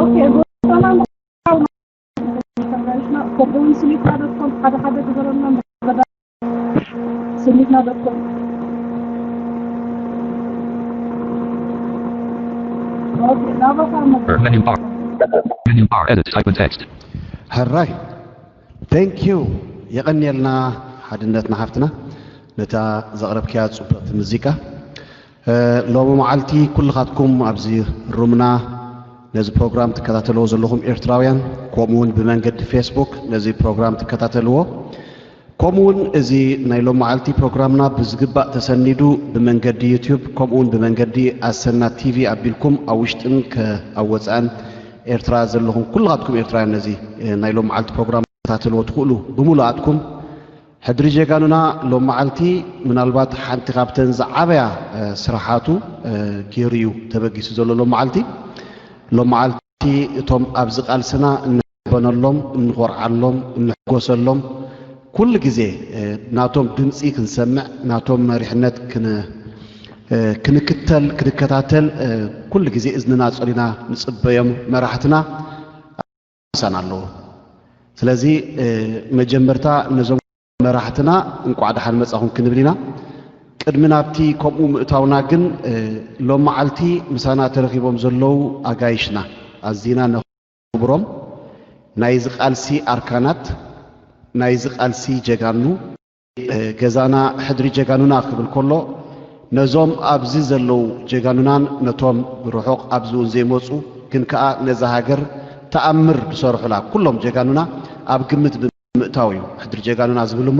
ኦኬ፣ ጎተና ተጋይሽና፣ ከምኡውን ስኒትና ዶት ኮም ሓደ ሓደ ግበረልና። ስኒትና ዶት ኮም። ኦኬ፣ ናባኻ መ- Menu bar. Menu bar. Edit. Type in text. ሕራይ፣ thank you። የቐንየልና ሓድነትና ሓፍትና፣ ነታ ዘቕረብክያ ጽብቕቲ ሙዚቃ። እ፣ ሎሚ መዓልቲ ኩልኻትኩም ኣብዚ ሩምና ነዚ ፕሮግራም ትከታተልዎ ዘለኹም ኤርትራውያን፣ ከምኡ እውን ብመንገዲ ፌስቡክ ነዚ ፕሮግራም ትከታተልዎ፣ ከምኡ እውን እዚ ናይ ሎም መዓልቲ ፕሮግራምና ብዝግባእ ተሰኒዱ ብመንገዲ ዩትዩብ፣ ከምኡ እውን ብመንገዲ ኣሰና ቲቪ ኣቢልኩም ኣብ ውሽጥን ከ-፣ ኣብ ወጻእን ኤርትራ ዘለኹም ኩልኻትኩም ኤርትራውያን ነዚ፣ እ፣ ናይ ሎም መዓልቲ ፕሮግራም ትከታተልዎ ትኽእሉ ብምሉኣትኩም። ሕድሪ ጀጋኑና ሎም መዓልቲ ምናልባት ሓንቲ ካብተን ዝዓበያ፣ እ፣ ስራሓቱ፣ እ፣ ገይሩ እዩ ተበጊሱ ዘሎ ሎም መዓልቲ። ሎም መዓልቲ እቶም ኣብዚ ቃልስና እንሕበነሎም፣ እንኾርዓሎም፣ እንሕጎሰሎም፣ ኩሉ ግዜ፣ እ፣ ናቶም ድምፂ ክንሰምዕ፣ ናቶም መሪሕነት ክን-፣ እ፣ ክንክተል፣ ክንከታተል፣ እ፣ ኩሉ ግዜ እዝንና ኣፀሊና ንፅበዮም መራሕትና ምሳና ኣለዎ። ስለዚ፣ እ፣ መጀመርታ ነዞም መራሕትና እንቋዕ ደሓን መጻኹም ክንብል ኢና። ቅድሚ ናብቲ ከምኡ ምእታውና ግን፣ እ፣ ሎም መዓልቲ ምሳና ተረኺቦም ዘለዉ ኣጋይሽና ኣዚና ነኽብሮም። ናይዚ ቃልሲ ኣርካናት፣ ናይዚ ቃልሲ ጀጋኑ፣ እ፣ ገዛና ሕድሪ ጀጋኑና ክብል ከሎ፣ ነዞም ኣብዚ ዘለዉ ጀጋኑናን ነቶም ብርሑቕ ኣብዚ እውን ዘይመጹ ግን ከኣ ነዛ ሃገር ተኣምር ዝሰርሑላ ኩሎም ጀጋኑና ኣብ ግምት ብምእታው እዩ ሕድሪ ጀጋኑና ዝብል እሞ፣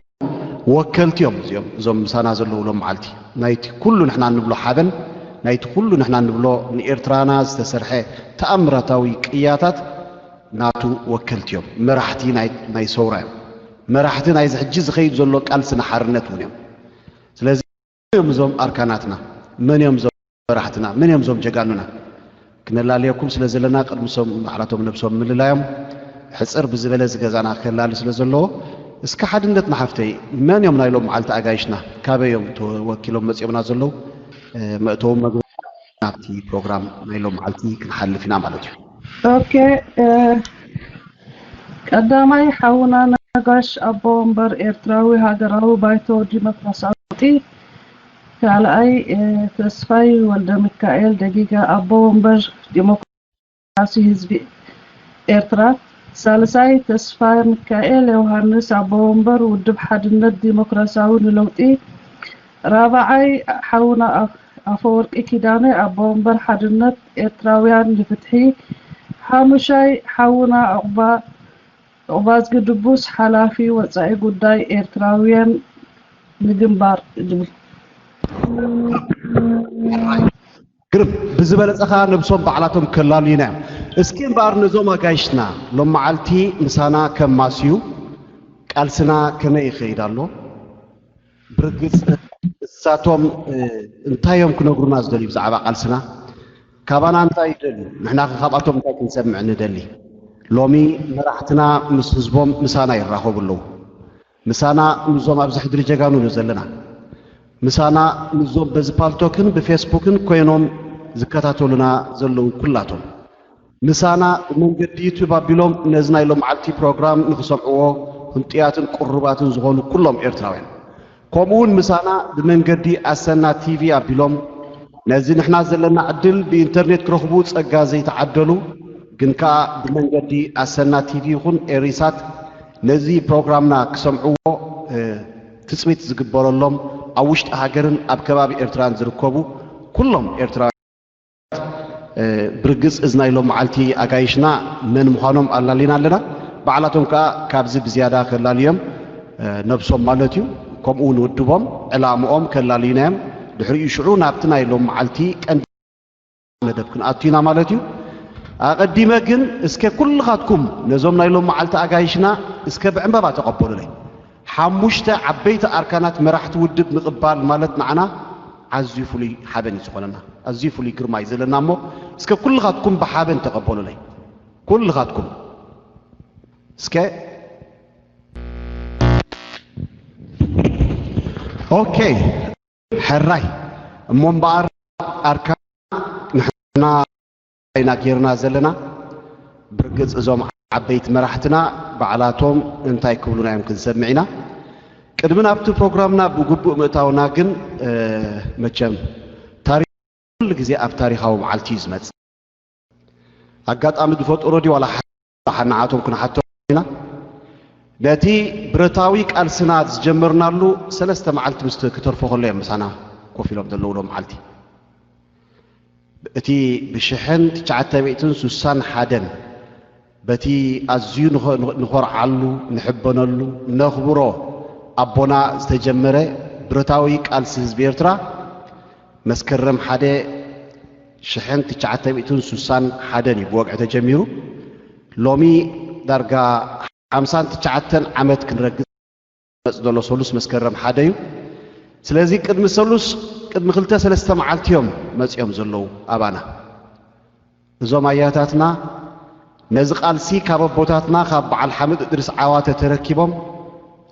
ወከልቲ እዮም እዚኦም፣ እዞም ምሳና ዘለዉ ሎም መዓልቲ። ናይቲ ኩሉ ንሕና እንብሎ ሓበን፣ ናይቲ ኩሉ ንሕና እንብሎ ንኤርትራና ዝተሰርሐ ተኣምራታዊ ቅያታት ናቱ ወከልቲ እዮም። መራሕቲ ናይ፣ ናይ ሰውራ እዮም። መራሕቲ ናይዚ ሕጂ ዝኸይድ ዘሎ ቃልሲ ንሓርነት እውን እዮም። ስለዚ መን እዮም እዞም ኣርካናትና? መን እዮም እዞም መራሕትና? መን እዮም እዞም ጀጋኑና? ክነላልየኩም ስለ ዘለና፣ ቅድሚ ሶም ባዕላቶም ነብሶም ምልላዮም ሕጽር ብዝበለ እዚ ገዛና ከላሊ ስለ ዘለዎ፣ እስከ ሓድነትና ሓፍተይ፣ መን እዮም ናይ ሎም መዓልቲ ኣጋይሽና? ካበይ እዮም ተወኪሎም መጺኦምና ዘለዉ? እ፣ መእተዊ መግቢ ናብቲ ፕሮግራም ናይ ሎም መዓልቲ ክንሓልፍ ኢና ማለት እዩ። ኦኬ፣ እ፣ ቀዳማይ ሓውና ነጋሽ ኣቦ ወንበር ኤርትራዊ ሃገራዊ ባይቶ ዲሞክራሲያዊ ለውጢ፣ ካልኣይ፣ እ፣ ተስፋይ ወልደ ሚካኤል ደጊጋ ኣቦ ወንበር ዲሞክራሲ ህዝቢ ኤርትራ፣ ሳልሳይ ተስፋ ሚካኤል ዮሃንስ ኣቦ ወንበር ውድብ ሓድነት ዲሞክራሲያዊ ንለውጢ፣ ራብዓይ ሓውና ኣፍ-፣ ኣፈወርቂ ኪዳነ ኣቦ ወንበር ሓድነት ኤርትራውያን ንፍትሒ፣ ሓሙሻይ ሓውና ዑቕባ ዑቕባዝጊ ድቡስ ሓላፊ ወጻኢ ጉዳይ ኤርትራውያን ንግንባር ዝብል። ግርም ብዝበለጸ ኸኣ ነብሶም ባዕላቶም ከላልዩና እዮም። እስኪ እምበኣር ነዞም ኣጋይሽና ሎም መዓልቲ ምሳና ከማስዩ ቃልስና ከመይ ይኸይድ ኣሎ? ብርግጽ እሳቶም እንታይ እዮም ክነግሩና ዝደልዩ ብዛዕባ ቃልስና? ካባና እንታይ ይደልዩ? ንሕናኸ ካብኣቶም እንታይ ክንሰምዕ ንደሊ? ሎሚ መራሕትና ምስ ህዝቦም ምሳና ይራኸቡ ኣለዉ። ምሳና ምስዞም ኣብዚ ሕድሪ ጀጋኑ ንዘለና፣ ምሳና ምስዞም በዚ ፓልቶክን ብፌስቡክን ኮይኖም ዝከታተሉና ዘለዉ ኩላቶም፣ ምሳና ብመንገዲ ዩቱብ ኣቢሎም ነዚ ናይ ሎምዓልቲ ፕሮግራም ንኽሰምዕዎ ህንጡያትን ቅሩባትን ዝኾኑ ኩሎም ኤርትራውያን፣ ከምኡውን ምሳና ብመንገዲ ኣሰና ቲቪ ኣቢሎም ነዚ ንሕና ዘለና ዕድል ብኢንተርኔት ክረኽቡ ጸጋ ዘይተዓደሉ ግን ከኣ ብመንገዲ ኣሰና ቲቪ ይኹን ኤሪሳት ነዚ ፕሮግራምና ክሰምዕዎ ትጽቢት ዝግበረሎም ኣብ ውሽጢ ሃገርን ኣብ ከባቢ ኤርትራን ዝርከቡ ኩሎም ኤርትራውያን ብርግጽ እዚ ናይ ሎም መዓልቲ ኣጋይሽና መን ምዃኖም ኣላሊና ኣለና። ባዕላቶም ከኣ ካብዚ ብዝያዳ ከላልዮም ነብሶም ማለት እዩ፣ ከምኡ እውን ውድቦም ዕላምኦም ከላልዩና እዮም። ድሕሪኡ ሽዑ ናብቲ ናይ ሎም መዓልቲ ቀንዲ መደብ ክንኣቱ ኢና ማለት እዩ። ኣቐዲመ ግን እስከ ኩልኻትኩም ነዞም ናይ ሎም መዓልቲ ኣጋይሽና እስከ ብዕምበባ ተቐበሉለይ። ሓሙሽተ ዓበይቲ ኣርካናት መራሕቲ ውድብ ምቕባል ማለት ንዓና ኣዝዩ ፍሉይ ሓበን እዩ ዝኾነና፣ ኣዝዩ ፍሉይ ግርማ እዩ ዘለና። እሞ እስከ ኩልኻትኩም ብሓበን ተቐበሉለይ፣ ኩልኻትኩም እስከ። ኦኬ፣ ሕራይ እሞ እምበኣር ኣርካና ንሕና ኢና ጌርና ዘለና። ብርግጽ እዞም ዓበይቲ መራሕትና ባዕላቶም እንታይ ክብሉና እዮም ክንሰምዕ ኢና። ቅድሚ ናብቲ ፕሮግራምና ብግቡእ ምእታውና ግን መቸም ታሪኽ ኩሉ ግዜ ኣብ ታሪኻዊ መዓልቲ እዩ ዝመጽእ። ኣጋጣሚ ዝፈጠሮ ድዩ ዋላ ንዓቶም ክንሓቶ ኢና። ነቲ ብረታዊ ቃልስና ዝጀመርናሉ ሰለስተ መዓልቲ ምስ ክተርፎ ከሎ እዮም ምሳና ኮፍ ኢሎም ዘለዉ ሎም መዓልቲ። እቲ ብሽሕን ትሽዓተ ሚእትን ስሳን ሓደን በቲ ኣዝዩ ንኾርዓሉ፣ ንሕበነሉ፣ ነኽብሮ ኣቦና ዝተጀመረ ብረታዊ ቃልሲ ህዝቢ ኤርትራ መስከረም ሓደ ሽሕን ትሽዓተ ሚእትን ስሳን ሓደን እዩ ብወግዒ ተጀሚሩ። ሎሚ ዳርጋ ሓምሳን ትሽዓተን ዓመት ክንረግጽ ዘሎ ሰሉስ መስከረም ሓደ እዩ። ስለዚ ቅድሚ ሰሉስ ቅድሚ ክልተ ሰለስተ መዓልቲ እዮም መጺኦም ዘለዉ ኣባና። እዞም ኣያታትና ነዚ ቃልሲ ካብ ኣቦታትና ካብ በዓል ሓምድ እድሪስ ዓዋተ ተረኪቦም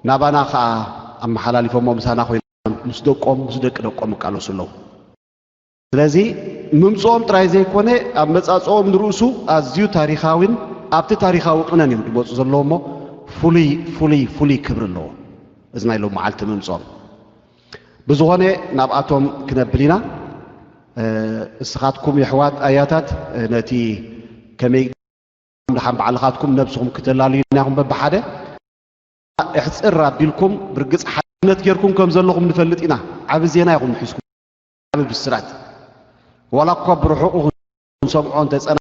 ናባና ከኣ ኣመሓላሊፎሞ ምሳና ኮይኖም ምስ ደቆም ምስ ደቂ ደቆም ይቃለሱ ኣለዉ። ስለዚ ምምፅኦም ጥራይ ዘይኮነ ኣመፃፅኦም ንርእሱ ኣዝዩ ታሪኻዊን ኣብቲ ታሪኻዊ ቅነን እዮም ዝመፁ ዘለዉ እሞ ፍሉይ ፍሉይ ፍሉይ ክብሪ ኣለዎ እዚ ናይ ሎም መዓልቲ ምምፅኦም። ብዝኾነ ናብኣቶም ክነብል ኢና። እስኻትኩም የሕዋት ኣያታት ነቲ ከመይ ድሓን ባዕልኻትኩም ነብስኹም ክተላልዩና ኢኹም በብሓደ እሕፅር ኣቢልኩም ብርግፅ ሓድነት ጌርኩም ከም ዘለኹም ንፈልጥ ኢና። ዓቢ ዜና ኢኹም ንሒዝኩም ዓቢ ብስራት ዋላ እኳ ብርሑቑ ክንሰምዖ እንተፀና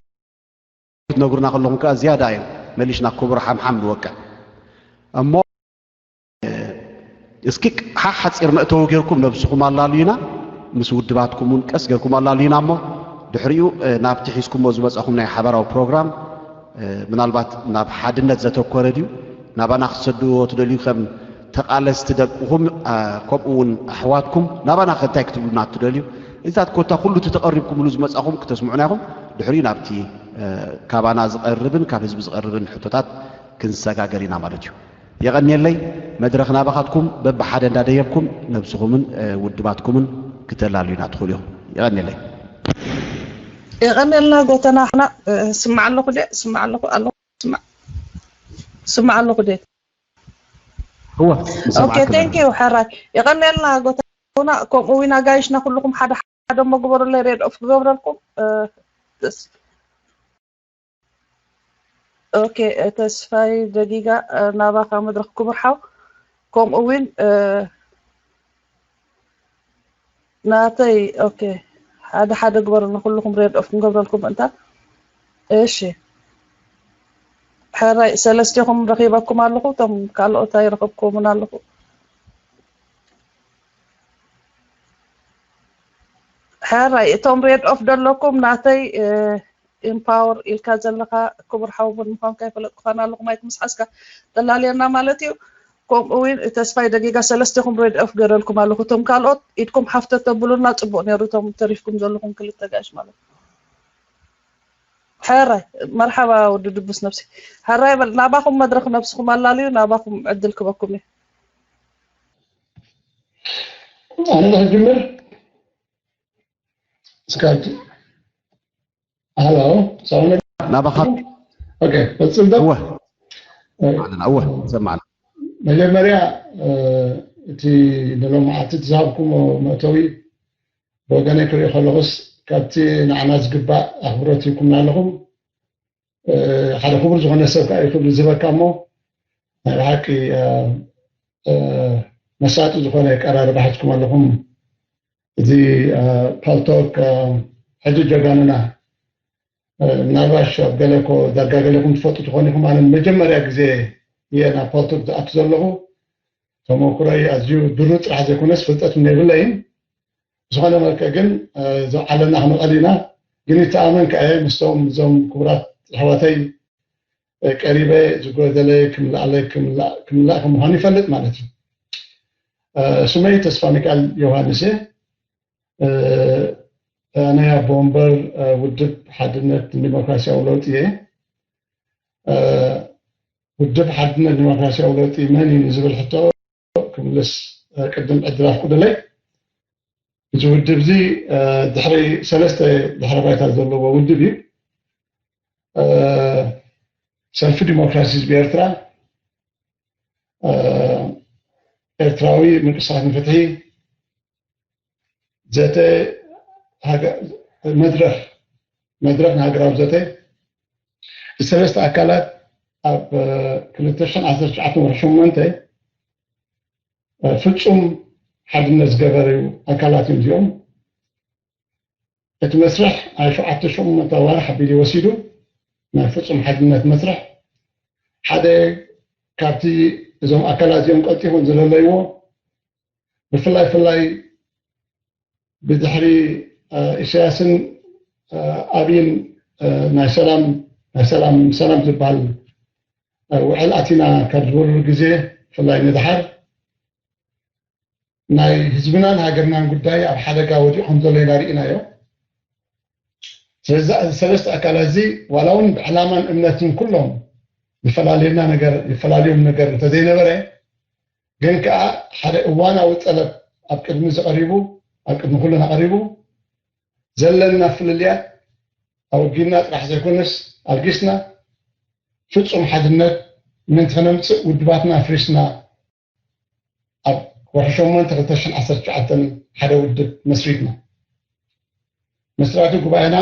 ክትነግሩና ከለኹም ከዓ ዝያዳ እዮም መሊሽና ክቡር ሓምሓም ንወቅዕ እሞ እስኪ ሓሓፂር መእተዊ ጌርኩም ነብስኹም ኣላልዩና ምስ ውድባትኩም እውን ቀስ ጌርኩም ኣላልዩና እሞ ድሕሪኡ ናብቲ ሒዝኩሞ ዝመፀኹም ናይ ሓበራዊ ፕሮግራም ምናልባት ናብ ሓድነት ዘተኮረ ድዩ ናባና ክትሰድዎ ትደልዩ ከም ተቃለስቲ ደቅኹም ከምኡ እውን ኣሕዋትኩም ናባና ከ እንታይ ክትብሉና ትደልዩ እዚታት ኮታ ኩሉ እቲ ተቐሪብኩምሉ ዝመፃኹም ክተስምዑና ኢኹም ድሕሪኡ ናብቲ ካባና ዝቐርብን ካብ ህዝቢ ዝቐርብን ሕቶታት ክንሰጋገር ኢና ማለት እዩ። የቐንየለይ መድረኽ ናባኻትኩም በብሓደ እንዳደየብኩም ነብስኹምን ውድባትኩምን ክተላልዩና ትኽእሉ ኢኹም። የቐንየለይ። የቐንየልና ጎተና ሕና ስማዕ ኣለኹ ድየ ስማዕ ኣለኹ ኣለኹ ስማዕ ስማዕ ኣለኹ ድየ እወ ኦኬ thank you ሕራይ የቐንየልና ጎተና ከምኡ ዊና ጋይሽና ኩልኹም ሓደ ሓደ እሞ ግበሩለይ ሬድ ኦፍ ክገብረልኩም ኦኬ ተስፋይ ደጊጋ ናባኻ መድረኽ ክቡር ሓው ከምኡ እውን ናተይ ኦኬ ሓደ ሓደ ግበሩ ንኩልኩም ሬድ ኦፍ ክንገብረልኩም ምእንታ እሺ ሕራይ ሰለስቴኹም ረኺበኩም ኣለኹ እቶም ካልኦት ኣይረኸብኩምን ኣለኹ ሕራይ እቶም ሬድ ኦፍ ደለኩም ናተይ ኢምፓወር ኢልካ ዘለኻ ክቡር ሓው እውን ምዃንካ ይፈለጥኩኻን ኣለኹ ማይክ ምስ ሓዝካ ተላልየና ማለት እዩ። ከምኡ እውን ተስፋይ ደጊጋ ሰለስቴኹም ሬድ ኦፍ ገረልኩም ኣለኹ። እቶም ካልኦት ኢድኩም ሓፍ ተተብሉና ፅቡቕ ነይሩ እቶም ተሪፍኩም ዘለኹም ክልተ ጋሽ ማለት እዩ። ሕራይ መርሓባ ወዲ ድቡስ ነብሲ ሕራይ በል ናባኹም መድረኽ ነብስኹም ኣላልዩ ናባኹም ዕድል ክበኩም እዩ። ኣነ ዶ ክጅምር? እስካብ ሃሎ ሰላም ናባኻ ኦኬ ቀጽል ዶ እወ ኣለና እወ ሰማዕና መጀመርያ እቲ ንሎም መዓልቲ ዝሃብኩም መእተዊ ብወገነይ ክሪኦ ከለኹስ ካብቲ ንዓና ዝግባእ ኣኽብሮት ሂብኩምና ኣለኹም ሓደ ክቡር ዝኾነ ሰብ ከዓ እዩ ክብሪ ዝህበካ እሞ ናይ ብሓቂ መሳጢ ዝኾነ ቀራርባ ሒዝኩም ኣለኹም እዚ ፓልቶክ ሕጂ ጀጋኑና ምናልባሽ ኣብ ገለ ኮ ዳርጋ ገለኹም ትፈልጡ ትኾኑ ኢኹም ኣነ መጀመርያ ግዜ እየ ናብ ፓልቶክ ዝኣቱ ዘለኹ ተመክሮይ ኣዝዩ ድሩ ጥራሕ ዘይኮነስ ፍልጠት እውን የብለይን ዝኾነ መልክዕ ግን እዞም ዓለምና ክንቐል ኢና ግን ይተኣመን ከኣ ምስቶም እዞም ክቡራት ኣሕዋተይ ቀሪበ ዝጎደለ ክምላእ ከም ምዃኑ ይፈልጥ ማለት እዩ። ስመይ ተስፋሚካኤል ዮሃንስ እየ። ኣነ ኣቦ ወንበር ውድብ ሓድነት ንዲሞክራሲያዊ ለውጢ እየ። ውድብ ሓድነት ዲሞክራሲያዊ ለውጢ መን እዩ ንዝብል ሕቶ ክምልስ ቅድም ዕድል ኣፍቅዱለይ። እዚ ውድብ እዚ ድሕሪ ሰለስተ ድሕረ ባይታ ዘለዎ ውድብ እዩ። ሰልፊ ዲሞክራሲ ህዝቢ ኤርትራ፣ ኤርትራዊ ምንቅስቃስ ንፍትሒ፣ ዘተ መድረኽ መድረኽ ንሃገራዊ ዘተ፣ ሰለስተ ኣካላት ኣብ ክልተ ሽሕን ዓሰርተ ትሽዓተን ወርሒ ሸሞንተ ፍጹም ሓድነት ዝገበሩ ኣካላት እዮም እዚኦም። እቲ መስርሕ ኣብ ሸውዓተ ሸሞንተ ኣዋርሕ ኣቢሉ ወሲዱ፣ ናይ ፍጹም ሓድነት መስርሕ። ሓደ ካብቲ እዞም ኣካላት እዚኦም ቀልጢፎም ዝለለይዎ፣ ብፍላይ ፍላይ ብድሕሪ ኢሳያስን ኣብይን ናይ ሰላም ናይ ሰላም ሰላም ዝበሃል ውዕል ኣቲና ካብ ዝበሉ ግዜ፣ ብፍላይ ንድሓር ናይ ህዝብናን ሃገርናን ጉዳይ ኣብ ሓደጋ ወዲቑ ከም ዘሎ ኢና ርኢናዮ። ስለዚ እዚ ሰለስተ ኣካላት እዚ ዋላ እውን ብዕላማን እምነትን ኩሎም ይፈላለየና ነገር ይፈላለዮም ነገር እንተዘይነበረ፣ ግን ከዓ ሓደ እዋናዊ ጠለብ ኣብ ቅድሚ ዝቐሪቡ ኣብ ቅድሚ ኩልና ቀሪቡ፣ ዘለና ፍልልያት ኣወጊድና ጥራሕ ዘይኮነስ ኣልጊስና ፍጹም ሓድነት ምእንቲ ከነምፅእ ውድባትና ኣፍሪስና ኣብ ወርሒ ሸሞንተ ክልተ ሽሕን ዓሰርተ ትሽዓተን ሓደ ውድብ መስሪትና። መስራቲ ጉባኤና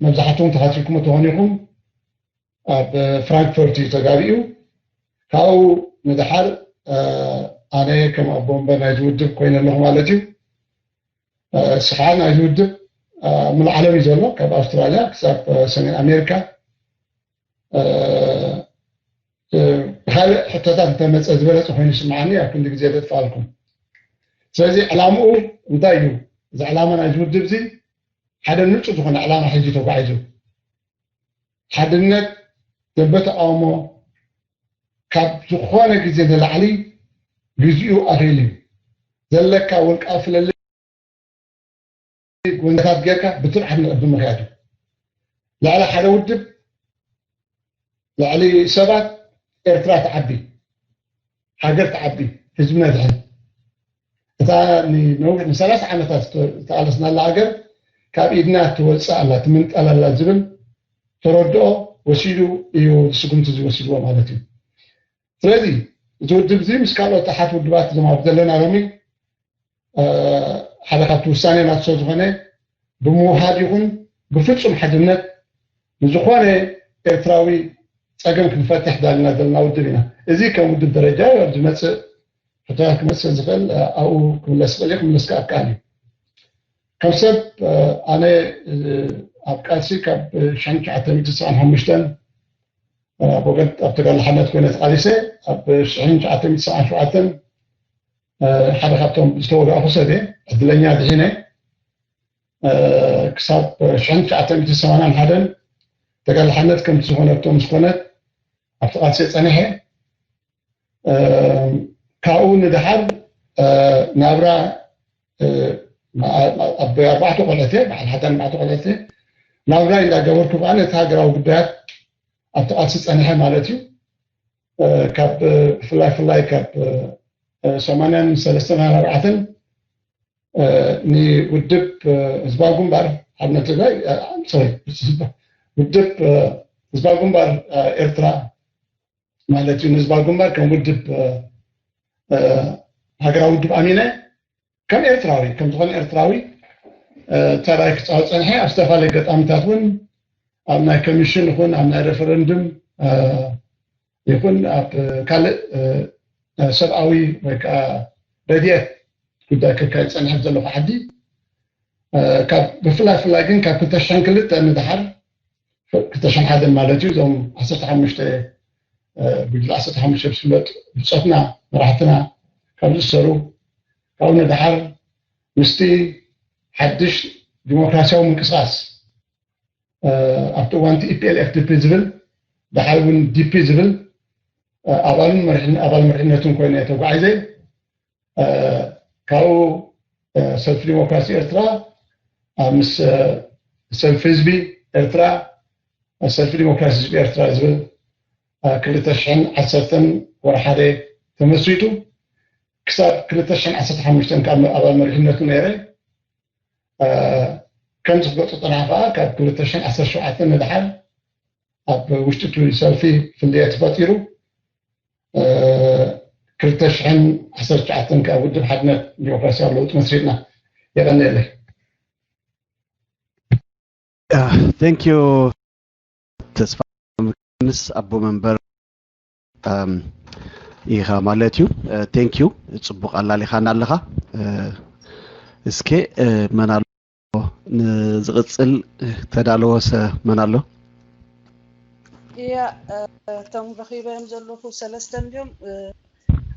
መብዛሕትኩም ተኻቲልኩም ትኾኑ ኢኹም። ኣብ ፍራንክፈርት እዩ ተጋቢኡ። ካብኡ ንድሓር ኣነ ከም ኣቦ ወንበር ናይዚ ውድብ ኮይነ ኣለኹ ማለት እዩ። ስኻ ናይዚ ውድብ ኣብ ምሉእ ዓለም እዩ ዘሎ፣ ካብ ኣውስትራልያ ክሳብ ሰሜን ኣሜሪካ። ብካልእ ሕቶታት እንተመፀ ዝበለፀ ኮይኑ ይስምዓኒ፣ ኣብ ክንዲ ግዜ ዘጥፋልኩም። ስለዚ ዕላምኡ እንታይ እዩ? እዚ ዕላማ ናይዚ ውድብ እዚ ሓደ ንፁህ ዝኾነ ዕላማ ሒዙ ተጓዒዙ፣ ሓድነት ደንበ ተቃውሞ ካብ ዝኾነ ግዜ ንላዕሊ ግዚኡ ኣኺሉ እዩ። ዘለካ ውልቃዊ ፍልልይ ጎንታት ጌርካ ብትብዓት ንቕድም ምኽያድ እዩ። ልዕሊ ሓደ ውድብ፣ ልዕሊ ሰባት ኤርትራ ትዓቢ፣ ሃገር ትዓቢ፣ ህዝቢ ነድሕን። እታ ንነዊሕ ንሰላሳ ዓመታት ዝተቃለስናላ ሃገር ካብ ኢድና ትወፅእ ኣላ፣ ትምንጠል ኣላ ዝብል ተረድኦ ወሲዱ እዩ ስጉምቲ እዚ ወሲድዎ ማለት እዩ። ስለዚ እዚ ውድብ እዚ ምስ ካልኦት ኣሓት ውድባት እዞም ኣብ ዘለና ሎሚ ሓደ ካብቲ ውሳኔ ናቱ ስለ ዝኾነ ብምውሃድ ይኹን ብፍጹም ሓድነት ንዝኾነ ኤርትራዊ ጸገም ክንፈትሕ ዳልና ዘለና ውድብ ኢና። እዚ ከም ውድብ ደረጃ ኣብ ዝመጽእ ሕቶታት ክመጽእ ዝኽእል ኣብኡ ክምለስ ይኽእል እዩ፣ ክምለስ ከኣ ክኣል እዩ። ከም ሰብ ኣነ ኣብ ቃልሲ ካብ ሽሕን ትሽዓተ ሚእትን ሰብዓን ሓሙሽተን ኣብ ወገን ኣብ ተጋድሎ ሓርነት ኮይነ ተቓሊሰ ኣብ ሽሕን ትሽዓተ ሚእትን ሰብዓን ሸውዓተን ሓደ ካብቶም ዝተወጋእኹ ሰብ እየ። ዕድለኛ ድሒነ ክሳብ ሽሕን ትሽዓተ ሚእትን ሰማንያን ሓደን ተጋድሎ ሓርነት ከምቲ ዝኾነቶ ምስ ኮነት ኣብቲ ቃልሲ ጸኒሐ። ካብኡ ንደሓር ናብራ ኣብ ኣርባዕተ ቆልዑት እየ፣ በዓል ሓዳን ኣርባዕተ ቆልዑት እየ። ናብራ እንዳገበርኩ ከኣ ነቲ ሃገራዊ ጉዳያት ኣብቲ ቃልሲ ጸኒሐ ማለት እዩ። ካብ ብፍላይ ፍላይ ካብ ሰማንያን ሰለስተን ኣርባዕተን ንውድብ ህዝባዊ ግንባር ሓርነት ትግራይ፣ ሶሪ፣ ውድብ ህዝባዊ ግንባር ኤርትራ ማለት እዩ። ንህዝባዊ ግንባር ከም ውድብ ሃገራዊ ውድብ ኣሚነ ከም ኤርትራዊ ከም ዝኾነ ኤርትራዊ ተራይ ክፃወት ፀንሐ። ኣብ ዝተፈላለዩ ገጣሚታት እውን ኣብ ናይ ኮሚሽን ይኹን ኣብ ናይ ሬፈረንድም ይኹን ኣብ ካልእ ሰብኣዊ ወይ ከዓ ረድኤት ጉዳይ ከካይድ ፀንሐ ዘለኹ ዓዲ ካብ ብፍላይ ፍላይ ግን ካብ ክልተ ሽሕን ክልተ ንድሓር ክልተ ሽሕን ሓደን ማለት እዩ። እዞም ዓሰርተ ሓሙሽተ ጉጅለ ዓሰርተ ሓሙሽተ ዝፍለጡ ብፆትና መራሕትና ካብ ዝእሰሩ ካብኡ ንድሓር ምስቲ ሓድሽ ዲሞክራሲያዊ ምንቅስቃስ ኣብቲ እዋንቲ ኢፒኤልኤፍ ዲፒ ዝብል ድሓር እውን ዲፒ ዝብል ኣባልን ኣባል መሪሕነትን ኮይነ ተጓዒዘ። ካብኡ ሰልፊ ዲሞክራሲ ኤርትራ ምስ ሰልፊ ህዝቢ ኤርትራ ሰልፊ ዲሞክራሲ ህዝቢ ኤርትራ ዝብል ክልተ ሽሕን ዓሰርተን ወርሓደ ተመስሪቱ ክሳብ ክልተ ሽሕን ዓሰርተ ሓሙሽተን ካብ ኣባል መሪሕነቱ ነይረ። ከምዚ ክገልፆ ፀናሕ ከዓ ካብ ክልተ ሽሕን ዓሰርተ ሸውዓተን ንድሓር ኣብ ውሽጢ እቲ ሰልፊ ፍልልያት ተፈጢሩ። ክልተ ሽሕን ዓሰርተ ትሽዓተን ከዓ ውድብ ሓድነት ዲሞክራሲያዊ ለውጢ መስሪትና። የቐንየለይ። Thank you ተስፋ ምስ ኣቦ መንበር ኢኻ ማለት እዩ። Thank you ጽቡቕ ኣላሊኻና ኣለኻ። እስከ መን ኣሎ ንዝቕጽል ተዳለወሰ መን ኣሎ? እያ እቶም ረኺበዮም ዘለኹ ሰለስተ እንዲዮም።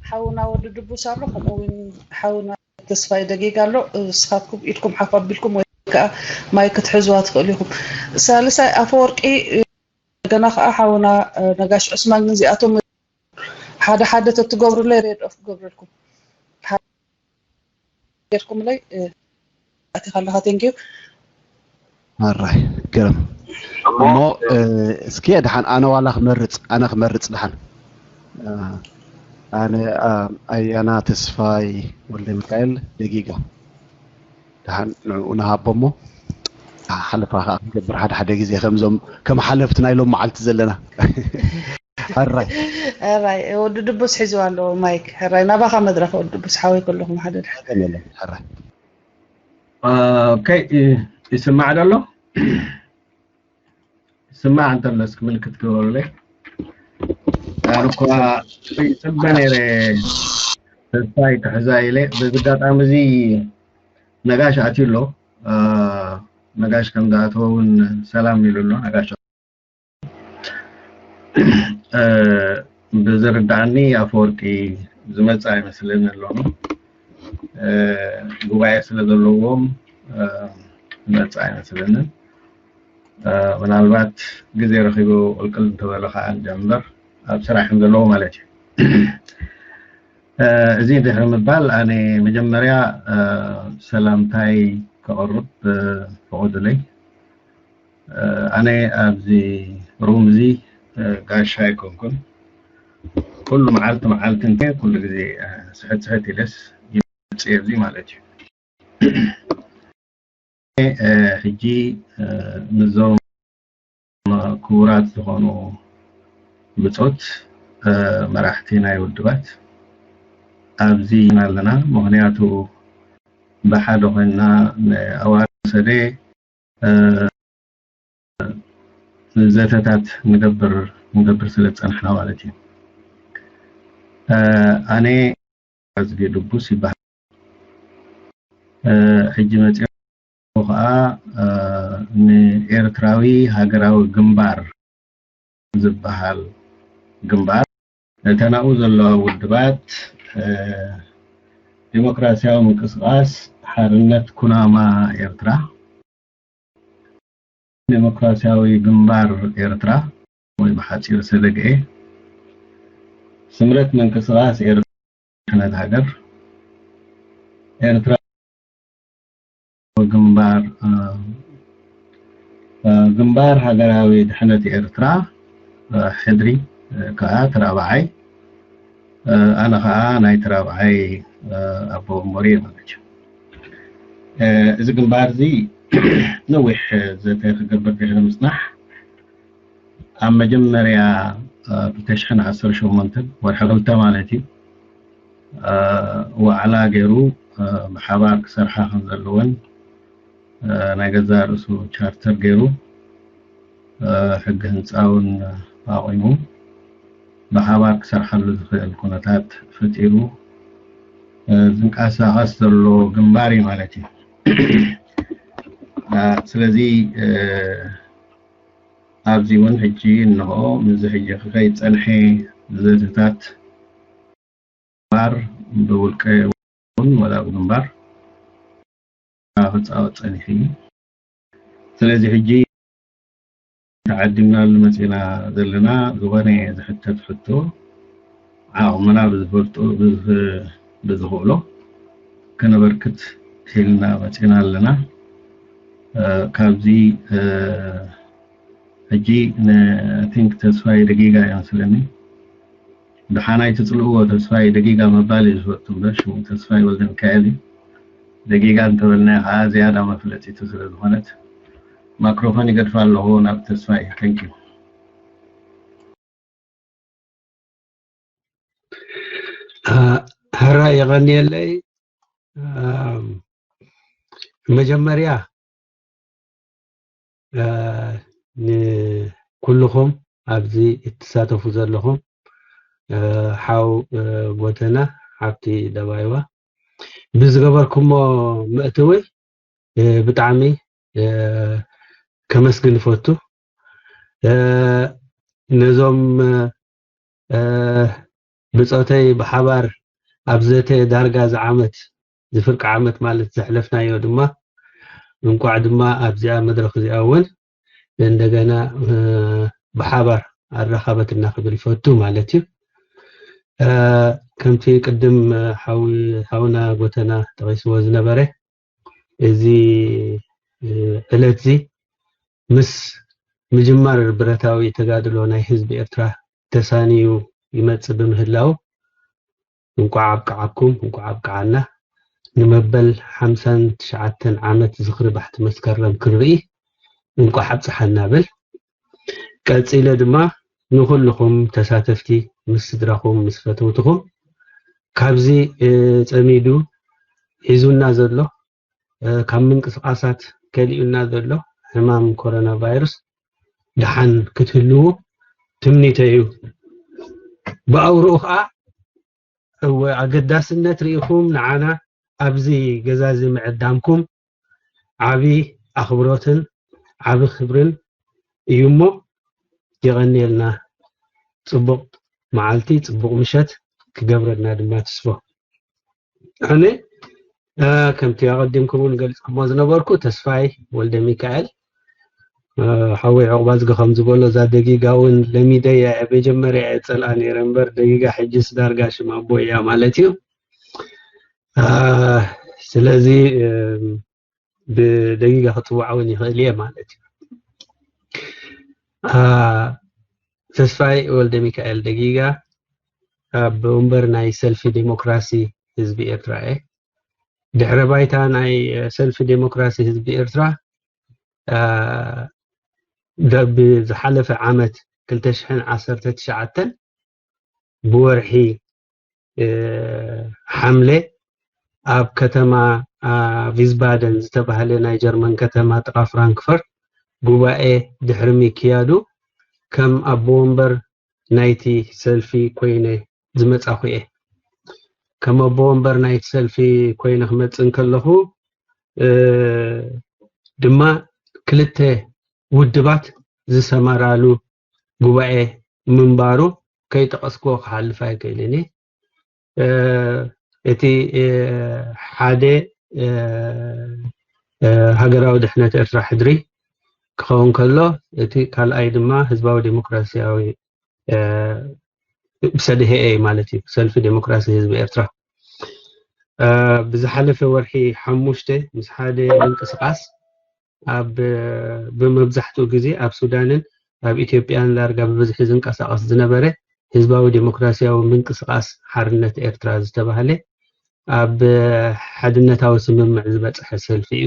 ሓውና ወዲ ድቡስ ኣሎ፣ ከምኡ እውን ሓውና ተስፋይ ደጊግ ኣሎ። እስኻትኩም ኢድኩም ሓፍ ኣቢልኩም ወይ ከዓ ማይ ክትሕዝዋ ትኽእሉ ኢኹም። ሳልሳይ ኣፈወርቂ፣ ገና ከዓ ሓውና ነጋሽ ዑስማን ግን እዚኣቶም ሓደ ሓደ ተትገብሩለይ ሬድ ኦፍ ክገብረልኩም ጌርኩምለይ ኣቲኻ ኣለኻ። Thank you። ኣራይ ግርም እሞ እስኪ ድሓን ኣነ ዋላ ክመርፅ ኣነ ክመርፅ ድሓን ኣነ ኣያና ተስፋይ ወልደ ሚካኤል ደጊጋ ድሓን ንኡ ንሃቦ እሞ ሓለፋ ከዓ ክንገብር ሓደ ሓደ ግዜ ከምዞም ከም ሓለፍቲ ናይ ሎም መዓልቲ ዘለና ኣራይ ኣራይ ወዲ ድቡስ ሒዝዋ ኣለዎ ማይክ። ኣራይ ናባኻ መድረኽ ወዲ ድቡስ ሓወይ ከለኹም ሓደ ድሓን የለን ኣራይ ኦኬ ይስማዕ ደሎ ይስማዕ እንተሎ እስኪ ምልክት ግበሩለይ ኣነ እኳ ይፅበ ነይረ ተስፋ ይክሕዛ ኢለ በዚ ኣጋጣሚ እዚ ነጋሽ ኣትዩ ኣሎ ነጋሽ ከም ዝኣተወ እውን ሰላም ኢሉ ኣሎ ነጋሽ ብዝርዳእኒ ኣፈወርቂ ዝመፅእ ኣይመስለኒ ኣሎ ጉባኤ ስለ ዘለዎም ዝመፅእ ኣይመስለንን ምናልባት ግዜ ረኺቡ ቅልቅል እንተበለ ከዓ እንጀምበር ኣብ ስራሕ እዮም ዘለዉ ማለት እዩ እዚ ድሕሪ ምባል ኣነ መጀመርያ ሰላምታይ ከቕርብ ፈቐዱለይ ኣነ ኣብዚ ሩም እዚ ጋሻ ኣይኮንኩን ኩሉ መዓልቲ መዓልቲ እንተ ኩሉ ግዜ ስሕት ስሕት ኢለስ ይመፅእ ኣብዚ ማለት እዩ ሕጂ ንዞም ክቡራት ዝኾኑ ብፆት መራሕቲ ናይ ውድባት ኣብዚ ኣለና ምክንያቱ ብሓደ ኮይና ንኣዋርድ ሰደ ዘተታት ንገብር ንገብር ስለ ዝፀናሕና ማለት እዩ ኣነ ኣዝጊ ድቡስ ይበሃል ሕጂ መፅኦ ከዓ ንኤርትራዊ ሃገራዊ ግንባር ዝበሃል ግንባር እተን ኣብኡ ዘለዋ ውድባት ዲሞክራሲያዊ ምንቅስቃስ ሓርነት ኩናማ ኤርትራ ዲሞክራሲያዊ ግንባር ኤርትራ ወይ ብሓፂር ሰደግኤ ስምረት ምንቅስቃስ ኤርትራ ድሕነት ሃገር ኤርትራ ግንባር ግንባር ሃገራዊ ድሕነት ኤርትራ ሕድሪ ከዓ ተራባዓይ ኣነ ከዓ ናይ ተራባዓይ ኣቦ ወንበር እየ ማለት እዩ እዚ ግንባር እዚ ነዊሕ ዘተ ክገብር ድሕሪ ምፅናሕ ኣብ መጀመርያ ብ2018 ወርሒ ክልተ ማለት እዩ ዋዕላ ገይሩ ብሓባር ክሰርሓ ከም ዘለወን ናይ ገዛ ርእሱ ቻርተር ገይሩ ሕጊ ህንፃውን ኣቑሙ ብሓባር ክሰርሓሉ ዝኽእል ኩነታት ፈጢሩ ዝንቀሳቐስ ዘሎ ግንባር እዩ ማለት እዩ ስለዚ ኣብዚ እውን ሕጂ እንሆ ምስዚ ሕጂ ክኸይድ ፀንሐ ዘተታት ግንባር ብውልቀ እውን ወላ ብግንባር ክፃወት ፀኒሑ እዩ ስለዚ ሕጂ ተዓዲምናሉ መፂና ዘለና ዝኾነ ዝሕተት ሕቶ ዓቕምና ብዝፈልጦ ብዝኽእሎ ከነበርክት ኢልና መፂና ኣለና ካብዚ ሕጂ ንቲንክ ተስፋይ ደጊጋ ይመስለኒ ደሓናይ ትፅልእዎ ተስፋይ ደጊጋ ምባል እዩ ዝፈቱ እምበር ሽሙ ተስፋይ ወልደ ሚካኤል እዩ ደጊጋ እንተበልና ከዓ ዝያዳ መፍለጢቱ ስለ ዝኾነት ማክሮፎን ይገድፋ ኣለኹ ናብ ተስፋይ thank you አ፣ ሕራይ የቐንየለይ። ኣም፣ መጀመርያ፣ አ፣ ንኩልኹም ኣብዚ እትሳተፉ ዘለኹም፣ አ፣ ሓው፣ አ፣ ጎተና፣ ሓብቲ ደባይዋ፣ ብዝገበርኩሞ መእተዊ፣ አ፣ ብጣዕሚ፣ አ፣ ከመስግን እፈቱ። አ፣ ነዞም፣ አ፣ ብጾተይ ብሓባር ኣብ ዘተ ዳርጋ እዚ ዓመት፣ እዚ ፍርቂ ዓመት ማለት ዘሕለፍናዮ ድማ፣ እንቋዕ ድማ ኣብዚኣ መድረኽ እዚኣ እውን እንደገና፣ እ፣ ብሓባር ኣራኸበትና ክብል ይፈቱ ማለት እዩ። እ፣ ከምቲ ቅድም፣ እ፣ ሓዊ-፣ ሓውና ጎተና ጠቒስዎ ዝነበረ፣ እዚ፣ እ፣ ዕለት እዚ ምስ ምጅማር ብረታዊ ተጋድሎ ናይ ህዝቢ ኤርትራ ተሳንዩ ይመጽእ ብምህላው፣ እንቋዕ ኣብቅዓኩም፣ እንቋዕ ኣብቅዓና። ንመበል ሓምሳን ትሽዓተን ዓመት ዝኽሪ ባሕቲ መስከረም ክንርኢ እንቋዕ ኣብጽሓና ብል። ቀጺለ ድማ ንኹልኹም ተሳተፍቲ፣ ምስ ስድራኹም፣ ምስ ፈተውትኹም፣ ካብዚ፣ እ፣ ጸሚዱ ሒዙና ዘሎ፣ እ፣ ካብ ምንቅስቓሳት ከሊኡና ዘሎ ሕማም ኮሮና ቫይረስ ደሓን ክትህልዉ ትምኒተይ እዩ። ብኣውርኡ ኸኣ እወ፣ ኣገዳስነት ርኢኹም ንዓና ኣብዚ ገዛ እዚ ምዕዳምኩም ዓቢ ኣኽብሮትን ዓቢ ክብርን እዩ እሞ፣ የቐንየልና። ጽቡቕ መዓልቲ፣ ጽቡቕ ምሸት ክገብረልና ድማ ትስፎ። ኣነ፣ እ፣ ከምቲ ኣቐዲምኩም እውን ገልጽኩሞ ዝነበርኩ፣ ተስፋይ ወልደ ሚካኤል፣ እ፣ ሓወይ ዑቕባዝጊ ከም ዝበሎ፣ እዛ ደጊጋ እውን ለሚደያ እየ፣ መጀመርያ እየ ጸልኣ ነይረ እምበር፣ ደጊጋ ሕጅስ ዳርጋ ሽም ኣቦይ እያ ማለት እዩ። እ፣ ስለዚ፣ እ፣ ብደጊጋ ክጽዋዕ እውን ይኽእል እየ ማለት እዩ። እ፣ ተስፋይ ወልደ ሚካኤል ደጊጋ፣ ኣብ ወንበር ናይ ሰልፊ ዴሞክራሲ ህዝቢ ኤርትራ እየ። ድሕረ ባይታ ናይ ሰልፊ ዴሞክራሲ ህዝቢ ኤርትራ፣ እ፣ ደ-፣ ብዝሓለፈ ዓመት ክልተ ሽሕን ዓሰርተ ትሽዓተን ብወርሒ፣ እ፣ ሓምለ ኣብ ከተማ፣ እ፣ ቪዝባደን ዝተባህለ ናይ ጀርመን ከተማ ጥቓ ፍራንክፈርት ጉባኤ ድሕሪ ምክያዱ፣ ከም ኣቦ ወንበር ናይቲ ሰልፊ ኮይነ ዝመጻኹ እየ። ከም ኣቦ ወንበር ናይቲ ሰልፊ ኮይነ ክመጽእ እንከለኹ፣ እ፣ ድማ ክልተ ውድባት ዝሰማራሉ ጉባኤ ምንባሩ ከይጠቐስክዎ ክሓልፍ ኣይክእልን እየ። እ፣ እቲ፣ እ፣ ሓደ፣ እ፣ እ፣ ሃገራዊ ድሕነት ኤርትራ ሕድሪ ክኸውን ከሎ፣ እቲ ካልኣይ ድማ ህዝባዊ ዴሞክራሲያዊ፣ እ፣ ብሰዲህኤ ማለት እዩ፣ ሰልፊ ዴሞክራሲ ህዝቢ ኤርትራ። እ፣ ብዝሓለፈ ወርሒ ሓሙሽተ ምስ ሓደ ምንቅስቓስ ኣብ፣ እ፣ ብመብዛሕትኡ ግዜ ኣብ ሱዳንን ኣብ ኢትዮጵያን ዳርጋ ብብዝሒ ዝንቀሳቐስ ዝነበረ ህዝባዊ ዴሞክራሲያዊ ምንቅስቓስ ሓርነት ኤርትራ ዝተባህለ ኣብ ሓድነታዊ ስምምዕ ዝበጽሐ ሰልፊ እዩ።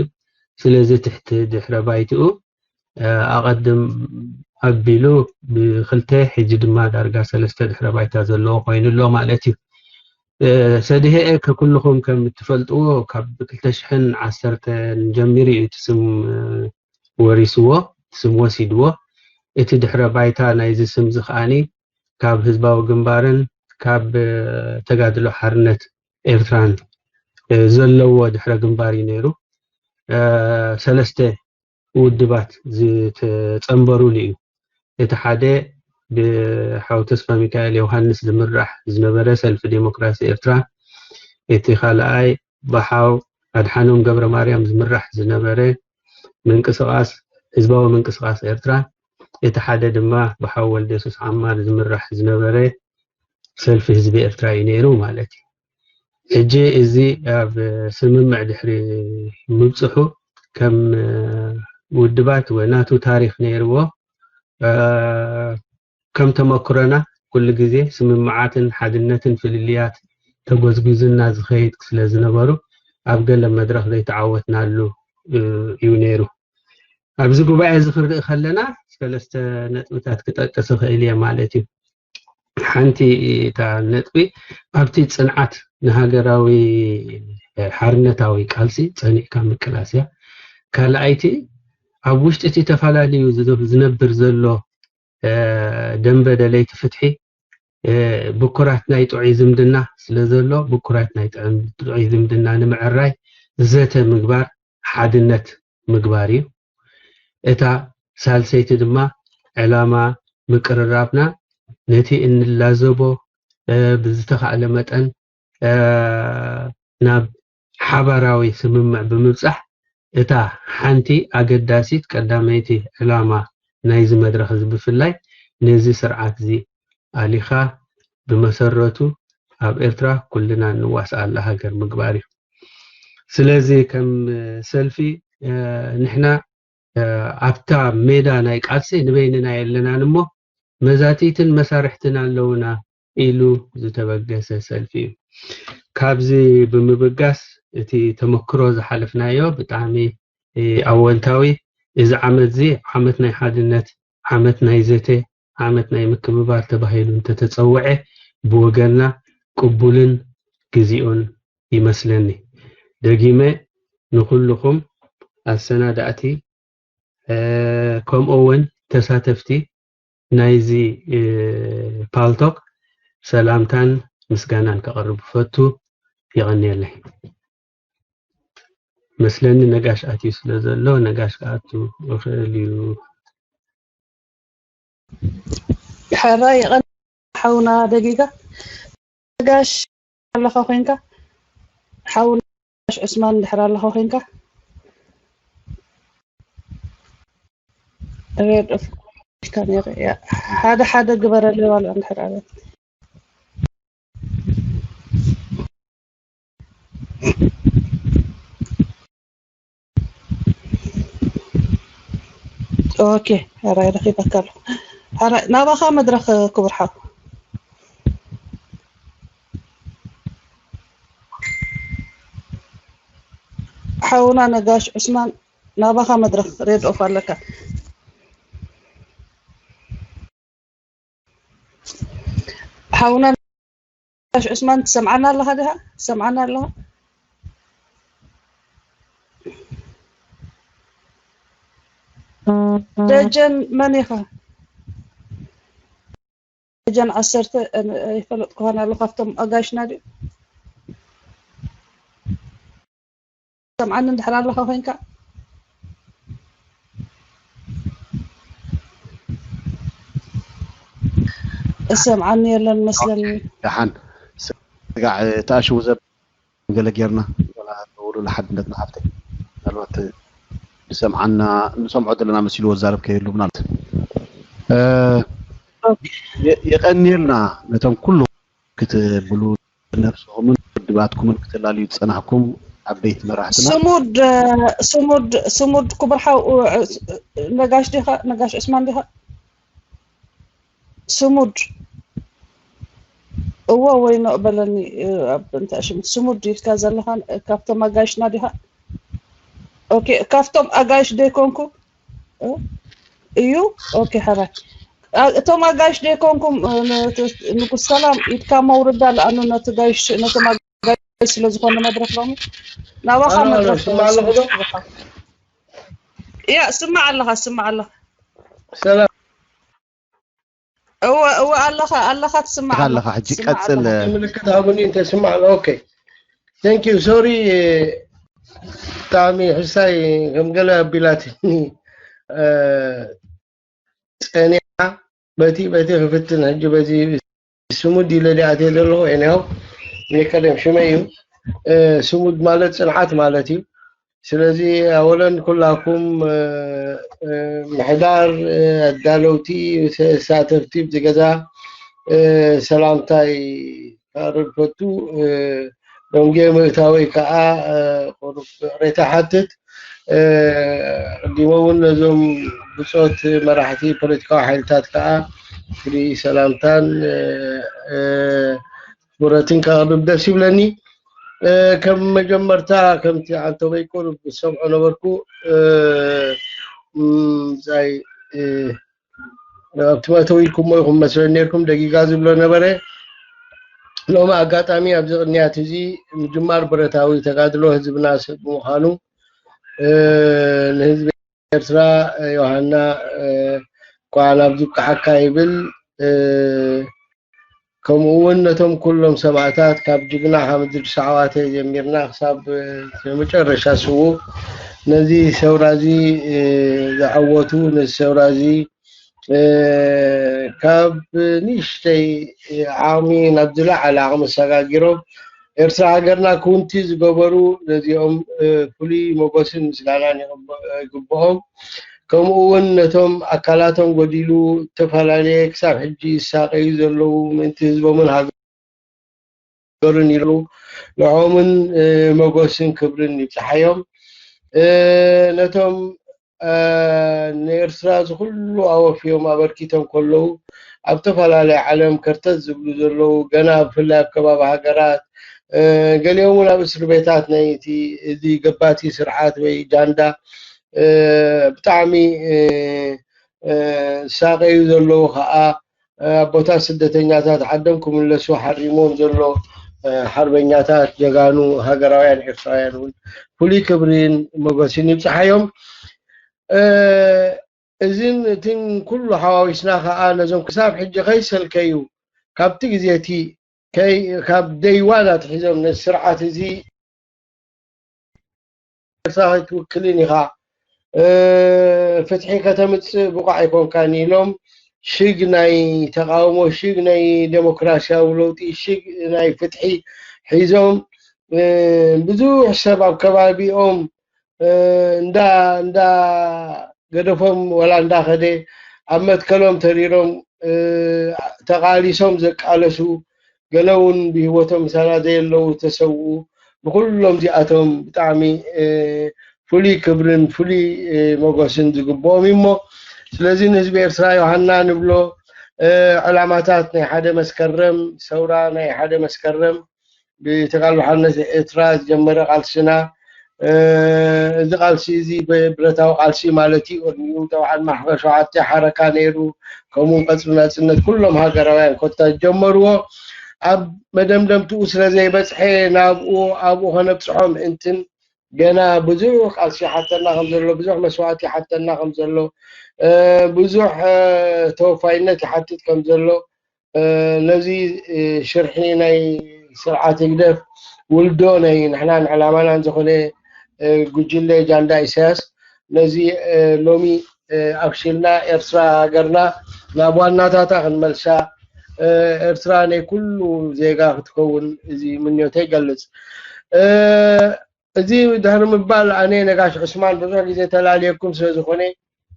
ስለዚ ትሕቲ ድሕረ ባይትኡ፣ እ፣ ኣቐድም ኣቢሉ ብክልተ፣ ሕጂ ድማ ዳርጋ ሰለስተ ድሕረ ባይታ ዘለዎ ኮይኑ ኣሎ ማለት እዩ። እ፣ ሰዲህኤ ከኩልኹም ከም እትፈልጥዎ ካብ ክልተ ሽሕን ዓሰርተን ጀሚሩ እዩ እቲ ስም፣ እ፣ ወሪስዎ፣ እቲ ስም ወሲድዎ። እቲ ድሕረ ባይታ ናይዚ ስም እዚ ከኣኒ ካብ ህዝባዊ ግንባርን ካብ፣ እ፣ ተጋድሎ ሓርነት ኤርትራን፣ እ፣ ዘለዎ ድሕረ ግንባር እዩ ነይሩ። እ፣ ሰለስተ ውድባት ዝተጸንበሩሉ እዩ። እቲ ሓደ ብሓው ተስፋ ሚካኤል ዮሃንስ ዝምራሕ ዝነበረ ሰልፊ ዴሞክራሲ ኤርትራ፣ እቲ ካልኣይ ብሓው ኣድሓኖም ገብረ ማርያም ዝምራሕ ዝነበረ ምንቅስቓስ ህዝባዊ ምንቅስቓስ ኤርትራ፣ እቲ ሓደ ድማ ብሓው ወልደ የሱስ ዓማር ዝምራሕ ዝነበረ ሰልፊ ህዝቢ ኤርትራ እዩ ነይሩ ማለት እዩ። ሕጂ እዚ ኣብ ስምምዕ ድሕሪ ምብጽሑ ከም ውድባት ወይ ናቱ ታሪኽ ነይርዎ። እ፣ ከም ተመክሮና ኩሉ ግዜ ስምምዓትን ሓድነትን ፍልልያት ተጎዝጉዝና ዝኸይድ ስለ ዝነበሩ ኣብ ገለ መድረኽ ዘይተዓወትናሉ፣ እ፣ እዩ ነይሩ። ኣብዚ ጉባኤ እዚ ክንርኢ ከለና ሰለስተ ነጥብታት ክጠቅስ እኽእል እየ ማለት እዩ። ሓንቲ እታ ነጥቢ ኣብቲ ጽንዓት ንሃገራዊ ሓርነታዊ ቃልሲ ጸኒዕካ ምቅላስ እያ። ካልኣይቲ ኣብ ውሽጢ እቲ ተፈላለዩ ዝነብር ዘሎ ደንበ ደለይቲ ፍትሒ ብኩራት ናይ ጥዑይ ዝምድና ስለ ዘሎ ብኩራት ናይ ጥዑይ ዝምድና ንምዕራይ ዘተ ምግባር ሓድነት ምግባር እዩ። እታ ሳልሰይቲ ድማ ዕላማ ምቅርራብና ነቲ እንላዘቦ ብዝተኻእለ መጠን ናብ ሓባራዊ ስምምዕ ብምብጻሕ እታ ሓንቲ ኣገዳሲት ቀዳመይቲ ዕላማ ናይዚ መድረኽ እዚ ብፍላይ ነዚ ስርዓት እዚ ኣሊኻ ብመሰረቱ ኣብ ኤርትራ ኩልና እንዋስኣላ ሃገር ምግባር እዩ። ስለዚ ከም ሰልፊ ንሕና ኣብታ ሜዳ ናይ ቃልሲ ንበይንና የለናን እሞ መዛቲትን መሳርሕትን ኣለውና ኢሉ ዝተበገሰ ሰልፊ እዩ። ካብዚ ብምብጋስ እቲ ተመክሮ ዝሓለፍናዮ ብጣዕሚ ኣወንታዊ፣ እዚ ዓመት እዚ ዓመት ናይ ሓድነት፣ ዓመት ናይ ዘተ፣ ዓመት ናይ ምክብባር ተባሂሉ እንተተጸውዐ ብወገንና ቅቡልን ግዜኡን ይመስለኒ። ደጊመ ንኹልኹም ኣሰናዳእቲ ከምኡ እውን ተሳተፍቲ ናይዚ ፓልቶክ ሰላምታን ምስጋናን ከቕርብ ፈቱ። የቐንየለይ። መስለኒ ነጋሽ ኣትዩ ስለ ዘሎ ነጋሽ ክኣቱ ይኽእል እዩ። ሕራይ የቐን ሓውና ደጊጋ ነጋሽ ኣለኻ ኮይንካ ሓውና ነጋሽ ዑስማን እንድሕር ኣለኻ ኮይንካ ሬድ ኦፍ ኮርስ ኢልካ ነይሩ። ያ፣ ሓደ ሓደ ግበረለይ ዋላ እንድሕር ኣለ። ኦኬ፣ ሕራይ ረኺበካ ኣለኹ። ሕራይ ናባኻ መድረኽ ክቡር ሓው። ሓውና ነጋሽ ዑስማን ናባኻ መድረኽ ሬድ ኦፍ ኣለካ። ሓውና ነጋሽ ዑስማን ትሰምዓና ኣለኻ ዲኻ? ትሰምዓና ኣለኻ? ደጀን መን ኢኻ? ደጀን ዓሰርተ ኣይፈለጥኩኻን ኣሎ ካብቶም ኣጋይሽና ድዩ? ሰምዓኒ እንድሕር ኣለኻ ኮይንካ እሰምዓኒ የለን መስለኒ። ደሓን ስጋዕ ተኣሽዉ ዘብ ገለ ጌርና ወላ ተውሉ ለሓድነትና ሓፍተይ ምናልባት ዝሰምዓና ንሰምዖ ዘለና መሲልዎ ዝዛረብ ከይህሉ ምናልባት የቐንየልና ነቶም ኩሉ ክትብሉ ነብስኹምን ውድባትኩምን ክትላልዩ ዝጸናሕኩም ዓበይቲ መራሕትና። ስሙድ ስሙድ ስሙድ ክቡር ሓው ነጋሽ ዲኻ ነጋሽ ዑስማን ዲኻ? ስሙድ እወ ወይ ኖእ በለኒ። ኣብ እንታይ ሽም ስሙድ ኢልካ ዘለኻ ካብቶም ኣጋይሽና ዲኻ? ኦኬ ካብቶም ኣጋይሽ ደይኮንኩ እዩ። ኦኬ ሕራይ እቶም ኣጋይሽ ደይኮንኩም ንጉስ ሰላም ኢድካ መውርዳ ለኣኑ ነቲ ጋይሽ ነቶም ኣጋይሽ ስለ ዝኾነ መድረክ ሎሚ ናባኻ መድረክ ስማ ኣለኹ ዶ? ያ ስማዕ ኣለኻ ስማዕ ኣለኻ። ሰላም እወ እወ ኣለኻ ኣለኻ ትስማዕ ኣለኻ ሕጂ ቀጽል። ምልክት ሃቡኒ እንተ ስማዕ። ኦኬ thank you sorry ብጣዕሚ ሕሳይ ከም ገለ ኣቢላትኒ ጸኒዓ በቲ በቲ ክፍትን ሕጂ በዚ ስሙድ ኢለ ዲኣ ኣትየ ዘለኹ ኤንያው ናይ ቀደም ሽመይ እዩ። ስሙድ ማለት ጽንዓት ማለት እዩ። ስለዚ ኣወለን ኩላኩም ምሕዳር ኣዳለውቲ ተሳተፍቲ ብዚ ገዛ ሰላምታይ ከቕርብ ፈቱ። ደንጎየ ምእታወይ ከዓ ቁሩብ ይቕሬታ ሓትት። ኣቐዲመ እውን ነዞም ብፆት መራሕቲ ፖለቲካዊ ሓይልታት ከዓ ፍሉይ ሰላምታን ክብረትን ከቕርብ ደስ ይብለኒ። ከም መጀመርታ ከምቲ ዓንተበይ ቁሩብ ዝሰምዖ ነበርኩ ይ ኣብቲ መእተዊ ኢልኩሞ ኢኹም መስለኒ ነርኩም፣ ደጊጋ ዝብሎ ነበረ። ሎሚ ኣጋጣሚ ኣብዚ ቅንያት እዚ ምጅማር ብረታዊ ተጋድሎ ህዝብና ሰብ ብምዃኑ፣ እ፣ ንህዝቢ ኤርትራ፣ እ፣ ዮሃና፣ እ፣ እንኳዕ ናብ ዝብቅዓካ ይብል። እ፣ ከምኡ እውን ነቶም ኩሎም ሰማእታት ካብ ጅግና ሓመድ ድርሳ ዓዋተ ጀሚርና ክሳብ፣ እ፣ መጨረሻ ስዉእ ነዚ ሰውራ እዚ፣ እ፣ ዘዐወቱ፣ ነዚ ሰውራ እዚ፣ እ፣ ካብ ንእሽተይ ዓቕሚ ናብ ዝለዓለ ዓቕሚ ኣሰጋጊሮም ኤርትራ ሃገርና ክውንቲ ዝገበሩ ነዚኦም፣ እ፣ ፍሉይ ሞገስን ምስጋናን ይቕበ-፣ ይግብኦም። ከምኡ እውን ነቶም ኣካላቶም ጎዲሉ ዝተፈላለየ ክሳብ ሕጂ ይሳቐዩ ዘለዉ ምእንቲ ህዝቦምን ሃገሩን ኢሉ ንዕኦምን፣ እ፣ ሞገስን ክብርን ይብጽሓዮም። እ፣ ነቶም፣ እ፣ ንኤርትራ ዝኹሉ ኣወፍዮም ኣበርኪቶም ከለዉ ኣብ ዝተፈላለየ ዓለም ከርተት ዝብሉ ዘለዉ፣ ገና ብፍላይ ኣብ ከባቢ ሃገራት፣ እ፣ ገሊኦም እውን ኣብ እስር ቤታት ናይቲ እዚ ገባቲ ስርዓት ወይ ጃንዳ፣ እ፣ ብጣዕሚ፣ እ፣ እ፣ ዝሳቐዩ ዘለዉ ኸኣ፣ እ፣ ኣቦታት ስደተኛታት ዓዶም ክምለሱ ሓሪሞም ዘሎ፣ እ፣ ሓርበኛታት፣ ጀጋኑ ሃገራውያን ኤርትራውያን እውን ፍሉይ ክብርን ሞገስን ይብጽሓዮም። እ፣ እዝን እትን ኩሉ ሓዋዊስና ኸኣ ነዞም ክሳብ ሕጂ ከይሰልከዩ ካብቲ ግዜ እቲ ከይ-፣ ካብ ደይዋን ኣትሒዞም ነዚ ስርዓት እዚ ኤርትራ ኣይትውክልን ኢኻ፣ እ፣ ፍትሒ ከተምጽእ ብቑዕ ኣይኮንካን ኢሎም ሽግ ናይ ተቃውሞ፣ ሽግ ናይ ዴሞክራሲያዊ ለውጢ፣ ሽግ ናይ ፍትሒ ሒዞም፣ እ፣ ብዙሕ ሰብ ኣብ ከባቢኦም፣ እ፣ እንዳ፣ እንዳ ገደፎም ወላ እንዳ ኸደ ኣብ መትከሎም ተሪሮም፣ እ፣ ተቃሊሶም ዘቃለሱ፣ ገለ እውን ብህይወቶም ምሳና ዘየለዉ ዝተሰውኡ፣ ንኹሎም እዚኣቶም ብጣዕሚ፣ እ፣ ፍሉይ ክብርን ፍሉይ፣ እ፣ ሞገስን ዝግብኦም እዩ እሞ፣ ስለዚ ንህዝቢ ኤርትራ ዮሃና ንብሎ፣ እ፣ ዕላማታት ናይ ሓደ መስከረም፣ ሰውራ ናይ ሓደ መስከረም፣ ብተጋድሎ ሓርነት ኤርትራ ዝጀመረ ቃልስና፣ እ፣ እዚ ቃልሲ እዚ ብ-፣ ብረታዊ ቃልሲ ማለት እዩ። ቅድሚኡ ጠብዓን ማሕበር ሸውዓተ ሓረካ ነይሩ፣ ከምኡ እውን ቀጽሪ ናጽነት ኩሎም ሃገራውያን ኮታ ዝጀመርዎ ኣብ መደምደምትኡ ስለ ዘይበጽሐ ናብኡ ኣብኡ ከነብጽሖ ምእንትን ገና ብዙሕ ቃልሲ ይሓተና ከም ዘሎ፣ ብዙሕ መስዋእቲ ይሓተና ከም ዘሎ፣ እ፣ ብዙሕ፣ እ፣ ተወፋይነት ይሓትት ከም ዘሎ፣ እ፣ ነዚ፣ እ፣ ሽርሒ ናይ ስርዓት ህግደፍ ውልዶ ናይ ንሕናን ዕላማናን ዝኾነ፣ እ፣ ጉጅለ ጃንዳ ኢሳያስ ነዚ፣ እ፣ ሎሚ፣ እ፣ ኣፍሽልና ኤርትራ ሃገርና ናብ ዋናታታ ክንመልሳ፣ እ፣ ኤርትራ ናይ ኩሉ ዜጋ ክትከውን እዚ ምንዮተይ ይገልጽ። እ፣ እዚ ድሕሪ ምባል ኣነ ነጋሽ ዑስማን ብዙሕ ግዜ ተላልየኩም ስለ ዝኾነ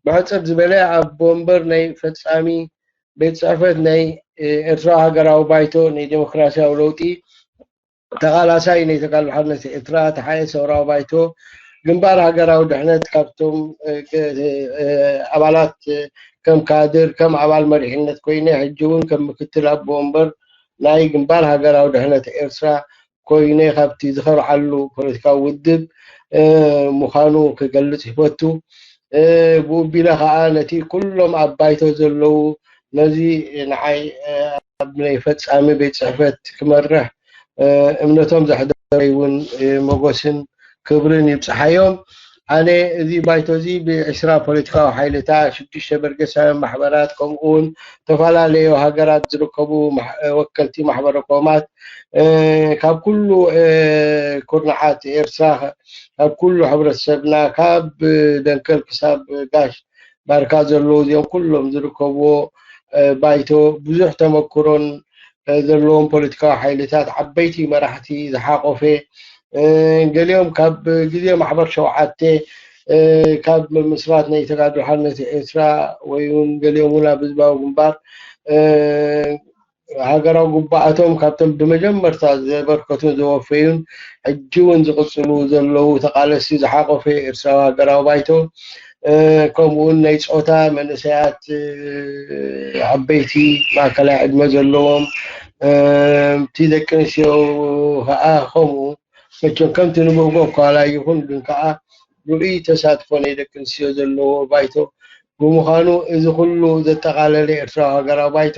ብሕጽር ዝበለ ኣቦ ወንበር ናይ ፈጻሚ ቤት ጽሕፈት ናይ፣ እ፣ ኤርትራዊ ሃገራዊ ባይቶ ናይ ዴሞክራሲያዊ ለውጢ ተቓላሳይ ናይ ተጋድሎ ሓርነት ኤርትራ ተሓኤ ሰውራዊ ባይቶ ግንባር ሃገራዊ ድሕነት ካብቶም፣ እ፣ እ፣ ኣባላት፣ እ፣ ከም ካድር ከም ኣባል መሪሕነት ኮይነ ሕጂ እውን ከም ምክትል ኣቦ ወንበር ናይ ግንባር ሃገራዊ ድሕነት ኤርትራ ኮይነ ካብቲ ዝኸርዓሉ ፖለቲካዊ ውድብ፣ እ፣ ምዃኑ ክገልጽ ይፈቱ። እ፣ ብኡ ኣቢለ ኸኣ ነቲ ኩሎም ኣብ ባይቶ ዘለዉ ነዚ ንዓይ፣ እ፣ ኣብ ናይ ፈጻሚ ቤት ጽሕፈት ክመርሕ፣ እ፣ እምነቶም ዘሕደረይ እውን፣ እ፣ ሞገስን ክብርን ይብጽሓዮም። ኣነ እዚ ባይቶ እዚ ብዕስራ ፖለቲካዊ ሓይልታት፣ ሽዱሽተ በርጌሳውያን ማሕበራት፣ ከምኡ እውን ዝተፈላለዩ ሃገራት ዝርከቡ ማሕ-፣ ወከልቲ ማሕበረ ኮማት፣ እ፣ ካብ ኩሉ፣ እ፣ ኩርናዓት ኤርትራ፣ ካብ ኩሉ ሕብረተሰብና፣ ካብ ደንከል ክሳብ ጋሽ ባርካ ዘለዉ እዚኦም ኩሎም ዝርከብዎ፣ እ፣ ባይቶ ብዙሕ ተመክሮን፣ እ፣ ዘለዎም ፖለቲካዊ ሓይልታት ዓበይቲ መራሕቲ ዝሓቆፈ፣ እ፣ ገሊኦም ካብ ግዜ ማሕበር ሸውዓተ፣ እ፣ ካብ ምምስራት ናይ ተጋድሎ ሓርነት ኤርትራ ወይ እውን ገሊኦም እውን ኣብ ህዝባዊ ግንባር፣ እ፣ ሃገራዊ ግቡኣቶም ካብቶም ብመጀመርታ ዘበርከቱን ዘወፈዩን ሕጂ እውን ዝቕጽሉ ዘለዉ ተቓለስቲ ዝሓቆፈ ኤርትራዊ ሃገራዊ ባይቶ፣ እ፣ ከምኡ እውን ናይ ጾታ መንእሰያት፣ እ፣ ዓበይቲ ማእከላይ ዕድመ ዘለዎም፣ እ፣ እቲ ደቂ ኣንስትዮ ኸኣ ከምኡ መቸም ከምቲ ንብህጎ ኳላ ይኹን ግን ከኣ ርኡይ ተሳትፎ ናይ ደቂ ኣንስትዮ ዘለዎ ባይቶ ብምዃኑ፣ እዚ ኩሉ ዘጠቓለለ ኤርትራዊ ሃገራዊ ባይቶ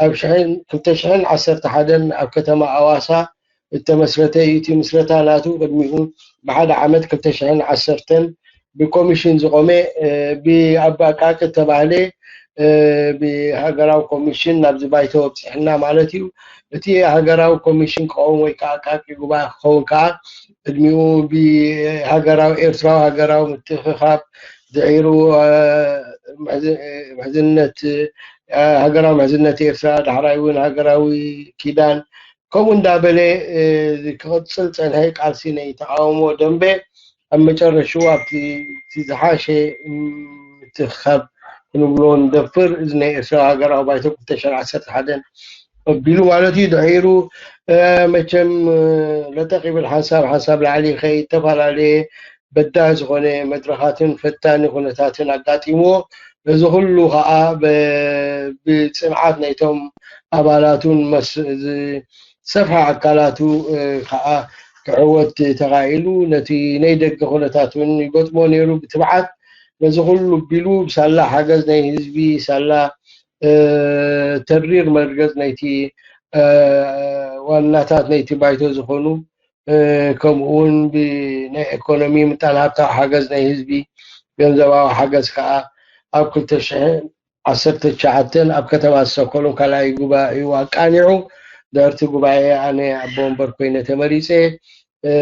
ኣብ ሽሕን ክልተ ሽሕን ዓሰርተ ሓደን ኣብ ከተማ ኣዋሳ እተመስረተ እዩ። እቲ ምስረታ ናቱ ቅድሚኡ ብሓደ ዓመት ክልተ ሽሕን ዓሰርተን ብኮሚሽን ዝቖመ፣ እ፣ ብኣባቃቂ እተባህለ፣ እ፣ ብሃገራዊ ኮሚሽን ናብዚ ባይቶ ኣብፅሕና ማለት እዩ። እቲ ሃገራዊ ኮሚሽን ክኸውን ወይ ከዓ ኣቃቂ ጉባኤ ክኸውን ከዓ ቅድሚኡ ብሃገራዊ፣ ኤርትራዊ ሃገራዊ ምትእኽኻብ፣ ድሒሩ፣ እ፣ ምሕዝ-፣ ምሕዝነት፣ እ፣ ሃገራዊ ምሕዝነት ኤርትራ፣ ዳሕራይ እውን ሃገራዊ ኪዳን፣ ከምኡ እንዳበለ፣ እ፣ ክቕጽል ጸንሐ ቃልሲ ናይ ተቓውሞ ደንበ። ኣብ መጨረሽኡ ኣብቲ፣ እቲ ዝሓሸ ምትእኽኻብ ክንብሎ ንደፍር፣ እዚ ናይ ኤርትራ ሃገራዊ ባይቶ ክልተ ሽሕን ዓሰርተ ሓደን ኣቢሉ ማለት እዩ። ድሒሩ፣ እ፣ መቸም፣ እ፣ ለጠቕ ይብል ሓንሳብ ሓንሳብ ላዕሊ ይኸይድ፣ ዝተፈላለየ በዳህ ዝኾነ መድረኻትን ፈታኒ ኩነታትን ኣጋጢምዎ። እዚ ኩሉ ኸዓ ብ-፣ ብጽንዓት ናይቶም ኣባላቱን መስ-፣ ዝ-፣ ሰፍሐ ኣካላቱ፣ እ፣ ኸዓ ክዕወት ተኻኢሉ። ነቲ ናይ ደገ ኩነታት እውን ይገጥሞ ነይሩ ብትብዓት። ነዚ ኩሉ ቢሉ ብሳላ ሓገዝ ናይ ህዝቢ፣ ሳላ፣ እ፣ ተሪር መርገጽ ናይቲ፣ እ፣ ዋናታት ናይቲ ባይቶ ዝኾኑ፣ እ፣ ከምኡ እውን ብናይ ኢኮኖሚ ምጣነ ሃብታዊ ሓገዝ ናይ ህዝቢ፣ ገንዘባዊ ሓገዝ ከዓ ኣብ ክልተ ሽሕን ዓሰርተ ትሽዓተን ኣብ ከተማ ስቶኮልም ካልኣይ ጉባኤኡ ኣቃኒዑ። ድሕርቲ ጉባኤ ኣነ ኣቦ ወንበር ኮይነ ተመሪጸ። እ፣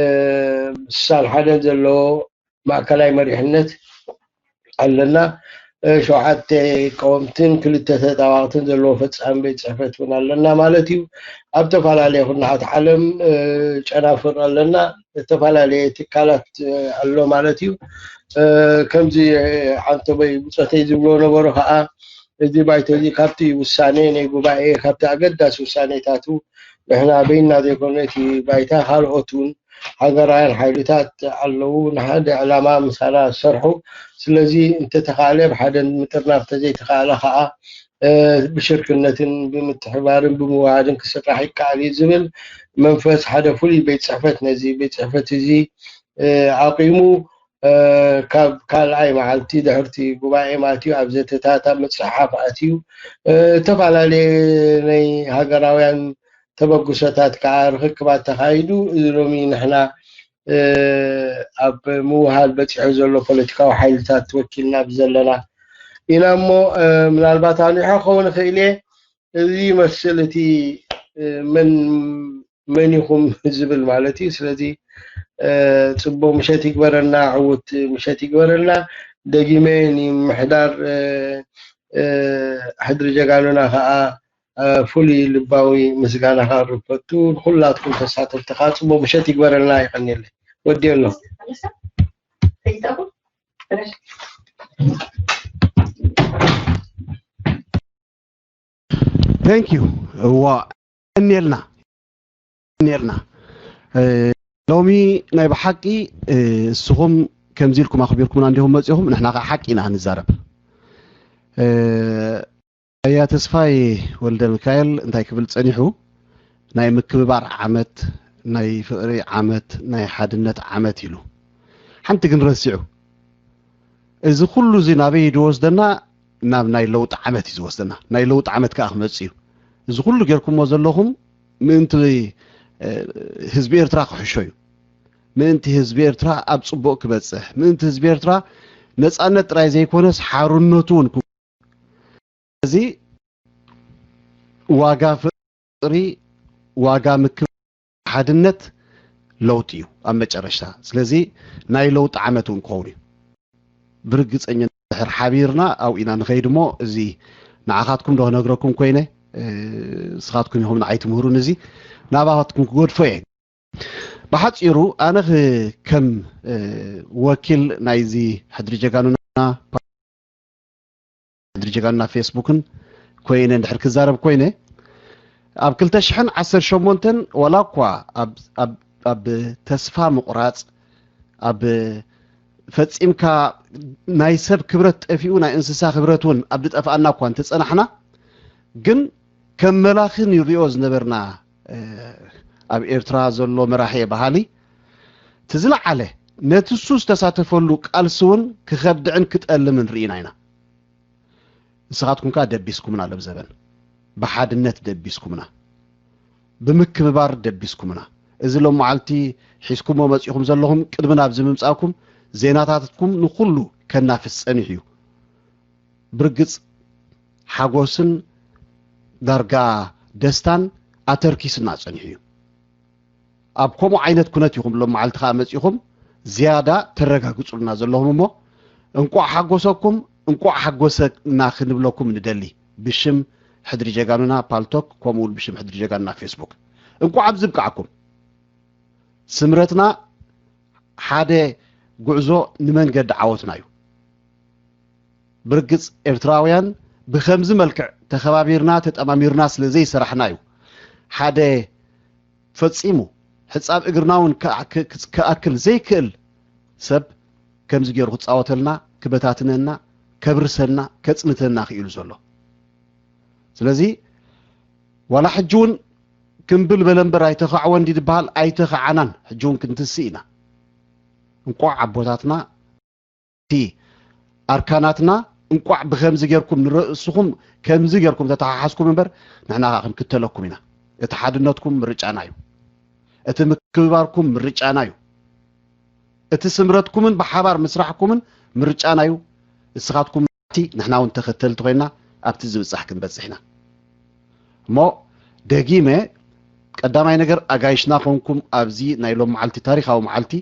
ስሳን ሓደን ዘለዎ ማእከላይ መሪሕነት ኣለና። እ፣ ሸውዓተ ቀወምትን ክልተ ተጣባቕትን ዘለዎ ፈጻሚ ቤት ጽሕፈት እውን ኣለና ማለት እዩ። ኣብ ዝተፈላለየ ኩርናዓት ዓለም፣ እ፣ ጨናፍር ኣለና። ዝተፈላለየ ትካላት፣ እ፣ ኣሎ ማለት እዩ። እ፣ ከምዚ፣ እ፣ ዓንተቦይ ብጾተይ ዝብሎ ነበሩ ከዓ፣ እዚ ባይቶ እዚ ካብቲ ውሳኔ ናይ ጉባኤ፣ ካብቲ ኣገዳሲ ውሳኔታቱ ንሕና በይንና ዘይኮነ እቲ ባይታ ካልኦት እውን ሃገራውያን ሓይልታት ኣለዉ፣ ንሓደ ዕላማ ምሳና ዝሰርሑ። ስለዚ እንተተኻእለ ብሓደ ምጥርናፍ፣ እንተዘይተኻእለ ከዓ፣ እ፣ ብሽርክነትን ብምትሕባርን ብምውሃድን ክስራሕ ይከኣል እዩ ዝብል መንፈስ ሓደ ፍሉይ ቤት ጽሕፈት ነዚ ቤት ጽሕፈት እዚ፣ እ፣ ኣቂሙ፣ እ፣ ካብ ካልኣይ መዓልቲ ድሕርቲ ጉባኤ ማለት እዩ ኣብ ዘተታት ኣብ ምጽሕሓፍ ኣትዩ፣ እ፣ እተፈላለየ ናይ ሃገራውያን ተበግሶታት ከዓ ርኽክባት ተኻይዱ። እዚ ሎሚ ንሕና፣ እ፣ ኣብ ምውሃድ በጺሑ ዘሎ ፖለቲካዊ ሓይልታት ወኪልና ብዘለና ኢና እሞ፣ እ፣ ምናልባት ኣንዊሖ ክኸውን ይኽእል እየ። እዚ ይመስል እቲ፣ እ፣ መን፣ መን ኢኹም ዝብል ማለት እዩ። ስለዚ፣ እ፣ ጽቡቕ ምሸት ይግበረልና፣ ዕዉት ምሸት ይግበረልና። ደጊመ ንምሕዳር፣ እ፣ እ፣ ሕድሪ ጀጋኑና ከኣ፣ እ፣ ፍሉይ ልባዊ ምስጋና ከቕርብ ፈቱ። ንኹላትኩም ተሳተፍቲ ከኣ ጽቡቕ ምሸት ይግበረልና። የቐንየለይ። ወድዮ ኣለኹ። Thank you። እዋ፣ እኔልና፣ እኔልና። እ፣ ሎሚ ናይ ብሓቂ፣ እ፣ እስኹም ከምዚ ኢልኩም ኣኽቢርኩምና እንዲኹም መጺኹም፣ ንሕና ኸዓ ሓቂ ኢና ንዛረብ። እ፣ ኣያ ተስፋይ ወልደ ሚካኤል እንታይ ክብል ጸኒሑ፣ ናይ ምክብባር ዓመት፣ ናይ ፍቕሪ ዓመት፣ ናይ ሓድነት ዓመት ኢሉ። ሓንቲ ግን ረሲዑ። እዚ ኩሉ እዚ ናበይ እዩ ዝወስደና? ናብ ናይ ለውጢ ዓመት እዩ ዝወስደና። ናይ ለውጢ ዓመት ከኣ ክመጽእ እዩ። እዚ ኩሉ ጌርኩሞ ዘለኹም ምእንቲ፣ እ፣ ህዝቢ ኤርትራ ክሕሾ እዩ። ምእንቲ ህዝቢ ኤርትራ ኣብ ጽቡቕ ክበጽሕ፣ ምእንቲ ህዝቢ ኤርትራ ነጻነት ጥራይ ዘይኮነስ ሓርነቱ እውን ክው-፣ እዚ ዋጋ ፍቕሪ፣ ዋጋ ምክብ-፣ ሓድነት ለውጢ እዩ ኣብ መጨረሽታ። ስለዚ ናይ ለውጢ ዓመት እውን ክኸውን እዩ። ብርግጸኝነት ድሕር ሓቢርና ኣብኡ ኢና ንኸይድ እሞ፣ እዚ ንዓኻትኩም ዶ ክነግረኩም ኮይነ፣ እ፣ ንስኻትኩም ኢኹም ንዓይ ትምህሩን፣ እዚ ናባኻትኩም ክገድፎ እየ። ብሓጺሩ ኣነ ኽ-፣ ከም፣ እ፣ ወኪል ናይዚ ሕድሪ ጀጋኑና፣ ሕድሪ ጀጋኑና ፌስቡክን ኮይነ እንድሕር ክዛረብ ኮይነ፣ ኣብ ክልተ ሽሕን ዓሰርተ ሸሞንተን ዋላ እኳ ኣብ፣ ኣብ፣ ኣብ ተስፋ ምቑራጽ፣ ኣብ ፈጺምካ ናይ ሰብ ክብረት ጠፊኡ ናይ እንስሳ ክብረት እውን ኣብ ዝጠፍኣና እኳ እንተጸናሕና፣ ግን ከም መላኺ ንሪኦ ዝነበርና፣ እ፣ ኣብ ኤርትራ ዘሎ መራሒ እየ በሃሊ፣ እቲ ዝለዓለ ነቲ እሱ ዝተሳተፈሉ ቃልሲ እውን ክኸድዕን ክጠልምን ርኢና ኢና። ንስኻትኩም ከኣ ደቢስኩምና፣ ለብዘበን ብሓድነት ደቢስኩምና፣ ብምክብባር ደቢስኩምና። እዚ ሎም መዓልቲ ሒዝኩሞ መጺኹም ዘለኹም፣ ቅድሚ ናብዚ ምምጻእኩም ዜናታትኩም ንኹሉ ከናፍስ ጸኒሑ እዩ። ብርግጽ ሓጎስን ዳርጋ ደስታን ኣተርኪስና ጸኒሑ እዩ። ኣብ ከምኡ ዓይነት ኩነት ኢኹም ሎም መዓልቲ ከኣ መጺኹም ዝያዳ ተረጋግጹልና ዘለኹም እሞ፣ እንቋዕ ሓጎሰኩም፣ እንቋዕ ሓጎሰና ክንብለኩም ንደሊ። ብሽም ሕድሪ ጀጋኑና ፓልቶክ፣ ከምኡ እውን ብሽም ሕድሪ ጀጋኑና ፌስቡክ፣ እንቋዕ ኣብዚ ብቃዕኩም። ስምረትና ሓደ ጉዕዞ ንመንገዲ ዓወትና እዩ። ብርግጽ ኤርትራውያን ብኸምዚ መልክዕ ተኸባቢርና ተጠማሚርና ስለ ዘይሰራሕና እዩ ሓደ ፈጺሙ ሕጻብ እግርና እውን ክኣ-፣ ክ-፣ ክኣክል ዘይክእል ሰብ ከምዚ ገይሩ ክጻወተልና፣ ክበታትነና፣ ከብርሰና፣ ከጽንተና ክኢሉ ዘሎ። ስለዚ ዋላ ሕጂ እውን ክምብል በለ እምበር ኣይተኻዕወ እንዲ ዝበሃል ኣይተኻዓናን፣ ሕጂ እውን ክንትስእ ኢና። እንቋዕ ኣቦታትና እቲ ኣርካናትና እንቋዕ ብኸምዚ ጌርኩም ንርእስኹም ከምዚ ጌርኩም ተተሓሓዝኩም እምበር ንሕና ኸዓ ክንክተለኩም ኢና። እቲ ሓድነትኩም ምርጫና እዩ። እቲ ምክብባርኩም ምርጫና እዩ። እቲ ስምረትኩምን ብሓባር ምስራሕኩምን ምርጫና እዩ። እስኻትኩም እቲ ንሕና እውን ተኸተልቲ ኮይና ኣብቲ ዝብጻሕ ክንበጽሕ ኢና። እሞ ደጊመ ቀዳማይ ነገር ኣጋይሽና ኮንኩም ኣብዚ ናይ ሎም መዓልቲ ታሪኻዊ መዓልቲ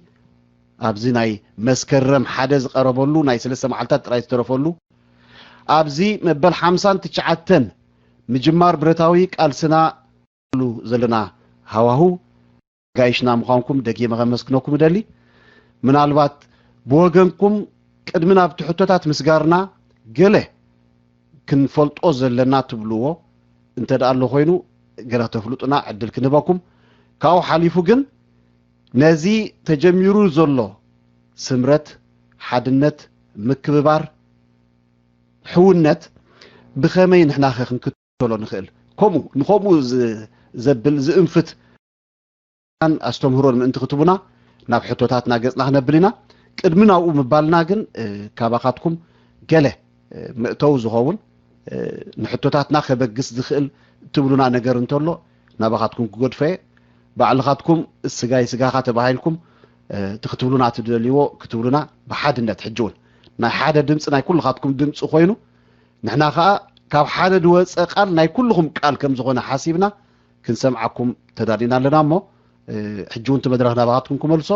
ኣብዚ ናይ መስከረም ሓደ ዝቐረበሉ ናይ ሰለስተ መዓልታት ጥራይ ዝተረፈሉ ኣብዚ መበል ሓምሳን ትሽዓተን ምጅማር ብረታዊ ቃልስና ሉ ዘለና ሃዋሁ ኣጋይሽና ምዃንኩም ደጊመ ከመስግነኩም እደሊ። ምናልባት ብወገንኩም ቅድሚ ናብቲ ሕቶታት ምስጋርና ገለ ክንፈልጦ ዘለና ትብልዎ እንተ ደኣ ኣሎ ኮይኑ ገለ ከተፍልጡና ዕድል ክንህበኩም። ካብኡ ሓሊፉ ግን ነዚ ተጀሚሩ ዘሎ ስምረት፣ ሓድነት፣ ምክብባር፣ ሕውነት ብኸመይ ንሕናኸ ክንክተሎ ንኽእል? ከምኡ ንኸምኡ ዝ-፣ ዘብል ዝእንፍት ኣስተምህሮን ምእንቲ ክትቡና ናብ ሕቶታትና ገጽና ክነብል ኢና። ቅድሚ ናብኡ ምባልና ግን፣ እ፣ ካባኻትኩም ገለ፣ እ፣ መእተዊ ዝኸውን፣ እ፣ ንሕቶታትና ከበግስ ዝኽእል ትብሉና ነገር እንተሎ ናባኻትኩም ክገድፎ እየ። ባዕልኻትኩም ስጋይ ስጋኻ ተባሂልኩም፣ እ፣ እቲ ክትብሉና ትደልይዎ ክትብሉና ብሓድነት ሕጂ እውን ናይ ሓደ ድምፂ ናይ ኩልኻትኩም ድምፂ ኮይኑ ንሕና ኸዓ ካብ ሓደ ዝወፀ ቃል ናይ ኩልኹም ቃል ከም ዝኾነ ሓሲብና ክንሰምዓኩም ተዳሊና ኣለና እሞ፣ እ፣ ሕጂ እውን እቲ መድረኽ ናባኻትኩም ክመልሶ፣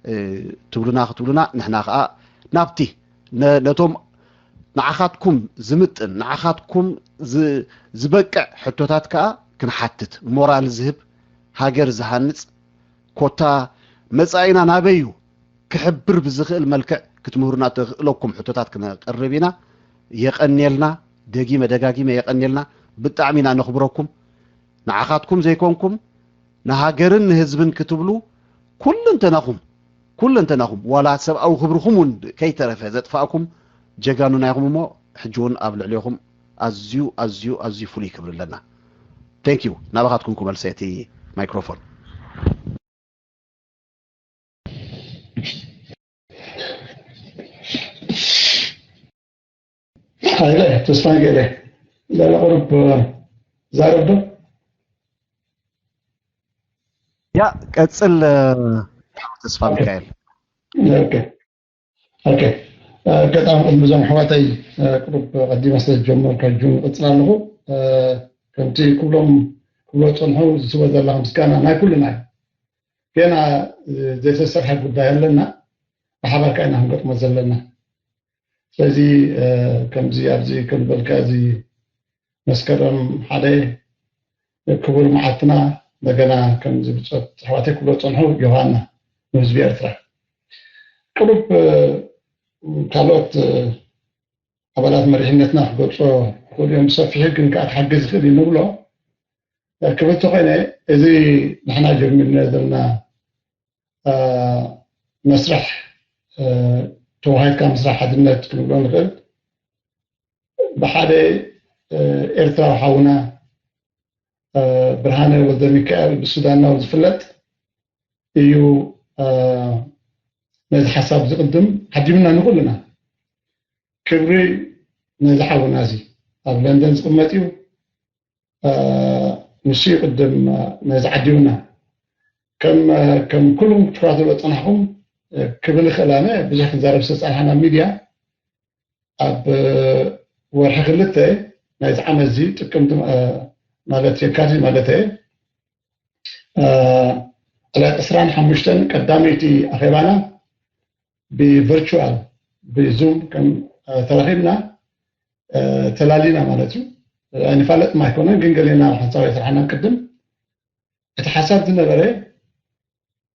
እ፣ ትብሉና ክትብሉና ንሕና ኸዓ ናብቲ ነ-፣ ነቶም ንዓኻትኩም ዝምጥን ንዓኻትኩም ዝ-፣ ዝበቅዕ ሕቶታት ከኣ ክንሓትት ሞራል ዝህብ ሃገር ዝሃንጽ ኮታ መጻኢና ናበይ እዩ ክሕብር ብዝኽእል መልክዕ ክትምህሩና ተኽእለኩም ሕቶታት ክነቕርብ ኢና። የቐንየልና፣ ደጊመ ደጋጊመ የቐንየልና። ብጣዕሚ ኢና ነኽብረኩም። ንዓኻትኩም ዘይኮንኩም ንሃገርን ንህዝብን ክትብሉ ኩለንተናኹም፣ ኩለንተናኹም ዋላ ሰብኣዊ ክብርኹም እውን ከይተረፈ ዘጥፋእኩም ጀጋኑና ኢኹም እሞ ሕጂ እውን ኣብ ልዕሌኹም ኣዝዩ፣ ኣዝዩ፣ ኣዝዩ ፍሉይ ክብሪ ኣለና። Thank you። ናባኻትኩም ክመልሰ እቲ ማይክሮፎን። ሃይለ ተስፋ ገለ ገለ ቁሩብ ዛረብ ዶ? ያ ቀጽል፣ እ፣ ተስፋ ሚካኤል። ኦኬ። ኦኬ። እ፣ ኣጋጣሚ ቅድሚ እዞም ኣሕዋተይ፣ እ፣ ቁሩብ ቀዲመ ስለ ዝጀመርኩ ሕጂ እውን እቕጽል ኣለኹ። እ፣ ከምቲ ኩሎም ክብሎ ዝጸንሑ ዝስወ ዘለኻ ምስጋና ናይ ኩልና እዩ። ገና፣ እ፣ ዘይተሰርሐ ጉዳይ ኣለና። ብሓባር ከኣ ኢና ክንገጥሞ ዘለና። ስለዚ፣ እ፣ ከምዚ ኣብዚ ከም ዝበልካ እዚ መስከረም ሓደ ክቡር መዓልትና እንደገና ከምዚ ብጾት ኣሕዋተይ ክብሎ ዝጸንሑ ዮሃና ንህዝቢ ኤርትራ። ቅሩብ፣ እ፣ ካልኦት፣ እ፣ ኣባላት መሪሕነትና ክገልጾ ይኽእሉ እዮም ብሰፊሑ፣ ግን ከኣ ክሓግዝ ይኽእል እዩ ንብሎ። እ፣ ክብል ተኾይነ እዚ ንሕና ጀሚርናዮ ዘለና፣ እ፣ መስርሕ፣ እ፣ ተዋሂድካ ምስራሕ ሓድነት ክንብሎ ንኽእል። ብሓደ፣ እ፣ ኤርትራዊ ሓውና፣ እ፣ ብርሃነ ወልደሚካኤል ብሱዳናዊ ዝፍለጥ እዩ፣ እ፣ ነዚ ሓሳብ ዝቕድም ዓዲምና ንኹልና። ክብሪ ነዚ ሓውና እዚ። ኣብ ለንደን ዝቕመጥ እዩ። ንሱ እዩ ቅድም ነዚ ዓዲውና። ከም ከም ኩሉም ክትከታተሎ ዝጸናሕኩም ክብል ይኽእል ኣነ ብዙሕ ክንዛረብ ዝተጸናሕና ሚድያ ኣብ ወርሒ ክልተ ናይዚ ዓመት እዚ ጥቅምቲ ማለት የካቲት ማለት እየ ዕለት ዕስራን ሓሙሽተን ቀዳመይቲ ኣኼባና ብቨርቹዋል ብዙም ከም ተራኺብና ተላሊና ማለት እዩ። ኣይንፋለጥም ኣይኮነን ግን ገሌና ሓንሳብ ኣይሰራሕናን ቅድም። እቲ ሓሳብ ዝነበረ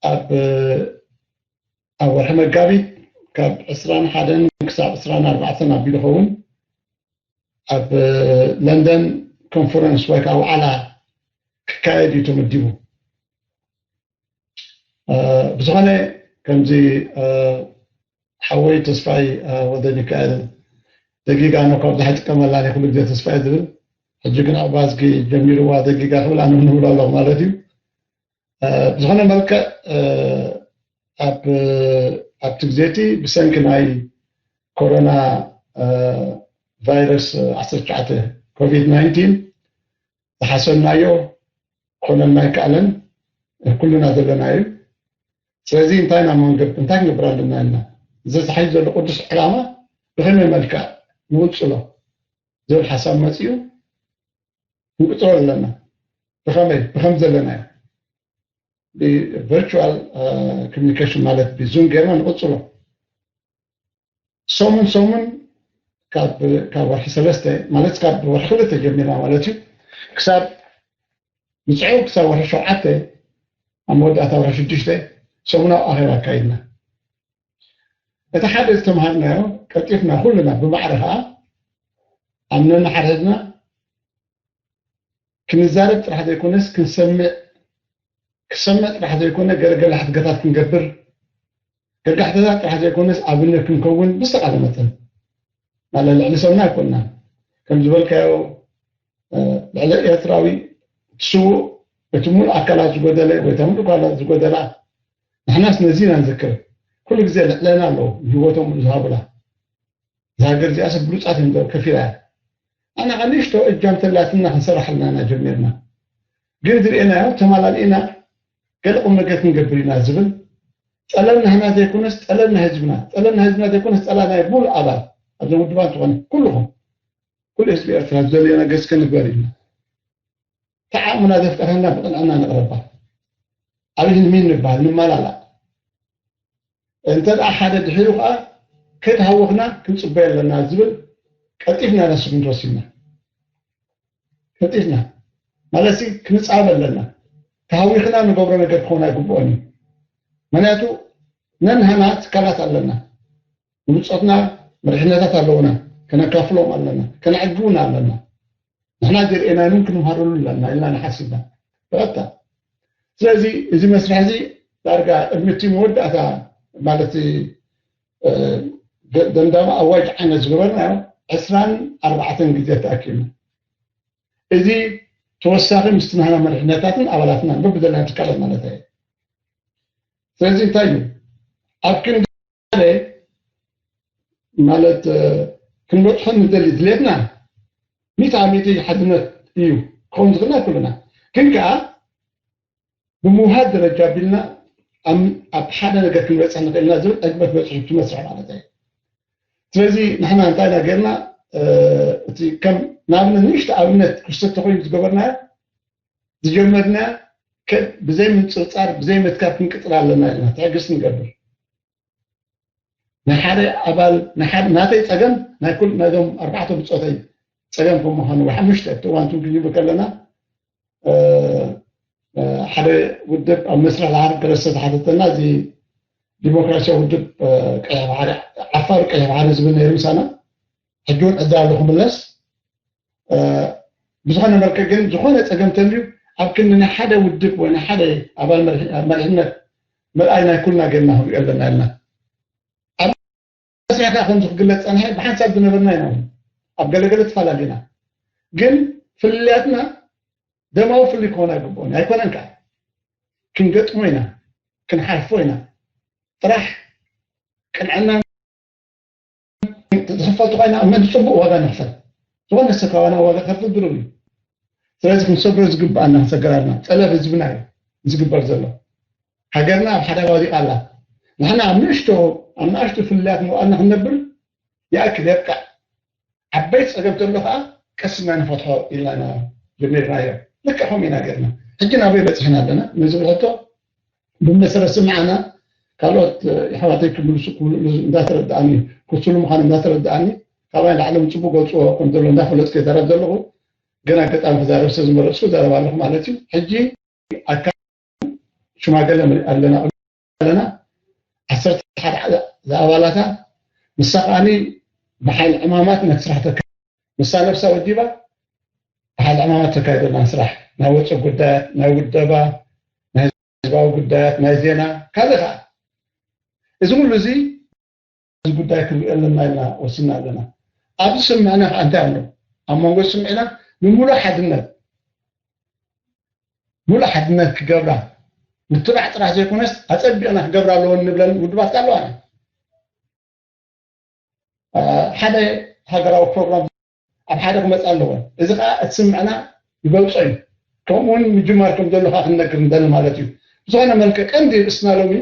ኣብ ኣብ ወርሒ መጋቢት ካብ ዕስራን ሓደን ክሳብ ዕስራን ኣርባዕተን ኣቢሉ ኸውን ኣብ ለንደን ኮንፈረንስ ወይ ከዓ ዋዕላ ክካየድ እዩ ተመዲቡ። ብዝኾነ ከምዚ ሓወይ ተስፋይ ወልደ ሚካኤል ደጊጋ ነው ካብዚ ኣይጥቀመላ ኩሉ ግዜ ተስፋይ ዝብል ሕጂ ግን ኣባዝጊ ጀሚርዋ ደጊጋ ክብል ኣነ ንብሎ ኣለኹ ማለት እዩ። ብዝኾነ መልክዕ ኣብ ኣብቲ ግዜ እቲ ብሰንኪ ናይ ኮሮና ቫይረስ ዓሰርተ ትሽዓተ ኮቪድ ናይንቲን ዝሓሰብናዮ ክኾነልና ኣይከኣለን። ኩልና ዘለና እዩ። ስለዚ እንታይ ኢና መንገድ እንታይ ክንገብር ኣለና ኢልና እዚ ዝሓይ ዘሎ ቅዱስ ዕላማ ብኸመይ መልክዕ ንውፅሎ ዝብል ሓሳብ መፂኡ ንቅፅሎ ኣለና። ብኸመይ ብኸም ዘለናዮ ብቨርቹዋል ኮሚኒኬሽን ማለት ብዙም ጌርና ንቅፅሎ። ሰሙን ሰሙን ካብ ካብ ወርሒ ሰለስተ ማለት ካብ ወርሒ ክልተ ጀሚርና ማለት እዩ ክሳብ ንፅዕው ክሳብ ወርሒ ሸውዓተ ኣብ መወዳእታ ወርሒ ሽዱሽተ ሰሙናዊ ኣኼባ ኣካይድና። እቲ ሓደ ዝተምሃርናዮ ቀልጢፍና ኩልና ብማዕረ ከዓ ኣብ ነንሓድሕድና ክንዛረብ ጥራሕ ዘይኮነስ ክንሰምዕ ክሰምዕ ጥራሕ ዘይኮነ ገለገለ ሕትገታት ክንገብር ገጋሕተታት ጥራሕ ዘይኮነስ ኣብነት ክንከውን ብዝተቃለ መጠን ማለት ልዕሊ ሰብና ኣይኮንና ከም ዝበልካዮ ልዕሊ ኤርትራዊ ስውእ እቲ ሙሉእ ኣካላት ዝጎደለ ወይ እታ ሙሉእ ኣካላት ዝጎደላ ንሕናስ ነዚ ኢና ንዝክር ኩሉ ግዜ ልዕለና ኣለዉ ንህይወቶም ዝሃቡላ እዛ ሃገር እዚኣ ሰብ ብሉጻት እዮም ከፊላ እያ ኣና ኸ ንእሽቶ እጃም ተላትና ክንሰራሕልና ኢና ጀሚርና ግን ዝርእናዮ ተማላሊእና ገለ ቁም ነገር ክንገብር ኢና ዝብል ጠለብ ናህና ዘይኮነስ ጠለብ ናይ ህዝብና ጠለብ ናይ ህዝብና ዘይኮነስ ጠላ ናይ ሙሉእ ኣባል ኣብዞም ውድባት ዝኾነ ኩልኹም ኩሉ ህዝቢ ኤርትራ ዝደልዮ ነገር እስከ ንግበር ኢልና ተዓቕምና ዘፍቀረና ብቕንዕና ንቕረባ ኣብ ኢድ ሚን ንበሃል ንመላላእ እንተ ደኣ ሓደ ድሒሩ ከኣ ከይተሃወኽና ክንጽበዮ ኣለና ዝብል ቀልጢፍና ነስብ እንተወሲድና ቀልጢፍና ማለትሲ ክንጻበ ኣለና ተሃዊኽና ንገብሮ ነገር ክኸውን ኣይግብኦን እዩ ምክንያቱ ነንሃና ትካላት ኣለና ንብጾትና መሪሕነታት ኣለውና ከነካፍሎም ኣለና ከነዕግቡና ኣለና ንሕና ዝርእናዮም ክንምሃረሉ ኣለና ኢልና ንሓስብ ኢና። በቐጥታ ስለዚ እዚ መስርሕ እዚ ዳርጋ ቅድሚ እቲ መወዳእታ ማለት ደምዳሚ ኣዋጅ ዓይነት ዝገበርናዮ ዕስራን ኣርባዕተን ግዜ ተኣኪብና። እዚ ተወሳኺ ምስቲ ናህና መሪሕነታትን ኣባላትናን በብዘለና ትካላት ማለት እየ። ስለዚ እንታይ እዩ ኣብ ክንዲ ሓደ ማለት ክንበፅሖ ንደሊ ድሌትና ሚእቲ ኣብ ሚእቲ ሓድነት እዩ ክኸውን ዝኽእል ኣይኩልና ግን ከዓ ብምውሃድ ደረጃ ኣቢልና ኣብ ሓደ ነገር ክንበፅሕ ንኽእልና ዝብል ዕግበት በፂሑ ትመስርሕ ማለት እዩ ስለዚ ንሕና እንታይ ኢና ጌርና እቲ ከም ንኣብነት ንእሽቶ ኣብነት ክስተት ተኮይኑ ዝገበርናዮ ዝጀመርና ብዘይ ምንፅርፃር ብዘይ ምትካብ ክንቅፅል ኣለና ኢልና ትዕግስቲ ንገብር ናይ ሓደ ኣባል ናይ ሓደ ናተይ ፀገም ናይ ኩል ናይዞም ኣርባዕተ ብፆተይ ፀገም ከም ምዃኑ ወይ ሓሙሽተ እቲ እዋን ክንጅምር ከለና ሓደ ውድብ ኣብ መስርሕ ዝሓረብ ከለስ ዝተሓተተና እዚ ዲሞክራሲያዊ ውድብ ቀይሕ ባሕሪ ዓፋር ቀይሕ ባሕሪ ዝብል ነይሩ ምሳና ሕጂ እውን ዕዳ ኣሎ ክምለስ ብዝኾነ መልክዕ ግን ዝኾነ ፀገም ተልዩ ኣብ ክንዲ ናይ ሓደ ውድብ ወይ ናይ ሓደ ኣባል መሪሕነት ምርኣይ ናይ ኩልና ጌርና ክንሪኦ ኣለና ኢልና ኣብ መስርሕ ከዓ ከምዚ ክግለፅ ፀንሐ ብሓንሳብ ዝነበርና ኢና ኣብ ገለገለ ተፈላለዩና ግን ፍልልያትና ደማዊ ፍልይ ክኾን ኣይግብኦን ኣይኮነን ከዓ ክንገጥሞ ኢና ክንሓልፎ ኢና ጥራሕ ቅንዕና ዝኽፈል ተኾይና እመን ፅቡቅ ዋጋ ንኽፈል ዝኾነ ሰብ ካባና ዋጋ ከፍል ድሩብ እዩ። ስለዚ ክንሰግሮ ዝግብኣና ክሰገር ኣለና። ጠለብ ህዝብና እዩ ዝግበር ዘሎ። ሃገርና ኣብ ሓደጋ ወዲቓ ኣላ። ንሕና ኣብ ንእሽቶ ኣብ ንኣሽቱ ፍልልያት መዋእልና ክንነብር ይኣክል የብቃዕ። ዓበይቲ ጸገም ተሎ ከዓ ቀስ ኢልና ንፈትሖ ኢልና ኢና ጀሚርናዮ። ልክዕ ከምኡ ኢና ገርና። ሕጂ ናበይ በፂሕና ኣለና ንዝብል ሕቶ ብመሰረት ስምዓና ካልኦት የሕዋተይ ክምልሱ ክምልሱ እንዳተረድኣኒ ክስሉ ምዃኑ እንዳተረድኣኒ ካባይ ላዕሎም ፅቡቅ ገልፅዎ ከም ዘሎ እንዳፈለጥኩ ይዛረብ ዘለኹ። ግን ኣጋጣሚ ክዛረብ ስለ ዝመረፅኩ ይዛረብ ኣለኹ ማለት እዩ። ሕጂ ኣካ ሽማገለ ኣለና ኣለና ዓሰርተ ሓደ ዝኣባላታ ንሳ ከዓኒ ብሓይሊ ዕማማት ነቲ ስራሕ ተካ ንሳ ነብሳ ወዲባ ብሓይሊ ዕማማት ተካይደልና ስራሕ ናይ ወፀ ጉዳያት ናይ ውደባ ናይ ህዝባዊ ጉዳያት ናይ ዜና ካልእ ከዓ እዚ ኩሉ እዚ እዚ ጉዳይ ክንሪኦ ኣለና ኢልና ወሲና ኣለና። ኣብዚ ስምዕና ከዓ እንታይ ኣሎ ኣብ መንጎ ስምዕና ብምሉእ ሓድነት ሙሉእ ሓድነት ክገብራ ምትባዕ ጥራሕ ዘይኮነስ ኣጸቢቕና ክገብራ ኣለወን ንብለን ውድባት ኣለዋና። ሓደ ሃገራዊ ፕሮግራም ኣብ ሓደ ክመጽእ ኣለወን። እዚ ከዓ እቲ ስምዕና ይበልጾ እዩ። ከምኡውን ምጅማር ከም ዘሎ ከዓ ክንነግር ንደሊ ማለት እዩ። ብዝኾነ መልክዕ ቀንዲ ርእስና ሎሚ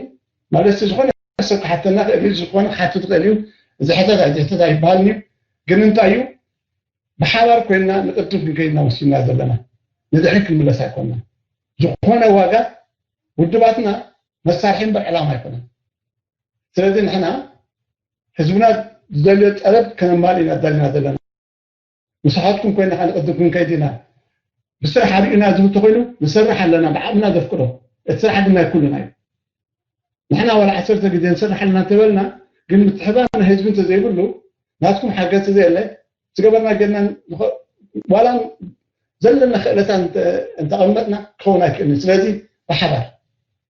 ማለት ዝኾነ ሰብ ክሓተና ክእል እዩ፣ ዝኾነ ክሓትት ክእል እዩ። እዚ ሕተት ኣይትሕተት ኣይበሃልን እዩ። ግን እንታይ እዩ ብሓባር ኮይንና ንቅድም ክንከይድ ኢና ወሲንና ዘለና። ንድሕሪት ክንምለስ ኣይኮንና። ዝኾነ ዋጋ ውድባትና መሳርሒ እምበር ዕላማ ኣይኮነን። ስለዚ ንሕና ህዝብና ዝደልዮ ጠለብ ከነማልእ ኢና ደሊና ዘለና። ምሳሓትኩም ኮይና ከዓ ንቅድም ክንከይድ ኢና። ብስራሕ ኣርእዩና ዝብል ተኮይኑ ንሰርሕ ኣለና ብዓቕምና ዘፍቅዶ። እቲ ስራሕ ግን ናይ ኩልና እዩ። ንሕና ዋላ ዓሰርተ ግዜ ንሰርሕ ኣለና እንተበልና ግን ምትሕባር ናይ ህዝቢ እንተዘይብሉ ናትኩም ሓገዝ ተዘየለ ዝገበርና ጌርና ዋላ ዘለና ክእለታት እንተቐመጥና ክኸውን ኣይክእልን። ስለዚ ብሓባር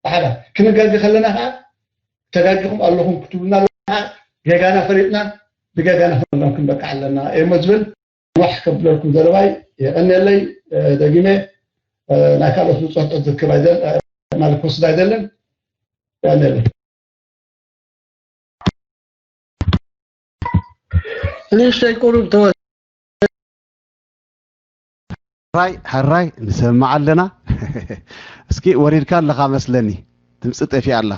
ብሓባር ክንጋገ ከለና ከዓ ተጋጊኹም ኣለኹም ክትብሉና ኣለኹም ከዓ ጌጋና ፈሊጥና ብጌጋና ፈሊጥና ክንበቅዕ ኣለና እሞ ዝብል ዋሕ ከብለልኩም ዘለባይ የቐንየለይ። ደጊመ ናይ ካልኦት ብፅሑፍ ዕድል ክብ ኣይደል ማለት ክወስድ ኣይደልን። የቐንየለይ። ንእሽተይ ቁሩብ ተወ ሕራይ ሕራይ ንሰምዕ ኣለና። እስኪ ወሪድካ ኣለኻ መስለኒ፣ ድምፂ ጠፊኣ ኣላ።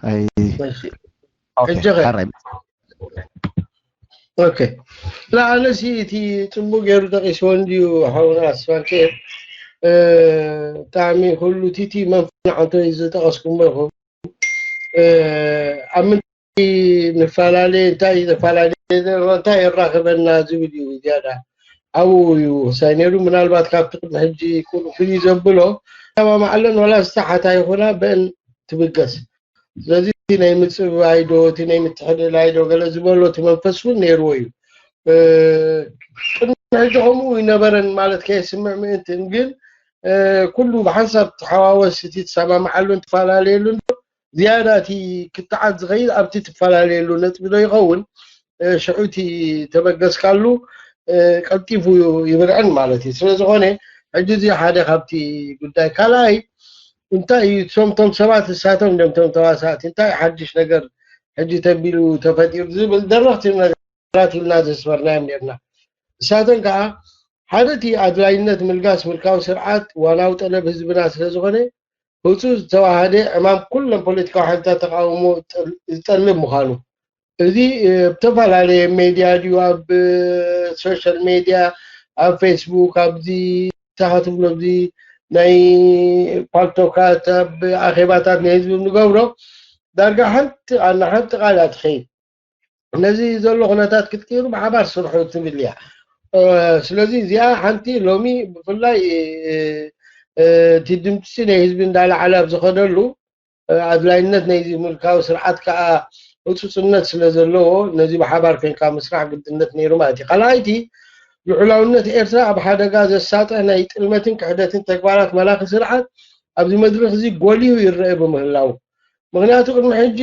ኣይ ኦኬ፣ ሕጂ ኸ? ሕራይ ኦኬ። ላ ኣነሲ እቲ ፅቡቅ ገይሩ ጠቂስዎ እንድዩ ሓውና ኣስፋልኬ ብጣዕሚ ኩሉ ቲቲ መንፈስ ንዓንቶ እዩ ዝጠቀስኩሞ ኢኹም። ኣብ ምንታይ ንፈላለየ እንታይ ዘፈላለየ እንታይ የራኽበና ዝብል እዩ ዝያዳ ኣብኡ እዩ ወሳኝ ነይሩ። ምናልባት ካብቲ ቅድሚ ሕጂ ኩሉ ፍልይ ዘብሎ ሰማማዕ ኣለን ዋላ ዝተሓታ ይኹና ብእን ትብገስ ስለዚ ናይ ምፅብባይ ዶ እቲ ናይ ምትሕልላይ ዶ ገለ ዝበሎ እቲ መንፈስ እውን ነይርዎ እዩ። ቅድሚ ሕጂ ከምኡ ይነበረን ማለት ከየስምዕ ምእንትን ግን ኩሉ ብሓንሳብ ትሓዋወስ እቲ ትሰማምዓሉን ትፈላለየሉን ዶ ዝያዳ እቲ ክትዓት ዝኸይድ ኣብቲ ትፈላለየሉ ነጥቢ ዶ ይኸውን ሽዑ እቲ ተበገስካሉ ቀልጢፉ ይብርዕን ማለት እዩ። ስለዝኾነ ሕጂ እዚ ሓደ ካብቲ ጉዳይ ካልኣይ እንታይ እዩ እቶም ቶም ሰባት እሳቶም እንደም ቶም ተዋሳእቲ እንታይ ሓድሽ ነገር ሕጂ ተቢሉ ተፈጢሩ ዝብል ደረኽቲ ነገራት ኢልና ዘስመርናዮም ነርና። እሳቶም ከዓ ሓደ እቲ ኣድላይነት ምልጋስ ምልካዊ ስርዓት ዋናዊ ጠለብ ህዝብና ስለዝኾነ ህፁፅ ዝተዋሃደ ዕማም ኩሎም ፖለቲካዊ ሓይልታት ተቃውሞ ዝጠልብ ምዃኑ እዚ ብተፈላለየ ሜድያ ድዩ ኣብ ሶሻል ሜድያ ኣብ ፌስቡክ ኣብዚ ታሃትብሎ ኣብዚ ናይ ፓልቶካት ኣብ ኣኼባታት ናይ ህዝቢ ንገብሮ ዳርጋ ሓንቲ ኣና ሓንቲ ቃል ኣትኸይድ ነዚ ዘሎ ኩነታት ክትቅይሩ ብሓባር ስርሑ ትብል እያ። ስለዚ እዚኣ ሓንቲ ሎሚ ብፍላይ እቲ ድምፂ ናይ ህዝቢ እንዳለዓለ ኣብ ዝኸደሉ ኣድላይነት ናይዚ ምልካዊ ስርዓት ከዓ ህፁፅነት ስለ ዘለዎ ነዚ ብሓባር ኮይንካ ምስራሕ ግድነት ነይሩ ማለት እዩ። ካልኣይቲ ልዑላውነት ኤርትራ ኣብ ሓደጋ ዘሳጥሕ ናይ ጥልመትን ክሕደትን ተግባራት መላኺ ስርዓት ኣብዚ መድረኽ እዚ ጎሊሁ ይረአ ብምህላው ምኽንያቱ ቅድሚ ሕጂ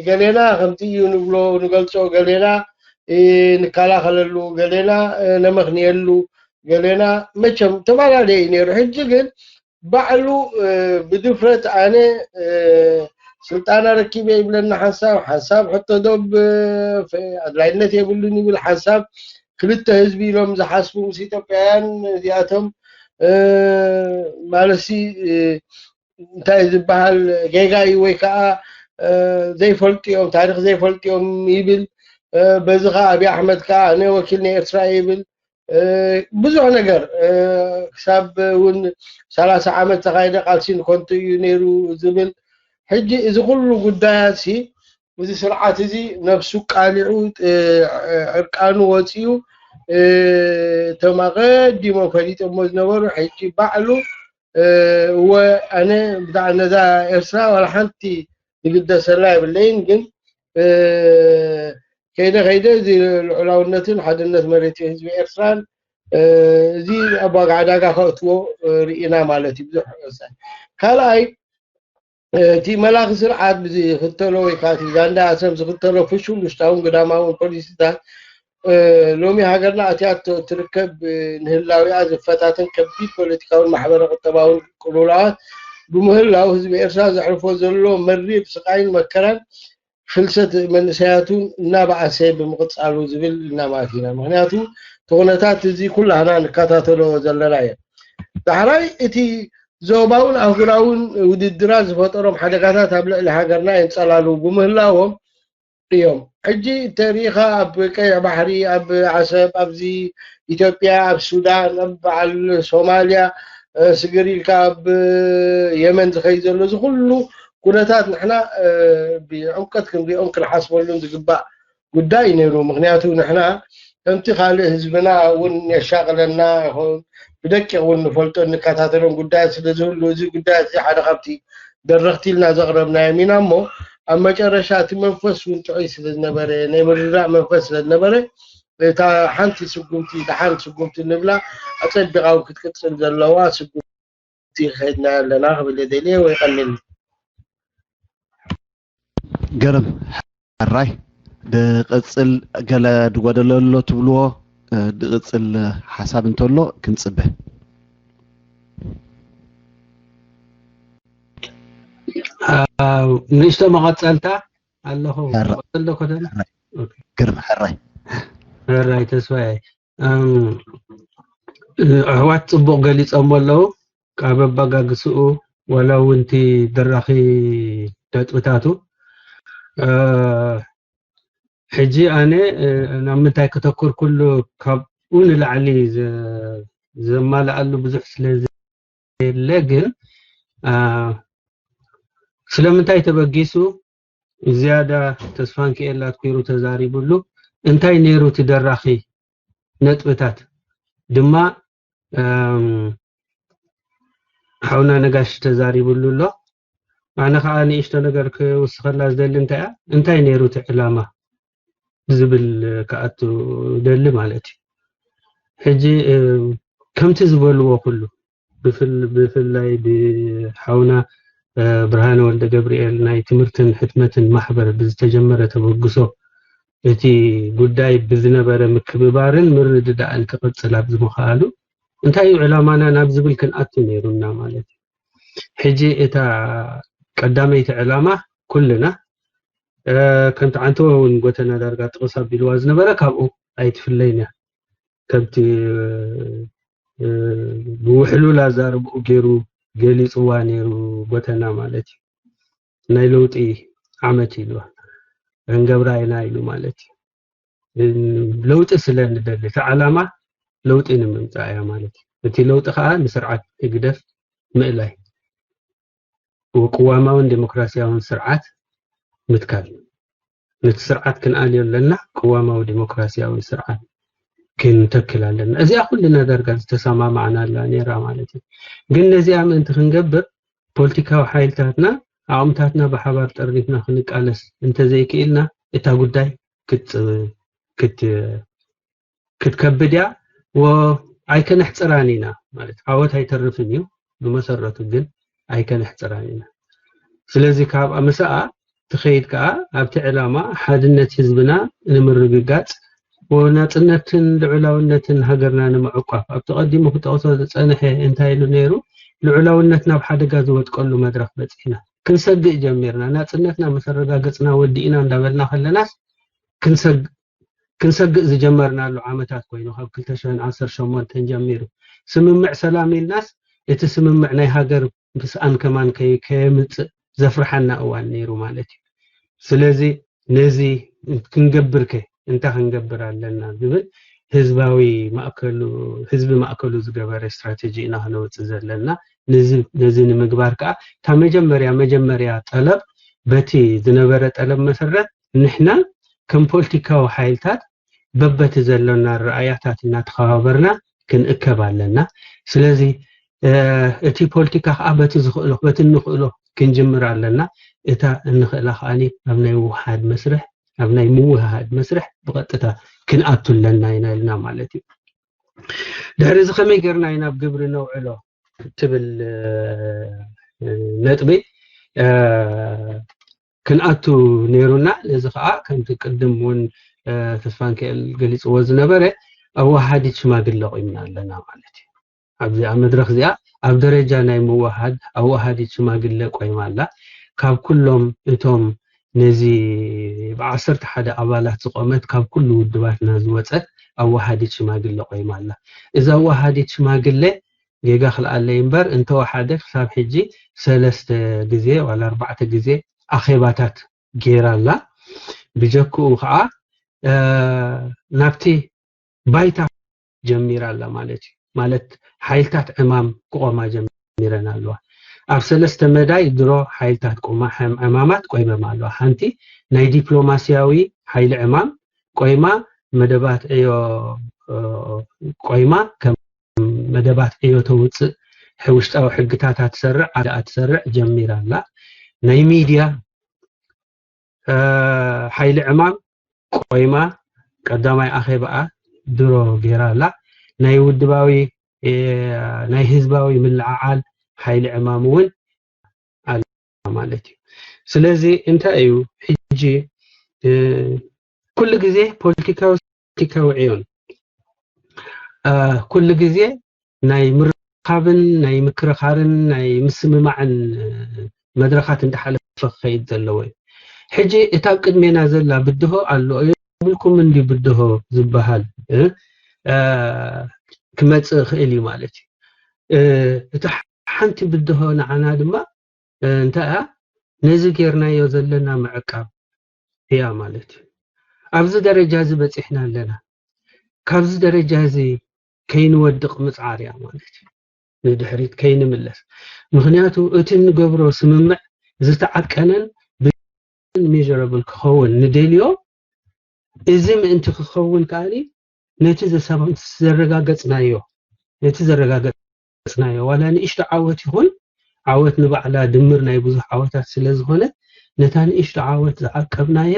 ገሌና ከምቲ እዩ ንብሎ ንገልፆ ገሌና ንከላኸለሉ ገሌና ነመኽንየሉ ገሌና መቸም ተፈላለየ እዩ ነይሩ። ሕጂ ግን ባዕሉ ብድፍረት ኣነ ስልጣን ኣረኪበ ይብለና ሓንሳብ ሓንሳብ ሕቶ ዶብ ኣድላይነት የብሉን ይብል ሓንሳብ ክልተ ህዝቢ ኢሎም ዝሓስቡ ምስ ኢትዮጵያውያን እዚኣቶም ማለትሲ እንታይ ዝበሃል ጌጋ እዩ ወይ ከዓ ዘይፈልጡ እዮም፣ ታሪኽ ዘይፈልጡ እዮም ይብል። በዚ ከዓ ኣብይ ኣሕመድ ከዓ ኣነ ወኪል ናይ ኤርትራ ይብል። ብዙሕ ነገር ክሳብ እውን ሰላሳ ዓመት ተኻይደ ቃልሲ ንኮንቱ እዩ ነይሩ ዝብል። ሕጂ እዚ ኩሉ ጉዳያት ሲ እዚ ስርዓት እዚ ነብሱ ቃሊዑ ዕርቃኑ ወፂኡ እቶም ኣቐዲሞ ፈሊጦሞ ዝነበሩ ሕጂ ባዕሉ እወ ኣነ ብዛዕባ ነዛ ኤርትራ ዋላ ሓንቲ ዝግደሰላ የብለይን፣ ግን ከይደ ከይደ እዚ ልዑላውነትን ሓድነት መሬት ህዝቢ ኤርትራን እዚ ኣብ ዋጋ ዕዳጋ ከእትዎ ርኢና ማለት እዩ። ብዙሕ ካልኣይ እቲ መላኺ ስርዓት ብዝኽተሎ ወይ ከዓ እቲ ዛንዳ ኣሰም ዝኽተሎ ፍሹል ውሽጣውን ግዳማውን ፖሊሲታት ሎሚ ሃገርና ኣትያቶ እትርከብ ንህላዊኣ ዝፈታተን ከቢድ ፖለቲካውን ማሕበረ ቁጠባውን ቅልውላዋት ብምህላው ህዝቢ ኤርትራ ዘሕልፎ ዘሎ መሪር ስቃይን መከራን ፍልሰት መንእሰያቱ እናበኣሰ ብምቕፃሉ ዝብል እናማእት ኢና። ምክንያቱ እቲ ኩነታት እዚ ኩላህና ንከታተሎ ዘለና እየ። ዳሕራይ እቲ ዞባውን ኣህጉራውን ውድድራት ዝፈጠሮም ሓደጋታት ኣብ ልዕሊ ሃገርና የንፀላልዉ ብምህላዎም እዮም። ሕጂ ተሪኢኻ ኣብ ቀይሕ ባሕሪ፣ ኣብ ዓሰብ፣ ኣብዚ ኢትዮጵያ፣ ኣብ ሱዳን፣ ኣብ በዓል ሶማልያ ስግር ኢልካ ኣብ የመን ዝኸይድ ዘሎ እዚ ኩሉ ኩነታት ንሕና ብዕምቀት ክንሪኦን ክንሓስበሉን ዝግባእ ጉዳይ እዩ ነይሩ። ምክንያቱ ንሕና ከምቲ ካልእ ህዝብና እውን የሻቕለና ይኸውን ብደቂቕ እውን ንፈልጦ እንከታተሎን ጉዳያት ስለዝህሉ እዚ ጉዳያት እዚ ሓደ ካብቲ ደረኽቲ ኢልና ዘቕረብናዮም ኢና እሞ ኣብ መጨረሻ እቲ መንፈስ እውን ጥዑይ ስለዝነበረ ናይ ምርዳእ መንፈስ ስለዝነበረ እታ ሓንቲ ስጉምቲ ደሓን ስጉምቲ ንብላ ኣጸቢቓ እውን ክትቅጽል ዘለዋ ስጉምቲ ከድና ኣለና ክብል ደልየ ወይ ቀኒል ገርም ሕራይ ድቕጽል ገለ ድጎደለ ኣሎ ትብልዎ ድቕጽል ሓሳብ እንተሎ ክንጽበ ንእሽቶ መቐጸልታ ኣለኹ ቀጽሎ ኮደና ግርም ሕራይ ሕራይ ተስፋዬ ኣሕዋት ጽቡቕ ገሊጾሞ ኣለዉ ካብ ኣባጋግስኡ ዋላ እውን እቲ ደራኺ ነጥብታቱ ሕጂ ኣነ ናብ ምንታይ ከተኩር ኩሉ ካብኡ ንላዕሊ ዘማልኣሉ ብዙሕ ስለ የለ ግን ስለምንታይ ተበጊሱ ዝያዳ ተስፋንክኤል ኣትኪሩ ተዛሪብሉ እንታይ ነይሩ እቲ ደራኺ ነጥብታት ድማ ሓውና ነጋሽ ተዛሪብሉ ኣሎ ኣነ ከዓ ንእሽቶ ነገር ክውስኸላ ዝደሊ እንታይ እንታይ ነይሩ እቲ ዕላማ ዝብል ክኣቱ ደሊ ማለት እዩ ሕጂ ከምቲ ዝበልዎ ኩሉ ብፍላይ ብሓውና ብርሃነ ወልደ ገብርኤል ናይ ትምህርትን ሕትመትን ማሕበር ብዝተጀመረ ተበግሶ እቲ ጉዳይ ብዝነበረ ምክብባርን ምርድዳእን ክቕፅል ኣብ ዝምኽኣሉ እንታይ እዩ ዕላማና ናብ ዝብል ክንኣቱ ነይሩና ማለት እዩ። ሕጂ እታ ቀዳመይቲ ዕላማ ኩልና ከምቲ ዓንተወ እውን ጎተና ዳርጋ ጥቕስ ኣቢልዋ ዝነበረ ካብኡ ኣይትፍለይን እያ። ከምቲ ብውሕሉል ኣዛርብኡ ገይሩ ገሊፅዋ ነይሩ ጎተና ማለት እዩ። ናይ ለውጢ ዓመት ኢልዋ ክንገብራ ኢና ኢሉ ማለት እዩ። ለውጢ ስለ ንደሊ እቲ ዓላማ ለውጢ ንምምፃእ እያ ማለት እዩ። እቲ ለውጢ ከዓ ንስርዓት ህግደፍ ምእላይ ቅዋማውን ዴሞክራሲያውን ስርዓት ምትካል ነቲ ስርዓት ክንኣልዮ ኣለና ቅዋማዊ ዴሞክራሲያዊ ስርዓት ክንተክል ኣለና እዚኣ ኩልና ዳርጋ ዝተሰማማዕናላ ነይራ ማለት እዩ ግን ነዚኣ ምእንቲ ክንገብር ፖለቲካዊ ሓይልታትና ዓቕምታትና ብሓባር ጠርኒፍና ክንቃለስ እንተዘይክኢልና እታ ጉዳይ ክትከብድ እያ ኣይከነሕፅራን ኢና ማለት ዓወት ኣይተርፍን እዩ ብመሰረቱ ግን ኣይከነሕፅራን ኢና ስለዚ ካብ ምሳኣ ትኸይድ ከዓ ኣብቲ ዕላማ ሓድነት ህዝብና ንምርግጋፅ ወናፅነትን ልዑላውነትን ሃገርና ንምዕቋብ ኣብቲ ቀዲሙ ክጠቕሶ ዝፀንሐ እንታይ ኢሉ ነይሩ ልዑላውነት ናብ ሓደጋ ዝወጥቀሉ መድረክ በፂሕና ክንሰግእ ጀሚርና ናፅነትና መሰረጋገፅና ወዲእና እንዳበልና ከለናስ ክንሰግ ክንሰግእ ዝጀመርናሉ ዓመታት ኮይኑ ካብ ክልተ ሽሕን ዓሰርተ ሸሞንተን ጀሚሩ ስምምዕ ሰላም ኢልናስ እቲ ስምምዕ ናይ ሃገር ምስኣን ከማን ከይ- ከየምፅእ ዘፍርሓና እዋን ነይሩ ማለት እዩ። ስለዚ ነዚ ክንገብር ከ እንታይ ክንገብር ኣለና ዝብል ህዝባዊ ማእከሉ ህዝቢ ማእከሉ ዝገበረ ስትራቴጂ ኢና ክነውፅእ ዘለና። ነዚ ነዚ ንምግባር ከዓ እታ መጀመርያ መጀመርያ ጠለብ በቲ ዝነበረ ጠለብ መሰረት ንሕና ከም ፖለቲካዊ ሓይልታት በበቲ ዘሎና ረኣያታት እናተኸባበርና ክንእከብ ኣለና። ስለዚ እቲ ፖለቲካ ከዓ በቲ ዝኽእሎ በቲ እንኽእሎ ክንጅምር ኣለና። እታ እንኽእላ ከዓኒ ኣብ ናይ ምውሓድ መስርሕ ኣብ ናይ ምውህሃድ መስርሕ ብቐጥታ ክንኣቱ ኣለና ኢና ኢልና ማለት እዩ። ድሕሪ እዚ ከመይ ጌርና ኢና ኣብ ግብሪ ነውዕሎ ትብል ነጥቢ ክንኣቱ ነይሩና። ነዚ ከዓ ከምቲ ቅድም እውን ተስፋንክኤል ገሊፅዎ ዝነበረ ኣወሃዲት ሽማግለ ቆይምና ኣለና ማለት እዩ። ኣብዚኣ መድረክ እዚኣ ኣብ ደረጃ ናይ ምወሃድ ኣወሃዲት ሽማግለ ቆይማ ኣላ። ካብ ኩሎም እቶም ነዚ ብዓሰርተ ሓደ ኣባላት ዝቆመት ካብ ኩሉ ውድባትና ዝወፀት ኣወሃዲት ሽማግለ ቆይማ ኣላ። እዛ ኣወሃዲት ሽማግለ ጌጋ ክልኣለይ እምበር እንተወሓደ ክሳብ ሕጂ ሰለስተ ግዜ ዋላ ኣርባዕተ ግዜ ኣኼባታት ገይራ ኣላ። ብጀክኡ ከዓ ናብቲ ባይታ ጀሚራ ኣላ ማለት እዩ። ማለት ሓይልታት ዕማም ክቆማ ጀሚረን ኣለዋ። ኣብ ሰለስተ መዳይ ድሮ ሓይልታት ቆማ ዕማማት ቆይመም ኣለዋ። ሓንቲ ናይ ዲፕሎማሲያዊ ሓይሊ ዕማም ቆይማ መደባት ዕዮ ቆይማ ከም መደባት ዕዮ ተውፅእ ውሽጣዊ ሕግታት ኣትሰርዕ ኣደ ኣትሰርዕ ጀሚራ ኣላ። ናይ ሚድያ ሓይሊ ዕማም ቆይማ ቀዳማይ ኣኼባኣ ድሮ ገይራ ኣላ። ናይ ውድባዊ ናይ ህዝባዊ ምልዕዓል ሓይሊ ዕማም እውን ኣላ ማለት እዩ። ስለዚ እንታይ እዩ ሕጂ ኩሉ ግዜ ፖለቲካዊ ፖለቲካዊ ዕዮን ኩሉ ግዜ ናይ ምርኻብን ናይ ምክርኻርን ናይ ምስምማዕን መድረኻት እንዳሓለፈ ክኸይድ ዘለዎ እዩ። ሕጂ እታ ኣብ ቅድሜና ዘላ ብድሆ ኣሎ የብልኩም እንዲ ብድሆ ዝበሃል ክመፅእ ይኽእል እዩ ማለት እዩ። እታ ሓንቲ ብድሆ ንዓና ድማ እንታይ እያ ነዚ ጌርናዮ ዘለና ምዕቃብ እያ ማለት እዩ። ኣብዚ ደረጃ እዚ በፂሕና ኣለና። ካብዚ ደረጃ እዚ ከይንወድቕ ምፅዓር እያ ማለት እዩ። ንድሕሪት ከይንምለስ ምክንያቱ እቲ እንገብሮ ስምምዕ ዝተዓቀነን ሚዘረብል ክኸውን ንደልዮ። እዚ ምእንቲ ክኸውን ከዓኒ ነቲ ዘረጋገፅናዮ ነቲ ዘረጋገፅናዮ ዋላ ንእሽቶ ዓወት ይኹን ዓወት ንባዕላ ድምር ናይ ብዙሕ ዓወታት ስለ ዝኾነ ነታ ንእሽቶ ዓወት ዝዓቀብናያ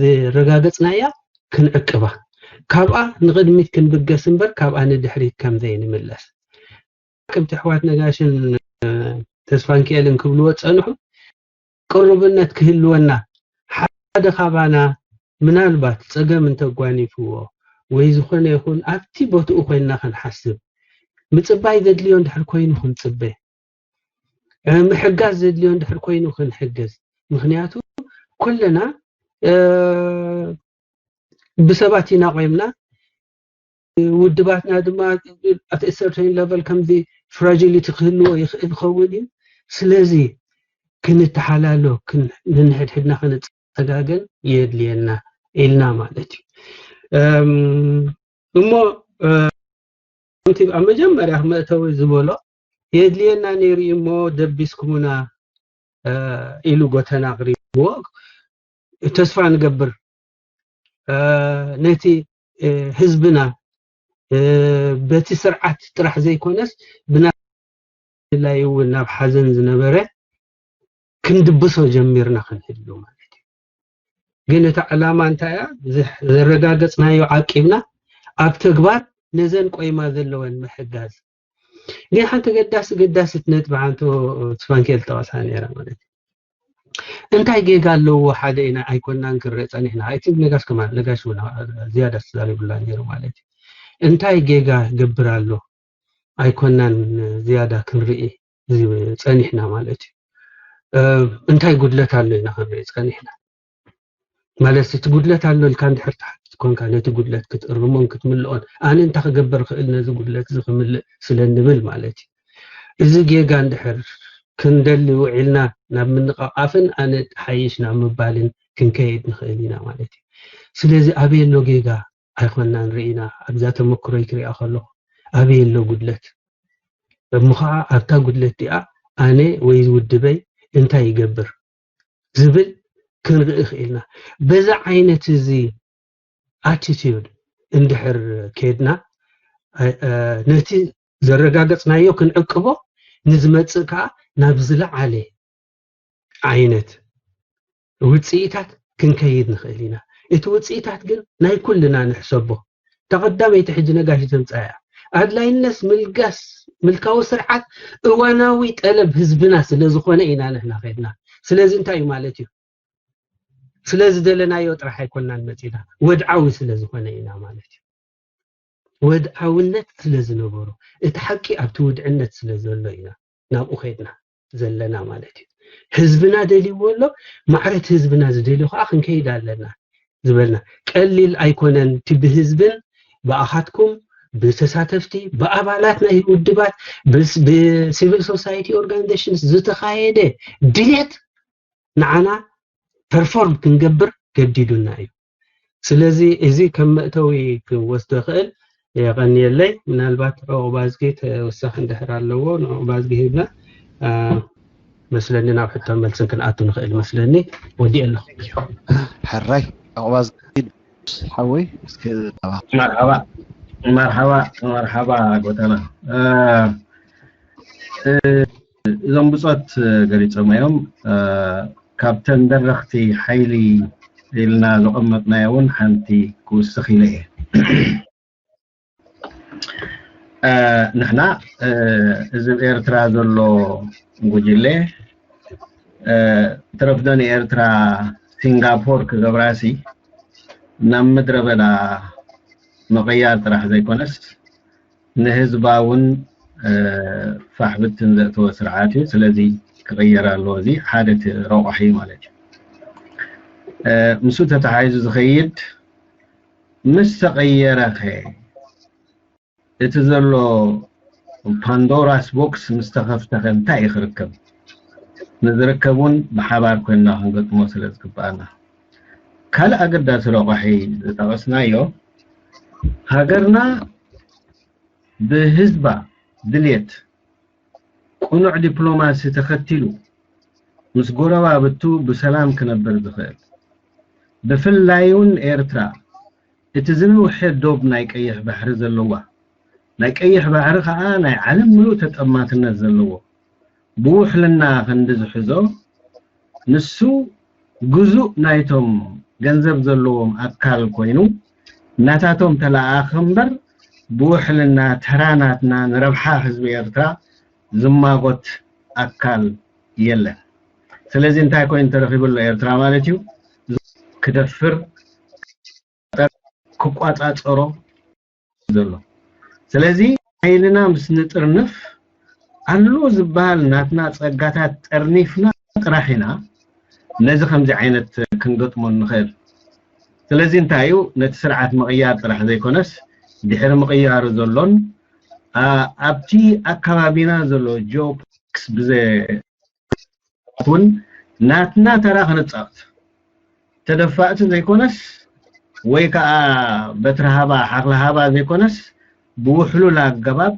ዝረጋገፅናያ ክንዕቅባ ካብኣ ንቕድሚት ክንብገስ እምበር ካብኣ ንድሕሪት ከም ዘይንምለስ ከምቲ ኣሕዋት ነጋሽን ተስፋንኪኤልን ክብልዎ ዝፀንሑ ቅሩብነት ክህልወና ሓደ ካባና ምናልባት ፀገም እንተጓኒፍዎ ወይ ዝኾነ ይኹን ኣብቲ ቦትኡ ኮይንና ክንሓስብ ምፅባይ ዘድልዮ እንድሕር ኮይኑ ክንፅበ ምሕጋዝ ዘድልዮ እንድሕር ኮይኑ ክንሕግዝ ምክንያቱ ኩልና ብሰባት ኢና ቆይምና ውድባትና ድማ at a certain level ከምዚ fragility ክህልዎ ይኽእል ይኸውን እዩ። ስለዚ ክንተሓላሎ ነንሕድሕድና ክንፀጋገን የድልየና ኢልና ማለት እዩ። እሞ ከምቲ ኣብ መጀመርያ መእተዊ ዝበሎ የድልየና ነይሩ እዩ እሞ ደቢስኩሙና ኢሉ ጎተና ኣቕሪብዎ። ተስፋ ንገብር ነቲ ህዝብና በቲ ስርዓት ጥራሕ ዘይኮነስ ብናይ እውን ናብ ሓዘን ዝነበረ ክንድብሶ ጀሚርና ክንህሉ ማለት እዩ። ግን እታ ዕላማ እንታይ እያ? ዘረጋገፅናዮ ዓቂብና ኣብ ተግባር ነዘን ቆይማ ዘለወን ምሕጋዝ። ግን ሓንቲ ገዳሲ ገዳሲት ነጥቢ ሓንቲ ስፋንኬል ጠቐሳ ነይራ ማለት እዩ። እንታይ ጌጋ ኣለዎ ሓደ ኢና ኣይኮናን ክንርኢ ፀኒሕና። እቲ ነጋሽ ከማን ነጋሽ እውን ዝያዳ ተዛሪቡላ ነይሩ ማለት እዩ። እንታይ ጌጋ ገብር ኣሎ ኣይኮናን ዝያዳ ክንርኢ ፀኒሕና ማለት እዩ። እንታይ ጉድለት ኣሎ ኢና ክንርኢ ፀኒሕና ማለት እቲ ጉድለት ኣሎ ኢልካ እንድሕር ትሓትት ኮንካ ነቲ ጉድለት ክትእርሞን ክትምልኦን፣ ኣነ እንታይ ክገብር ክእል ነዚ ጉድለት እዚ ክምልእ ስለ እንብል ማለት እዩ። እዚ ጌጋ እንድሕር ክንደሊ ውዒልና ናብ ምንቕቓፍን ኣነ ሓይሽ ናብ ምባልን ክንከይድ ንኽእል ኢና ማለት እዩ። ስለዚ ኣበይ ኣሎ ጌጋ ኣይኮናን ርኢና፣ ኣብዛ ተመክሮይ ክሪኣ ከለኹ ኣበይ ኣሎ ጉድለት እሞ ኸዓ ኣብታ ጉድለት ዲኣ ኣነ ወይ ውድበይ እንታይ ይገብር ዝብል ክንርኢ ክኢልና። በዛ ዓይነት እዚ ኣቲቲዩድ እንድሕር ከድና ነቲ ዘረጋገፅናዮ ክንዕቅቦ፣ ንዝመፅእ ከዓ ናብ ዝለዓለ ዓይነት ውፅኢታት ክንከይድ ንኽእል ኢና። እቲ ውፅኢታት ግን ናይ ኩልና ንሕሰቦ። ተቐዳመይቲ ሕጂ ነጋሽ ተምፃያ ኣድላይነት ምልጋስ ምልካዊ ስርዓት እዋናዊ ጠለብ ህዝብና ስለ ዝኾነ ኢና ንሕና ከድና። ስለዚ እንታይ እዩ ማለት እዩ? ስለ ዝደለናዮ ጥራሕ ኣይኮናን መፂና፣ ወድዓዊ ስለ ዝኾነ ኢና ማለት እዩ። ወድዓውነት ስለ ዝነበሮ፣ እቲ ሓቂ ኣብቲ ውድዕነት ስለ ዘሎ ኢና ናብኡ ከድና ዘለና ማለት እዩ። ህዝብና ደልይዎ ኣሎ፣ ማዕረት ህዝብና ዝደልዩ ከዓ ክንከይድ ኣለና ዝበልና። ቀሊል ኣይኮነን። እቲ ብህዝብን ብኣኻትኩም ብተሳተፍቲ ብኣባላት ናይ ውድባት ብሲቪል ሶሳይቲ ኦርጋኒዜሽንስ ዝተኻየደ ድሌት ንዓና ፐርፎርም ክንገብር ገዲዱና እዩ። ስለዚ እዚ ከም መእተዊ ክወስዶ ይኽእል። የቐንየለይ። ምናልባት ዑቕባዝጊ ተወሳኺ እንድሕር ኣለዎ ንዑቕባዝጊ ሂብና መስለኒ ናብ ሕቶን መልስን ክንኣቱ ንኽእል መስለኒ። ወዲእ ኣለኹ። ሕራይ ዑቕባዝጊ ሓወይ እስኪ መርሓባ መርሓባ መርሓባ ጎተና እዞም ብፆት ገሊፆም እዮም። ካብተን ደረኽቲ ሓይሊ ኢልና ዘቐመጥናዮ እውን ሓንቲ ክውስኽ ኢለ እየ። ንሕና እዚ ኣብ ኤርትራ ዘሎ ጉጅለ ተረፍዶ ንኤርትራ ሲንጋፖር ክገብራሲ ናብ ምድረ በዳ ምቕያር ጥራሕ ዘይኮነስ ንህዝባ እውን ፋሕ ብትን ዘእተወ ስርዓት እዩ። ስለዚ ክቕየር ኣለዎ። እዚ ሓደ እቲ ረቋሒ ማለት እዩ። ምስኡ ተተሓሒዙ ዝኸይድ ምስ ተቐየረኸ እቲ ዘሎ ፓንዶራስ ቦክስ ምስ ተኸፍተኸ እንታይ እዩ ክርከብ? ንዝርከብ እውን ብሓባር ኮይንና ክንገጥሞ ስለ ዝግብኣና። ካልእ ኣገዳሲ ረቋሒ ዝጠቐስናዮ ሃገርና ብህዝባ ድልየት ቅኑዕ ዲፕሎማሲ ተኸቲሉ ምስ ጎረባብቱ ብሰላም ክነብር ዝኽእል ብፍላይ እውን ኤርትራ እቲ ዝነውሐ ዶብ ናይ ቀይሕ ባሕሪ ዘለዋ ናይ ቀይሕ ባሕሪ ከዓ ናይ ዓለም ምሉእ ተጠማትነት ዘለዎ ብውሕልና ክንዲ ዝሕዞ ንሱ ግዙእ ናይቶም ገንዘብ ዘለዎም ኣካል ኮይኑ ናታቶም ተለኣኣኸ እምበር ብውሕልና ተራ ናትና ንረብሓ ህዝቢ ኤርትራ ዝማጎት ኣካል የለን። ስለዚ እንታይ ኮይኑ ተረኺቡ ኣሎ ኤርትራ ማለት እዩ ክደፍር ክቋፃፀሮ ዘሎ። ስለዚ ሓይልና ምስ ንጥርንፍ ኣሎ ዝበሃል ናትና ፀጋታት ጠርኒፍና ጥራሕ ኢና ነዚ ከምዚ ዓይነት ክንገጥሞ ንኽእል። ስለዚ እንታይ እዩ ነቲ ስርዓት ምቕያር ጥራሕ ዘይኮነስ ድሕሪ ምቕያሩ ዘሎን ኣብቲ ኣከባቢና ዘሎ ጂኦፖለቲክስ ብዘ እውን ናትና ተራ ክንፃወት ተደፋእቲ ዘይኮነስ ወይ ከዓ በትሪ ሃባ ሓኽሊ ሃባ ዘይኮነስ ብውሕሉል ኣገባብ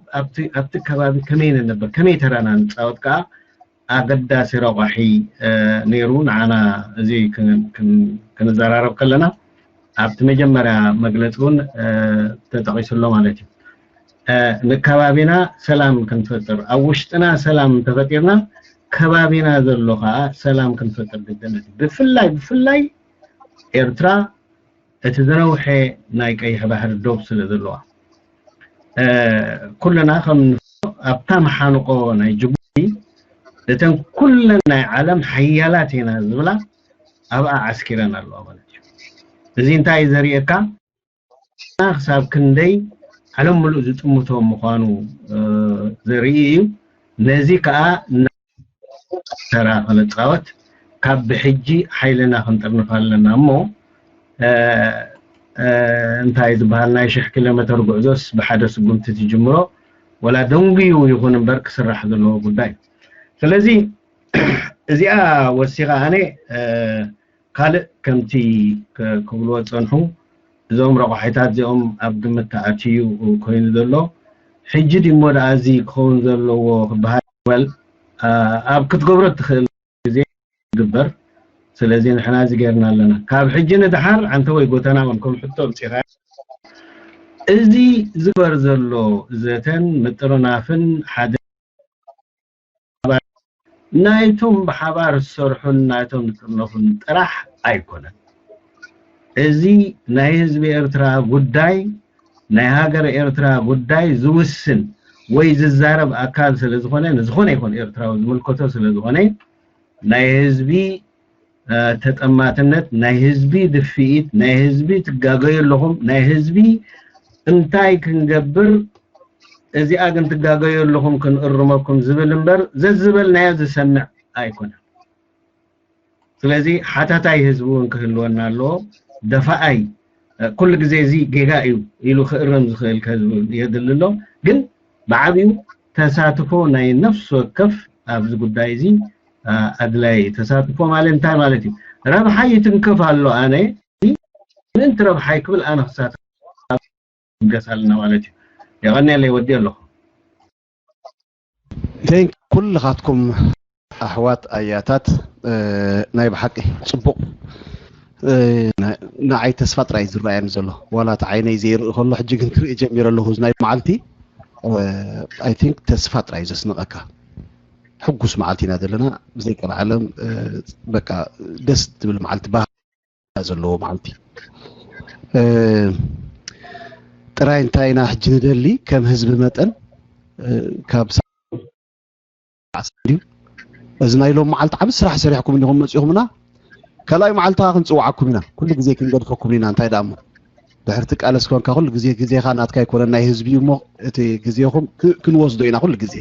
ኣብቲ ከባቢ ከመይ ንነብር ከመይ ተራና ንፃወት ከዓ ኣገዳሲ ረቋሒ ነይሩ። ንዓና እዚ ክንዘራረብ ከለና ኣብቲ መጀመርያ መግለፂ እውን ተጠቂሱ ኣሎ ማለት እዩ። ንከባቢና ሰላም ክንፈጥር ኣብ ውሽጥና ሰላም እንተፈጢርና ከባቢና ዘሎ ከዓ ሰላም ክንፈጥር ግድነት እዩ። ብፍላይ ብፍላይ ኤርትራ እቲ ዝነውሐ ናይ ቀይሕ ባሕሪ ዶብ ስለ ዘለዋ ኩልና ከም ኣብታ መሓንቆ ናይ ጅቡቲ እተን ኩለን ናይ ዓለም ሓያላት ኢና ዝብላ ኣብኣ ዓስኪረን ኣለዋ ማለት እዩ። እዚ እንታይ ዘርእየካ ክሳብ ክንደይ ዓለም ምሉእ ዝጥምቶ ምዃኑ ዘርኢ እዩ። ነዚ ከዓ ተራ ክንፃወት ካብ ብሕጂ ሓይልና ክንጥርንፍ ኣለና እሞ እንታይ ዝበሃል ናይ ሽሕ ኪሎ ሜተር ጉዕዞስ ብሓደ ስጉምቲ ትጅምሮ፣ ወላ ደንጉዩ ይኹን እምበር ክስራሕ ዘለዎ ጉዳይ። ስለዚ እዚኣ ወሲኻ ኣነ ካልእ ከምቲ ክብልዎ ዝጸንሑ እዞም ረቋሒታት እዚኦም ኣብ ግምት ተኣትዩ ኮይኑ ዘሎ ሕጂ ድሞ ደኣ እዚ ክኸውን ዘለዎ ክበሃል ወል ኣብ ክትገብሮ እትኽእል ግዜ ግበር። ስለዚ ንሕና እዚ ጌርና ኣለና። ካብ ሕጂ ንድሓር ዓንተ ወይ ጎተና ኮንኩም ሕቶ ኣምጺኻ እዚ ዝግበር ዘሎ ዘተን ምጥርናፍን ሓደ ናይቶም ብሓባር ዝሰርሑን ናይቶም ዝጥርነፉን ጥራሕ ኣይኮነን። እዚ ናይ ህዝቢ ኤርትራ ጉዳይ ናይ ሃገር ኤርትራ ጉዳይ ዝውስን ወይ ዝዛረብ ኣካል ስለ ዝኾነ ንዝኾነ ይኹን ኤርትራዊ ዝምልከቶ ስለ ዝኾነ ናይ ህዝቢ ተጠማትነት ናይ ህዝቢ ድፍኢት ናይ ህዝቢ ትጋገዩ ኣለኹም ናይ ህዝቢ እንታይ ክንገብር እዚኣ ግን ትጋገዩ ኣለኹም ክንእርመኩም ዝብል እምበር ዘዝበልናዮ ዝሰምዕ ኣይኮነን። ስለዚ ሓታታይ ህዝቢ እውን ክህልወና ኣለዎ። ደፋኣይ ኩሉ ግዜ እዚ ጌጋ እዩ ኢሉ ክእረም ዝኽእል ከህዝቢ የድሊ ኣሎ። ግን ብዓብዩ ተሳትፎ ናይ ነፍሲ ወከፍ ኣብዚ ጉዳይ እዚ ኣድላይ ተሳትፎ ማለት እንታይ ማለት እዩ? ረብሓ ይትንከፍ ኣሎ ኣነ ምእንቲ ረብሓይ ክብል ኣነ ክሳተፍ ገስ ኣለና ማለት እዩ። የቐንየለይ ወዲ ኣለኹ። Thank ኩልኻትኩም ኣሕዋት ኣያታት ናይ ብሓቂ ፅቡቕ ንዓይ ተስፋ ጥራይ ዝረኣየኒ ዘሎ ዋላ እቲ ዓይነይ ዘይርኢ ከሎ ሕጂ ግን ክርኢ ጀሚረ ኣለኹ ናይ መዓልቲ I think ተስፋ ጥራይ ዘስንቐካ ሕጉስ መዓልቲ ኢና ዘለና ብዘይ ቀልዓለም በቃ ደስ ትብል መዓልቲ ባህል ዘለዎ መዓልቲ ጥራይ እንታይ ኢና ሕጂ ንደሊ ከም ህዝቢ መጠን ካብ ድዩ እዚ ናይ ሎም መዓልቲ ዓብ ስራሕ ሰሪሕኩም እንዲኹም መፂኹምና ካልኣይ መዓልቲ ክንፅውዓኩም ኢና ኩሉ ግዜ ክንገድፈኩም ኢና እንታይ ደኣ ድሕርቲ ቃለስ ኮንካ ኩሉ ግዜ ግዜኻ ናትካ ኣይኮነን ናይ ህዝቢ እዩ እሞ እቲ ግዜኹም ክንወስዶ ኢና ኩሉ ግዜ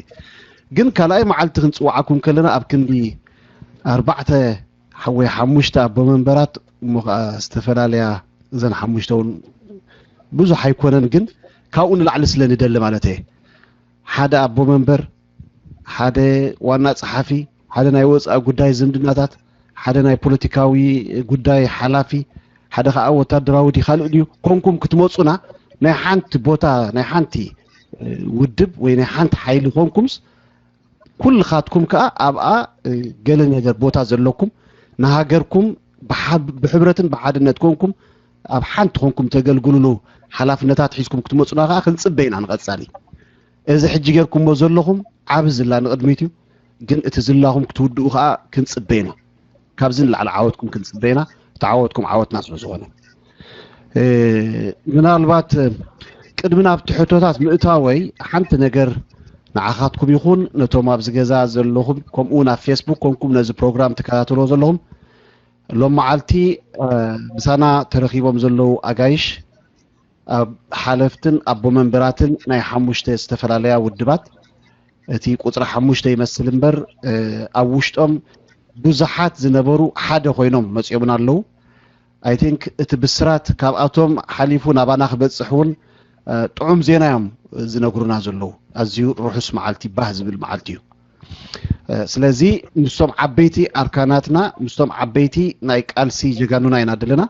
ግን ካልኣይ መዓልቲ ክንፅውዓኩም ከለና ኣብ ክንዲ ኣርባዕተ ወይ ሓሙሽተ ኣቦ መንበራት እሞ ከዓ ዝተፈላለያ እዘን ሓሙሽተ እውን ብዙሕ ኣይኮነን ግን ካብኡ ንላዕሊ ስለ ንደሊ ማለት እየ ሓደ ኣቦ መንበር ሓደ ዋና ፀሓፊ ሓደ ናይ ወፃኢ ጉዳይ ዝምድናታት ሓደ ናይ ፖለቲካዊ ጉዳይ ሓላፊ ሓደ ከዓ ወታደራዊ ድዩ ካልእ ድዩ ኮንኩም ክትመፁና ናይ ሓንቲ ቦታ ናይ ሓንቲ ውድብ ወይ ናይ ሓንቲ ሓይሊ ኮንኩምስ ኩልኻትኩም ከዓ ኣብኣ ገለ ነገር ቦታ ዘለኩም ንሃገርኩም ብሕብረትን ብሓድነት ኮንኩም ኣብ ሓንቲ ኮንኩም ተገልግልሉ ሓላፍነታት ሒዝኩም ክትመፁና ከዓ ክንፅበ ኢና ንቐፃሊ እዚ ሕጂ ጌርኩሞ ዘለኹም ዓብ ዝላ ንቕድሚት እዩ ግን እቲ ዝላኹም ክትውድኡ ከዓ ክንፅበ ኢና ካብዚ ንላዕሊ ዓወትኩም ክንፅበ ኢና እቲ ዓወትኩም ዓወትና ስለ ዝኾነ ምናልባት ቅድሚ ናብቲ ሕቶታት ምእታወይ ሓንቲ ነገር ንዓኻትኩም ይኹን ነቶም ኣብዚ ገዛ ዘለኹም ከምኡ እውን ኣብ ፌስቡክ ኮንኩም ነዚ ፕሮግራም ትከታተልዎ ዘለኹም ሎም መዓልቲ ምሳና ተረኺቦም ዘለዉ ኣጋይሽ ኣብ ሓለፍትን ኣቦ መንበራትን ናይ ሓሙሽተ ዝተፈላለያ ውድባት እቲ ቁፅሪ ሓሙሽተ ይመስል እምበር ኣብ ውሽጦም ብዙሓት ዝነበሩ ሓደ ኮይኖም መፂኦምና ኣለዉ I think እቲ ብስራት ካብኣቶም ሓሊፉ ናባና ክበፅሕ እውን ጥዑም ዜና እዮም ዝነግሩና ዘለዉ ኣዝዩ ርሑስ መዓልቲ ባህ ዝብል መዓልቲ እዩ ስለዚ ምስቶም ዓበይቲ ኣርካናትና ምስቶም ዓበይቲ ናይ ቃልሲ ጀጋኑና ኢና ዘለና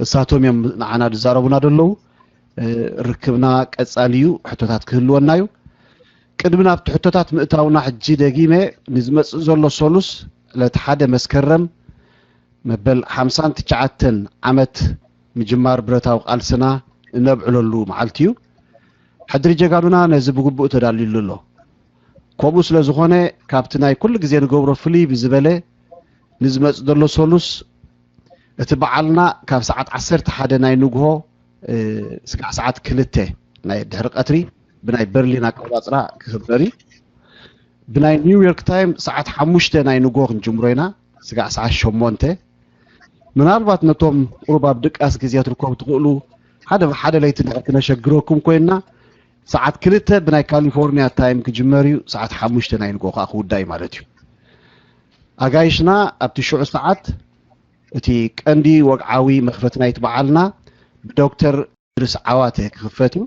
እሳቶም እዮም ንዓና ዝዛረቡና ዘለዉ ርክብና ቀፃሊ እዩ ሕቶታት ክህልወና እዩ ቅድሚ ናብቲ ሕቶታት ምእታውና ሕጂ ደጊመ ንዝመፅእ ዘሎ ሰሉስ ዕለት ሓደ መስከረም መበል ሓምሳን ትሽዓተን ዓመት ምጅማር ብረታዊ ቃልስና እነብዕለሉ መዓልቲ እዩ ሕድሪ ጀጋኑና ነዚ ብግቡእ ተዳልዩሉ ኣሎ ከምኡ ስለ ዝኾነ ካብቲ ናይ ኩሉ ግዜ ንገብሮ ፍልይ ብዝበለ ንዝመፅእ ዘሎ ሰሉስ እቲ በዓልና ካብ ሰዓት ዓሰርተ ሓደ ናይ ንግሆ ስጋዕ ሰዓት ክልተ ናይ ድሕሪ ቀትሪ ብናይ በርሊን ኣቆፃፅራ ክኽበር እዩ ብናይ ኒው ዮርክ ታይም ሰዓት ሓሙሽተ ናይ ንግሆ ክንጅምሮ ኢና ስጋዕ ሰዓት ሸሞንተ ምናልባት ነቶም ቁሩብ ኣብ ድቃስ ግዜ ትርከቡ ትኽእሉ ሓደ ሓደ ለይቲ ድሕር ክነሸግረኩም ኮይንና ሰዓት ክልተ ብናይ ካሊፎርኒያ ታይም ክጅመር እዩ ሰዓት ሓሙሽተ ናይ ንግሆ ከዓ ክውዳእ እዩ ማለት እዩ ኣጋይሽና ኣብቲ ሽዑ ሰዓት እቲ ቀንዲ ወግዓዊ መኽፈቲ ናይቲ በዓልና ብዶክተር እድሪስ ዓዋተ ክኽፈት እዩ።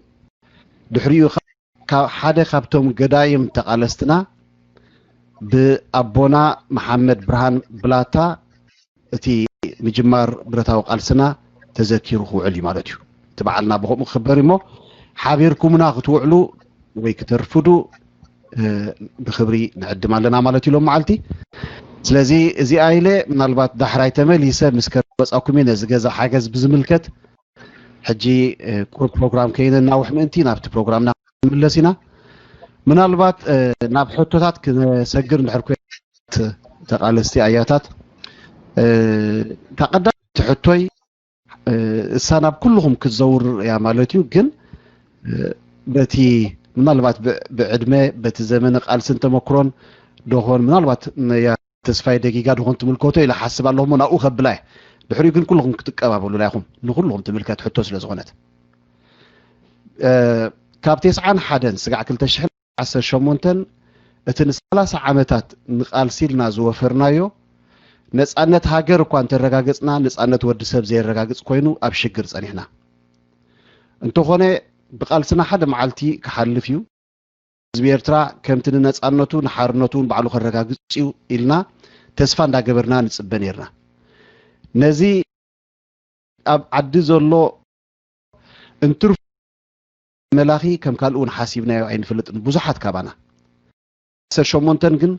ድሕሪኡ ካብ ሓደ ካብቶም ገዳይም ተቓለስትና ብኣቦና መሓመድ ብርሃን ብላታ እቲ ምጅማር ብረታዊ ቃልስና ተዘኪሩ ክውዕል እዩ ማለት እዩ። እቲ በዓልና ብኸምኡ ክኽበር እሞ ሓቢርኩምና ክትውዕሉ ወይ ክተርፍዱ ብክብሪ ንዕድም ኣለና ማለት እዩ ሎም መዓልቲ። ስለዚ እዚኣ ኢለ ምናልባት ዳሕራይ ተመሊሰ ምስ ከርበፃኩም እየ ነዚ ገዛ ሓገዝ ብዝምልከት ሕጂ ቁሩብ ፕሮግራም ከይነናውሕ ምእንቲ ናብቲ ፕሮግራምና ክንምለስ ኢና። ምናልባት ናብ ሕቶታት ክነሰግር እንድሕር ኮ ተቓለስቲ ኣያታት እታ ቀዳመይቲ ሕቶይ እሳ ናብ ኩልኹም ክትዘውር እያ ማለት እዩ። ግን በቲ ምናልባት ብዕድመ በቲ ዘመነ ቃልስን ተመክሮን ዶኾን ምናልባት ተስፋይ ደጊጋ ድኾን ትምልከቶ ኢለ ሓስብ ኣለኹ እሞ ናብኡ ከብላ እየ። ድሕሪኡ ግን ኩልኹም ክትቀባበሉላ ኢኹም። ንኹልኹም ትምልከት ሕቶ ስለ ዝኾነት ካብ ተስዓን ሓደን ስጋዕ ክልተ ሽሕን ዓሰርተ ሸሞንተን እቲ ንሰላሳ ዓመታት ንቃልሲ ኢልና ዝወፈርናዮ ነፃነት ሃገር እኳ እንተረጋገፅና ነፃነት ወዲ ሰብ ዘየረጋግፅ ኮይኑ ኣብ ሽግር ፀኒሕና። እንተኾነ ብቃልስና ሓደ መዓልቲ ክሓልፍ እዩ። ህዝቢ ኤርትራ ከምቲ ንነጻነቱ ንሓርነቱ እውን ባዕሉ ከረጋግጽ እዩ ኢልና ተስፋ እንዳገበርና ንጽበ ነርና። ነዚ ኣብ ዓዲ ዘሎ እንትርፉ መላኺ ከም ካልእ እውን ሓሲብናዮ ኣይንፈልጥን። ብዙሓት ካባና ዓሰርተ ሸሞንተን ግን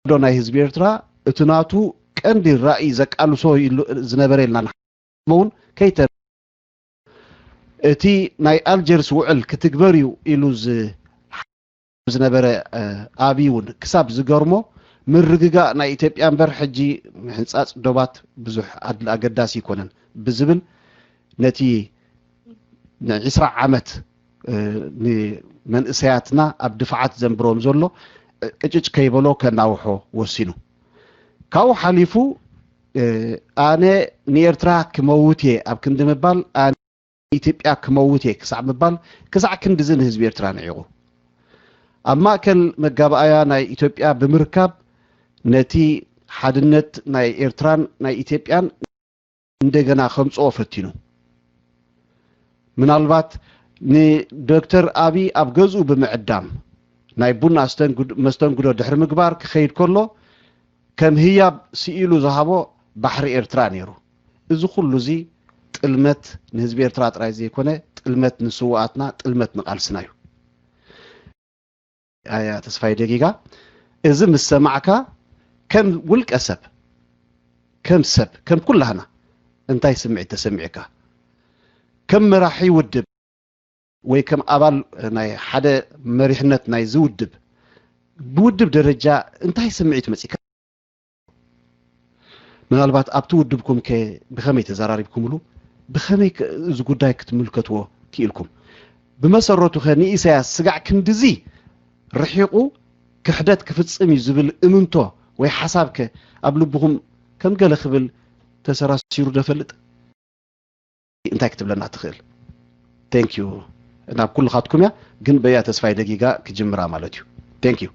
ዶ ናይ ህዝቢ ኤርትራ እቲ ናቱ ቀንዲ ራእይ ዘቃልሶ ኢሉ ዝነበረ ኢልና ንሓስቦ እውን ከይተ እቲ ናይ ኣልጀርስ ውዕል ክትግበር እዩ ኢሉ ዝነበረ ኣብይ እውን ክሳብ ዝገርሞ ምርግጋእ ናይ ኢትዮጵያ እምበር ሕጂ ምሕንፃፅ ዶባት ብዙሕ ኣገዳሲ ኣይኮነን ብዝብል ነቲ ንዒስራ ዓመት ንመንእሰያትና ኣብ ድፍዓት ዘንብሮም ዘሎ ቅጭጭ ከይበሎ ከናውሖ ወሲኑ። ካብኡ ሓሊፉ ኣነ ንኤርትራ ክመውት እየ ኣብ ክንዲ ምባል ኣነ ኢትዮጵያ ክመውት እየ ክሳዕ ምባል ክሳዕ ክንድዚ ንህዝቢ ኤርትራ ንዒቑ። ኣብ ማእከል መጋባእያ ናይ ኢትዮጵያ ብምርካብ ነቲ ሓድነት ናይ ኤርትራን ናይ ኢትዮጵያን እንደገና ከምጽኦ ፈቲኑ። ምናልባት ንዶክተር ኣብይ ኣብ ገዝኡ ብምዕዳም ናይ ቡን መስተንግዶ ድሕሪ ምግባር ክኸይድ ከሎ ከም ህያብ ስኢሉ ዝሃቦ ባሕሪ ኤርትራ ነይሩ። እዚ ኩሉ እዚ ጥልመት ንህዝቢ ኤርትራ ጥራይ ዘይኮነ ጥልመት ንስውኣትና ጥልመት ንቃልስና እዩ። ኣያ ተስፋይ ደጊጋ እዚ ምስ ሰማዕካ ከም ውልቀ ሰብ ከም ሰብ ከም ኩላህና እንታይ ስምዒት ተሰሚዕካ ከም መራሒ ውድብ ወይ ከም ኣባል ናይ ሓደ መሪሕነት ናይ ዝውድብ ብውድብ ደረጃ እንታይ ስምዒት መፂካ ምናልባት ኣብቲ ውድብኩም ከ ብኸመይ ተዘራሪብኩምሉ ብኸመይ እዚ ጉዳይ ክትምልከትዎ ክኢልኩም ብመሰረቱ ከ ንኢሳያስ ስጋዕ ክንድዚ ርሒቑ ክሕደት ክፍጽም እዩ ዝብል እምንቶ ወይ ሓሳብ ከ ኣብ ልብኹም ከም ገለ ክብል ተሰራሲሩ ደፈልጥ እንታይ ክትብለና ትኽእል thank you ናብ ኩልኻትኩም እያ ግን በያ ተስፋይ ደጊጋ ክጅምራ ማለት እዩ thank you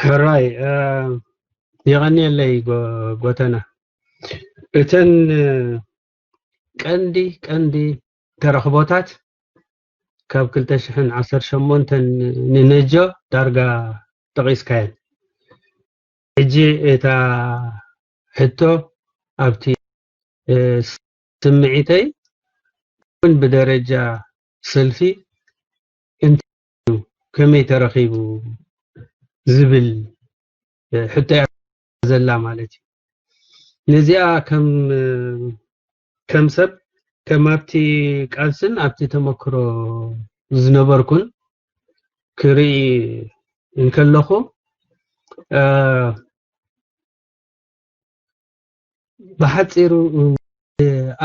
ሕራይ የቐንየለይ ጎተና እተን ቀንዲ ቀንዲ ተረኽቦታት ካብ ክልተ ሽሕን ዓሰርተ ሸሞንተን ንነጆ ዳርጋ ጠቒስካየን ሕጂ እታ ሕቶ ኣብቲ ስምዒተይ እውን ብደረጃ ሰልፊ እንታይ እዩ ከመይ ተረኺቡ ዝብል ሕቶ እያ ዘላ ማለት እዩ። ነዚኣ ከም ከም ሰብ ከም ኣብቲ ቃልስን ኣብቲ ተመክሮ ዝነበርኩን ክርኢ እንከለኹ ብሓፂሩ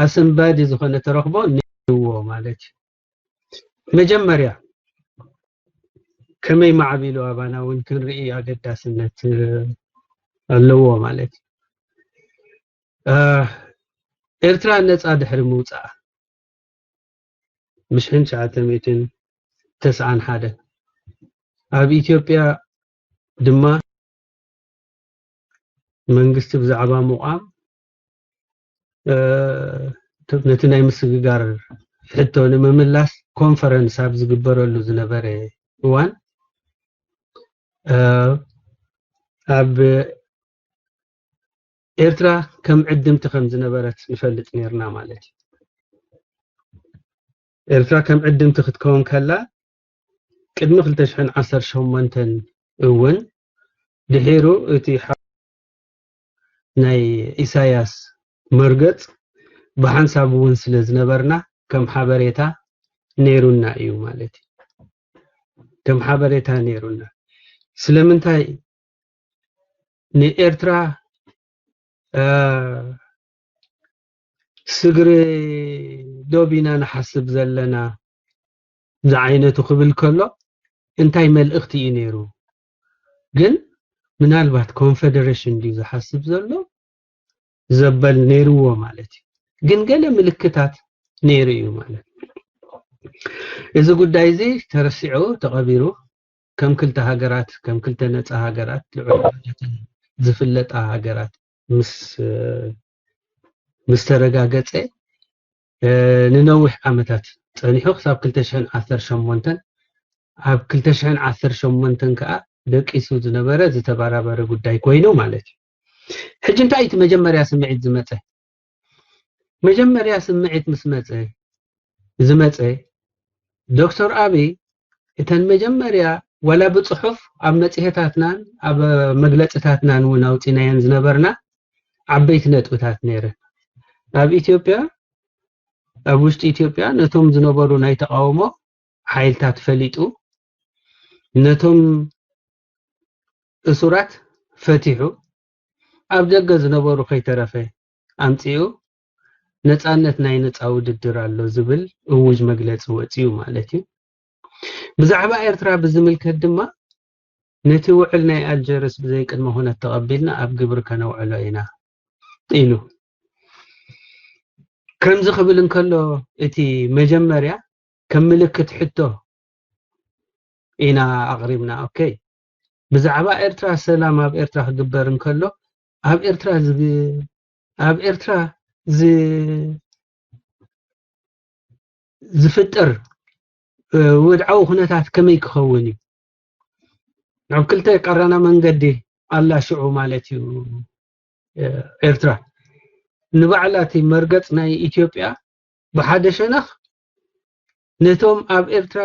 ኣሰንባዲ ዝኾነ ተረኽቦ ነይርዎ ማለት እዩ። መጀመርያ ከመይ ማዕቢሉ ኣባና እውን ክንርኢ ኣገዳስነት ኣለዎ ማለት እዩ። ኤርትራ ነፃ ድሕሪ ምውፃኣ ምሽሕን ትሽዓተ ሚእትን ተስዓን ሓደን ኣብ ኢትዮጵያ ድማ መንግስቲ ብዛዕባ ምቋም ነቲ ናይ ምስግጋር ሕቶ ንምምላስ ኮንፈረንስ ኣብ ዝግበረሉ ዝነበረ እዋን ኣብ ኤርትራ ከም ዕድምቲ ከም ዝነበረት ንፈልጥ ነርና ማለት እዩ። ኤርትራ ከም ዕድምቲ ክትከውን ከላ ቅድሚ ክልተ ሽሕን ዓሰርተ ሸሞንተን እውን ድሒሩ እቲ ናይ ኢሳያስ መርገጽ ብሓንሳብ እውን ስለ ዝነበርና ከም ሓበሬታ ነይሩና እዩ ማለት እዩ። ከም ሓበሬታ ነይሩና። ስለምንታይ ንኤርትራ ስግሪ ዶብ ኢና ንሓስብ ዘለና ዝዓይነቱ ክብል ከሎ እንታይ መልእኽቲ እዩ ነይሩ? ግን ምናልባት ኮንፌደሬሽን ድዩ ዝሓስብ ዘሎ ዘበል ነይርዎ ማለት እዩ። ግን ገለ ምልክታት ነይሩ እዩ ማለት እዩ። እዚ ጉዳይ እዚ ተረሲዑ ተቐቢሩ ከም ክልተ ሃገራት ከም ክልተ ነፃ ሃገራት ልዑላውነትን ዝፍለጣ ሃገራት ምስ ምስ ተረጋገፀ ንነዊሕ ዓመታት ፀኒሑ ክሳብ ክልተ ሽሕን ዓሰርተ ሸሞንተን ኣብ ክልተ ሽሕን ዓሰርተ ሸሞንተን ከዓ ደቂሱ ዝነበረ ዝተባራበረ ጉዳይ ኮይኑ ማለት እዩ። ሕጂ እንታይ እቲ መጀመርያ ስምዒት ዝመፀ? መጀመርያ ስምዒት ምስ መፀ ዝመፀ ዶክተር ኣብይ እተን መጀመርያ ዋላ ብፅሑፍ ኣብ መፅሄታትናን ኣብ መግለፅታትናን እውን ኣውፂናየን ዝነበርና ዓበይቲ ነጥብታት ነይረን። ኣብ ኢትዮጵያ ኣብ ውሽጢ ኢትዮጵያ ነቶም ዝነበሩ ናይ ተቃውሞ ሓይልታት ፈሊጡ ነቶም እሱራት ፈቲሑ ኣብ ደገ ዝነበሩ ከይተረፈ ኣምፂኡ ነፃነት ናይ ነፃ ውድድር ኣሎ ዝብል እውጅ መግለፂ ወፂኡ ማለት እዩ። ብዛዕባ ኤርትራ ብዝምልከት ድማ ነቲ ውዕል ናይ ኣልጀርስ ብዘይ ቅድመ ኩነት ተቐቢልና ኣብ ግብሪ ከነውዕሎ ኢና ኢሉ። ከምዚ ክብል እንከሎ እቲ መጀመርያ ከም ምልክት ሕቶ ኢና ኣቕሪብና። ኦኬ፣ ብዛዕባ ኤርትራ ሰላም ኣብ ኤርትራ ክግበር እንከሎ ኣብ ኤርትራ ዝግ- ኣብ ኤርትራ ዝ- ዝፍጠር ወድዓዊ ኩነታት ከመይ ክኸውን እዩ? ኣብ ክልተ ቀራና መንገዲ ኣላ ሽዑ ማለት እዩ። ኤርትራ ንባዕላ እቲ መርገጽ ናይ ኢትዮጵያ ብሓደ ሸነኽ ነቶም ኣብ ኤርትራ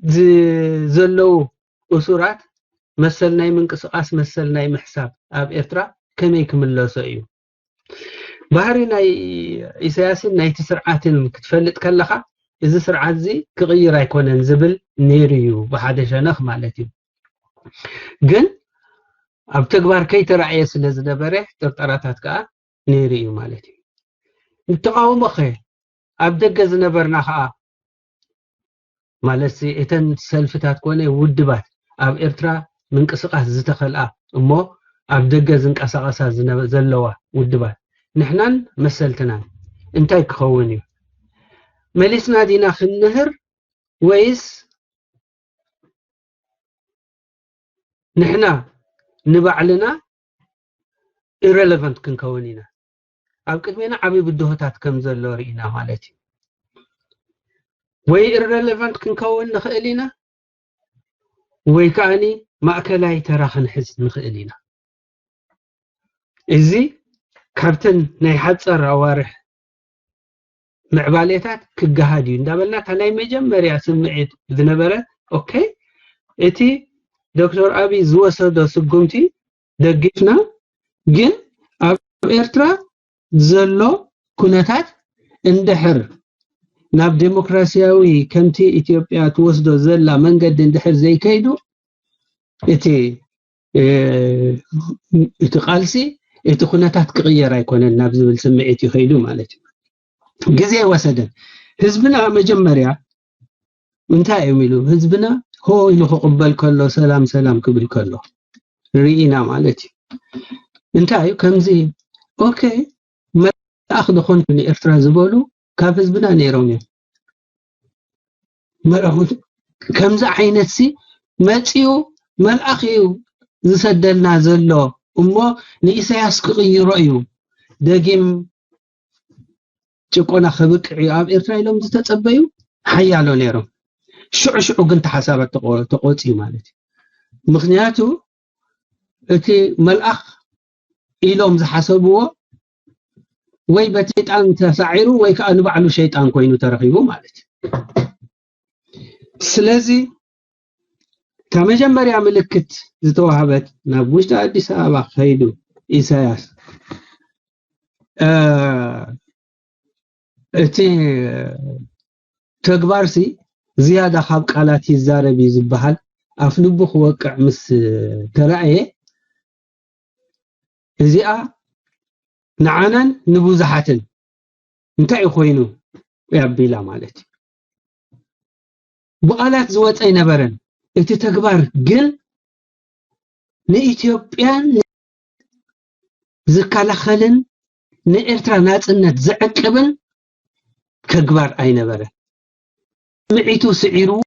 ዝ- ዘለዉ እሱራት መሰል ናይ ምንቅስቃስ መሰል ናይ ምሕሳብ ኣብ ኤርትራ ከመይ ክምለሶ እዩ? ባህሪ ናይ ኢሳያስን ናይቲ ስርዓትን ክትፈልጥ ከለኻ እዚ ስርዓት እዚ ክቕይር ኣይኮነን ዝብል ነይሩ እዩ ብሓደ ሸነኽ ማለት እዩ። ግን ኣብ ተግባር ከይተራእየ ስለ ዝነበረ ጥርጠራታት ከዓ ነይሩ እዩ ማለት እዩ። ንተቃውሞ ኸ ኣብ ደገ ዝነበርና ከዓ ማለት እተን ሰልፍታት ኮነ ውድባት ኣብ ኤርትራ ምንቅስቃስ ዝተኸልኣ እሞ ኣብ ደገ ዝንቀሳቀሳ ዘለዋ ውድባት ንሕናን መሰልትናን እንታይ ክኸውን እዩ? መሊስና ዲና ክንምህር ወይስ ንሕና ንባዕልና ኢረለቨንት ክንከውን ኢና? ኣብ ቅድሜና ዓብዪ ብድሆታት ከም ዘሎ ርኢና ማለት እዩ። ወይ ኢረለቨንት ክንከውን ንኽእል ኢና ወይ ከዓኒ ማእከላይ ተራ ክንሕዝ ንኽእል ኢና። እዚ ካብተን ናይ ሓፀር ኣዋርሕ ምዕባሌታት ክገሃድ እዩ እንዳበልና እታ ናይ መጀመርያ ስምዒት ዝነበረ ኦኬ እቲ ዶክተር ኣብይ ዝወሰዶ ስጉምቲ ደጊፍና ግን ኣብ ኤርትራ ዘሎ ኩነታት እንድሕር ናብ ዴሞክራሲያዊ ከምቲ ኢትዮጵያ ትወስዶ ዘላ መንገዲ እንድሕር ዘይከይዱ እቲ እቲ ቃልሲ እቲ ኩነታት ክቕየር ኣይኮነን ናብ ዝብል ስምዒት ይኸይዱ ማለት እዩ። ግዜ ወሰደን ህዝብና መጀመርያ እንታይ እዮም ኢሉ ህዝብና ሆ ኢሉ ክቕበል ከሎ ሰላም ሰላም ክብል ከሎ ርኢና ማለት እዩ። እንታይ እዩ ከምዚ ኦኬ መልኣኽ ዝኾንኩ ንኤርትራ ዝበሉ ካብ ህዝብና ነይሮም እዮም። መልኣኹ ከምዚ ዓይነት ሲ መፂኡ መልኣኽ እዩ ዝሰደልና ዘሎ እሞ ንኢሳያስ ክቕይሮ እዩ ደጊም ጭቆና ከብቅዕ እዩ ኣብ ኤርትራ ኢሎም ዝተጸበዩ ሓያሎ ነይሮም። ሽዑ ሽዑ ግን ተሓሳባት ተቆ- ተቆጽዩ ማለት እዩ። ምክንያቱ እቲ መልኣኽ ኢሎም ዝሓሰብዎ ወይ በቲ ሸይጣን ተሳዒሩ ወይ ከዓ ንባዕሉ ሸይጣን ኮይኑ ተረኺቡ ማለት እዩ። ስለዚ እታ መጀመርያ ምልክት ዝተዋህበት ናብ ውሽጢ ኣዲስ ኣበባ ከይዱ ኢሳያስ እ፣ እቲ ተግባርሲ ዝያዳ ካብ ቃላት ይዛረብ እዩ ዝበሃል ኣፍ ልቡ ክወቅዕ ምስ ተራእየ እዚኣ ንዓናን ንብዙሓትን እንታይ እዩ ኮይኑ ያቢላ ማለት እዩ። ብቓላት ዝወፀ ኣይነበረን። እቲ ተግባር ግን ንኢትዮጵያን ዝከላኸልን ንኤርትራ ናፅነት ዝዕቅብን ተግባር ኣይነበረን። ስምዒቱ ስዒርዎ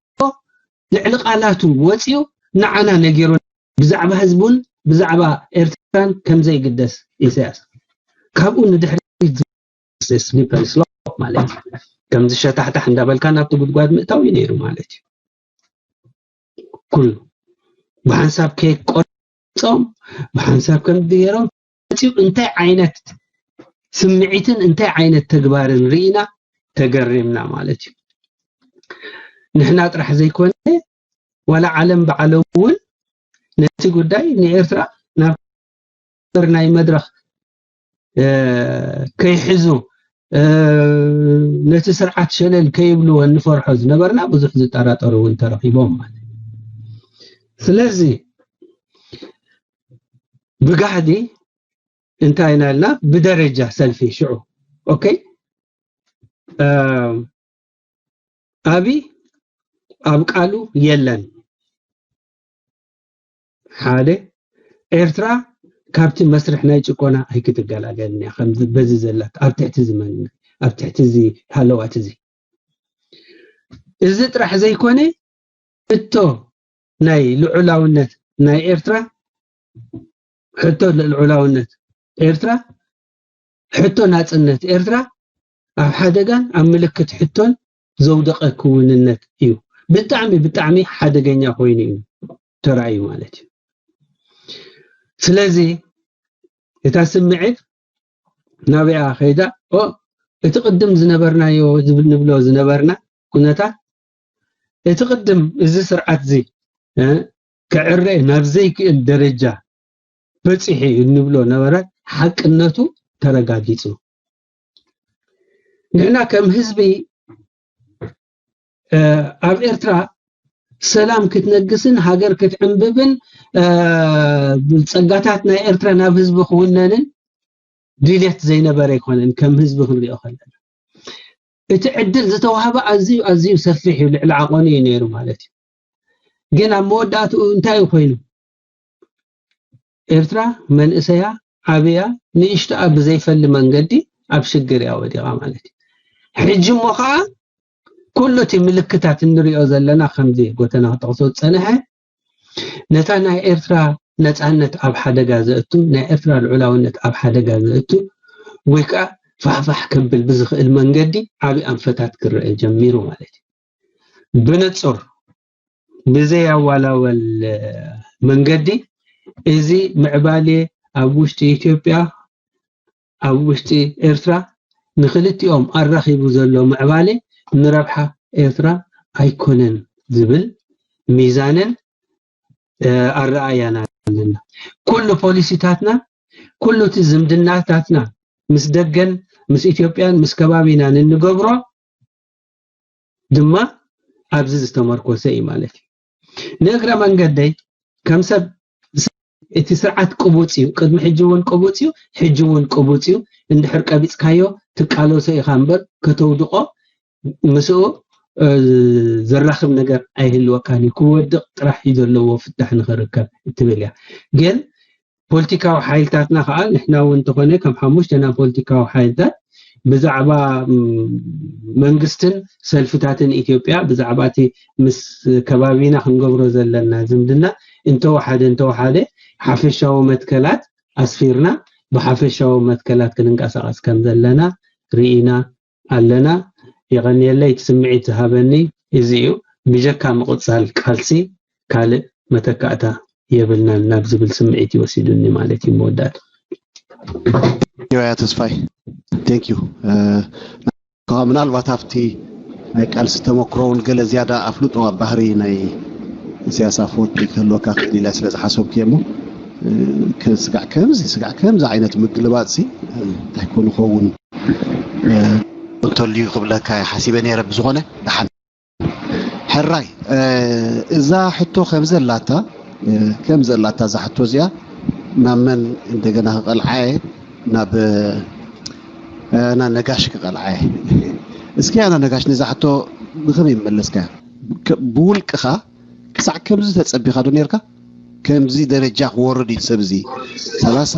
ልዕሊ ቃላቱ ወፂኡ ንዓና ነጊሩ ብዛዕባ ህዝቡን ብዛዕባ ኤርትራን ከምዘይግደስ ኢሳያስ ካብኡ ንድሕሪት slippery slope ማለት እዩ። ከምዚ ሸታሕታሕ እንዳበልካ ናብቲ ጉድጓድ ምእታው እዩ ነይሩ ማለት እዩ። ኩሉ ብሓንሳብ ከይቆርጾም ብሓንሳብ ከም ገይሮም መፂኡ እንታይ ዓይነት ስምዒትን እንታይ ዓይነት ተግባርን ርኢና ተገሪምና ማለት እዩ። ንሕና ጥራሕ ዘይኮነ ዋላ ዓለም ብዓለም እውን ነቲ ጉዳይ ንኤርትራ ናብ ናይ መድረኽ እ፣ ከይሕዙ እ፣ ነቲ ስርዓት ሸለል ከይብልዎ እንፈርሖ ዝነበርና ብዙሕ ዝጠራጠሩ እውን ተረኺቦም ማለት እዩ። ስለዚ ብጋህዲ እንታይ ኢና ኢልና ብደረጃ ሰልፊ ሽዑ ኦኬ እ፣ ኣብይ ኣብ ቃሉ የለን። ሓደ ኤርትራ ካብቲ መስርሕ ናይ ጭቆና ኣይክትገላገልን እያ ከምዚ በዚ ዘላት ኣብ ትሕቲ እዚ መንነት ኣብ ትሕቲ እዚ ሃለዋት እዚ እዚ ጥራሕ ዘይኮነ ሕቶ ናይ ልዑላውነት ናይ ኤርትራ ሕቶ ልዑላውነት ኤርትራ ሕቶ ናጽነት ኤርትራ ኣብ ሓደጋን ኣብ ምልክት ሕቶን ዘውደቐ ክውንነት እዩ። ብጣዕሚ ብጣዕሚ ሓደገኛ ኮይኑ እዩ ተራእዩ ማለት እዩ። ስለዚ እታ ስምዒት ናበይኣ ከይዳ ኦ እቲ ቅድም ዝነበርናዮ ዝብል ንብሎ ዝነበርና ኩነታት እቲ ቅድም እዚ ስርዓት እዚ እ፣ ክዕረ ናብ ዘይክእል ደረጃ በፂሑ እዩ እንብሎ ነበረ ሓቅነቱ ተረጋጊፁ። ንሕና ከም ህዝቢ እ፣ ኣብ ኤርትራ ሰላም ክትነግስን ሃገር ክትዕንብብን እ፣ ጸጋታት ናይ ኤርትራ ናብ ህዝቢ ክውነንን ድልየት ዘይነበረ ኣይኮነን። ከም ህዝቢ ክንሪኦ ከለና እቲ ዕድል ዝተዋህበ ኣዝዩ ኣዝዩ ሰፊሕ እዩ፣ ልዕሊ ዓቐኑ እዩ ነይሩ ማለት እዩ። ግን ኣብ መወዳእትኡ እንታይ እዩ ኮይኑ? ኤርትራ መንእሰያ ዓብያ ንእሽቶኣ ብዘይፈሊ መንገዲ ኣብ ሽግር እያ ወዲቓ ማለት እዩ። ሕጂ እሞ ከዓ ኩሉ እቲ ምልክታት እንሪኦ ዘለና ከምዚ ጎተና ክጠቕሶ ዝፀንሐ ነታ ናይ ኤርትራ ነፃነት ኣብ ሓደጋ ዘእቱ ናይ ኤርትራ ልዑላውነት ኣብ ሓደጋ ዘእቱ ወይ ከዓ ፋሕፋሕ ከብል ብዝኽእል መንገዲ ዓብዪ ኣንፈታት ክረአ ጀሚሩ ማለት እዩ። ብንፁር ብዘይ ኣዋላወል መንገዲ እዚ ምዕባሌ ኣብ ውሽጢ ኢትዮጵያ ኣብ ውሽጢ ኤርትራ ንክልቲኦም ኣራኺቡ ዘሎ ምዕባሌ ንረብሓ ኤርትራ ኣይኮነን ዝብል ሚዛንን ኣረኣእያን ኣለና። ኩሉ ፖሊሲታትና ኩሉ እቲ ዝምድናታትና ምስ ደገን ምስ ኢትዮጵያን ምስ ከባቢናን እንገብሮ ድማ ኣብዚ ዝተመርኮሰ እዩ ማለት እዩ። ንእግረ መንገደይ ከም ሰብ እቲ ስርዓት ቅቡፅ እዩ፣ ቅድሚ ሕጂ እውን ቅቡፅ እዩ፣ ሕጂ እውን ቅቡፅ እዩ። እንድሕር ቀቢፅካዮ ትቃለሶ ኢኻ እምበር ከተውድቆ ምስኡ ዘራኽብ ነገር ኣይህልወካን እዩ። ክወድቕ ጥራሕ እዩ ዘለዎ ፍታሕ ንኽርከብ እትብል እያ። ግን ፖለቲካዊ ሓይልታትና ከዓ ንሕና እውን እንተኾነ ከም ሓሙሽተና ፖለቲካዊ ሓይልታት ብዛዕባ መንግስትን ሰልፍታትን ኢትዮጵያ ብዛዕባ እቲ ምስ ከባቢና ክንገብሮ ዘለና ዝምድና እንተወሓደ እንተወሓደ ሓፈሻዊ መትከላት ኣስፊርና ብሓፈሻዊ መትከላት ክንንቀሳቐስ ከም ዘለና ርኢና ኣለና። የቐንየለይ፣ እቲ ስምዒት ዝሃበኒ እዚ እዩ። ብጀካ ምቕጻል ቃልሲ ካልእ መተካእታ የብልናን ናብ ዝብል ስምዒት ይወሲዱኒ ማለት እዩ። መወዳእታ ዮያ ተስፋይ፣ thank you። ምናልባት ኣብቲ ናይ ቃልሲ ተመክሮ እውን ገለ ዝያዳ ኣፍልጦ ኣብ ባህሪ ናይ ኢሳያስ ኣፈወርቂ ክህልወካ ክእል ኢለ ስለ ዝሓሰብኩ እየ እሞ፣ ስጋዕ ከምዚ ስጋዕ ከምዚ ዓይነት ምግልባጥ ሲ እንታይ ኮን ይኸውን እንተልዩ ክብለካ ሓሲበ ነይረ። ብዝኾነ ደሓን ሕራይ እዛ ሕቶ ከም ዘላታ ከም ዘላታ እዛ ሕቶ እዚኣ ናብ መን እንደገና ክቐልዓየ ናብ ኣና ነጋሽ ክቐልዓየ። እስኪ ኣና ነጋሽ ነዛ ሕቶ ብኸመይ ይመለስካ? ብውልቅኻ ክሳዕ ከምዚ ተጸቢኻ ዶ ነርካ? ከምዚ ደረጃ ክወርድ እዩ ሰብ እዚ ሰላሳ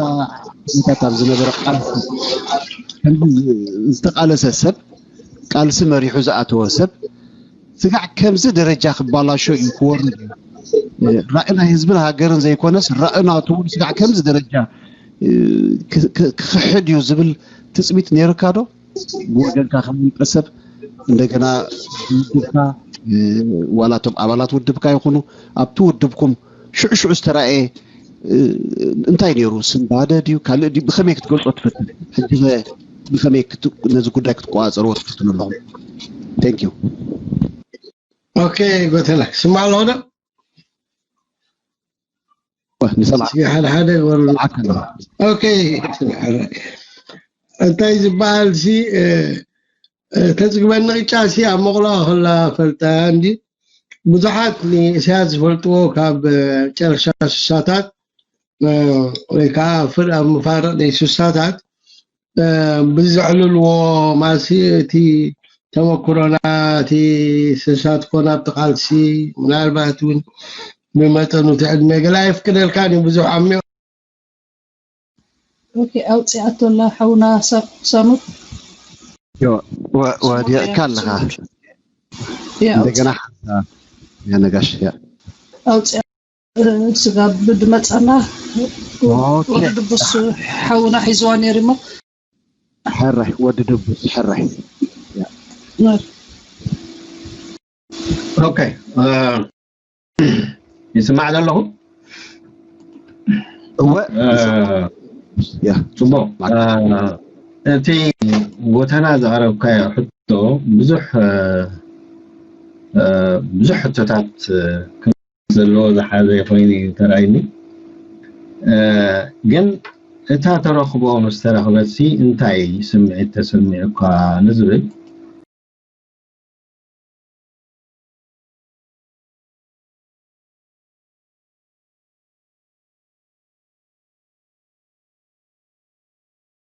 ዓመታት ኣብ ዝነበረ ቃልሲ ከምዚ ዝተቃለሰ ሰብ ቃልሲ መሪሑ ዝኣተወ ሰብ ስጋዕ ከምዚ ደረጃ ክባላሾ እዩ ክወርድ እዩ። ራኢ ናይ ህዝብን ሃገርን ዘይኮነስ ራኢ ናቱ እውን ስጋዕ ከምዚ ደረጃ ክኽሕድ እዩ ዝብል ትፅቢት ነይርካ ዶ? ብወገንካ ከም ውልቀ ሰብ እንደገና ውድብካ ዋላ እቶም ኣባላት ውድብካ ይኹኑ ኣብቲ ውድብኩም ሽዑ ሽዑ ዝተራእየ እንታይ ነይሩ? ስንባደ ድዩ ካልእ ድዩ? ብኸመይ ክትገልጾ ትፈትን? ሕጂ ብኸመይ ነዚ ጉዳይ ክትቆጻጸርዎ ትፍትኑ ኣለኹም? Thank you። ኦኬ ጎተላ ስማዕ ኣለኹ ዶ? ንሰማዕ ሓደ ሓደ ግበሩ። ኦኬ እንታይ ዝበሃል ሲ ተፅግበኒ ቅጫ ሲ ኣብ መቑሎ ከላ ፈልጣ እንዲ ብዙሓት ንእስያስ ዝፈልጥዎ ካብ ጨረሻ ስሳታት ወይ ከዓ ፍር ኣብ መፋርቕ ናይ ስሳታት ብዘዕልልዎ ማሲ እቲ ተመክሮና እቲ ስሳትኮ ናብቲ ቃልሲ ምናልባት እውን ብመጠኑ እቲ ዕድመ ገለ ኣይፍቅደልካን እዩ ብዙሕ ዓሚቕ ኦኬ ኣውፂኣቶ ኣላ ሓውና ሳሙ ወዲቕካ ኣለኻ እንደገና ሓንሳ ያነጋሽ ኣውፂኣ ስጋብ ድመፃና ወዲ ድቡስ ሓውና ሒዝዋ ነይሩ እሞ ሕራይ ወዲ ድቡስ ሕራይ ኦኬ ይስማዕ ዘለኹ እወ ጽቡቅ እቲ ጎተና ዘቕረብካዮ ሕቶ ብዙሕ ብዙሕ ሕቶታት ዘለዎ ዝሓዘ ኮይኑ እዩ ተራእዩኒ። ግን እታ ተረኽቦ ምስ ተረኽበትሲ እንታይ ስምዒት ተሰሚዑካ ንዝብል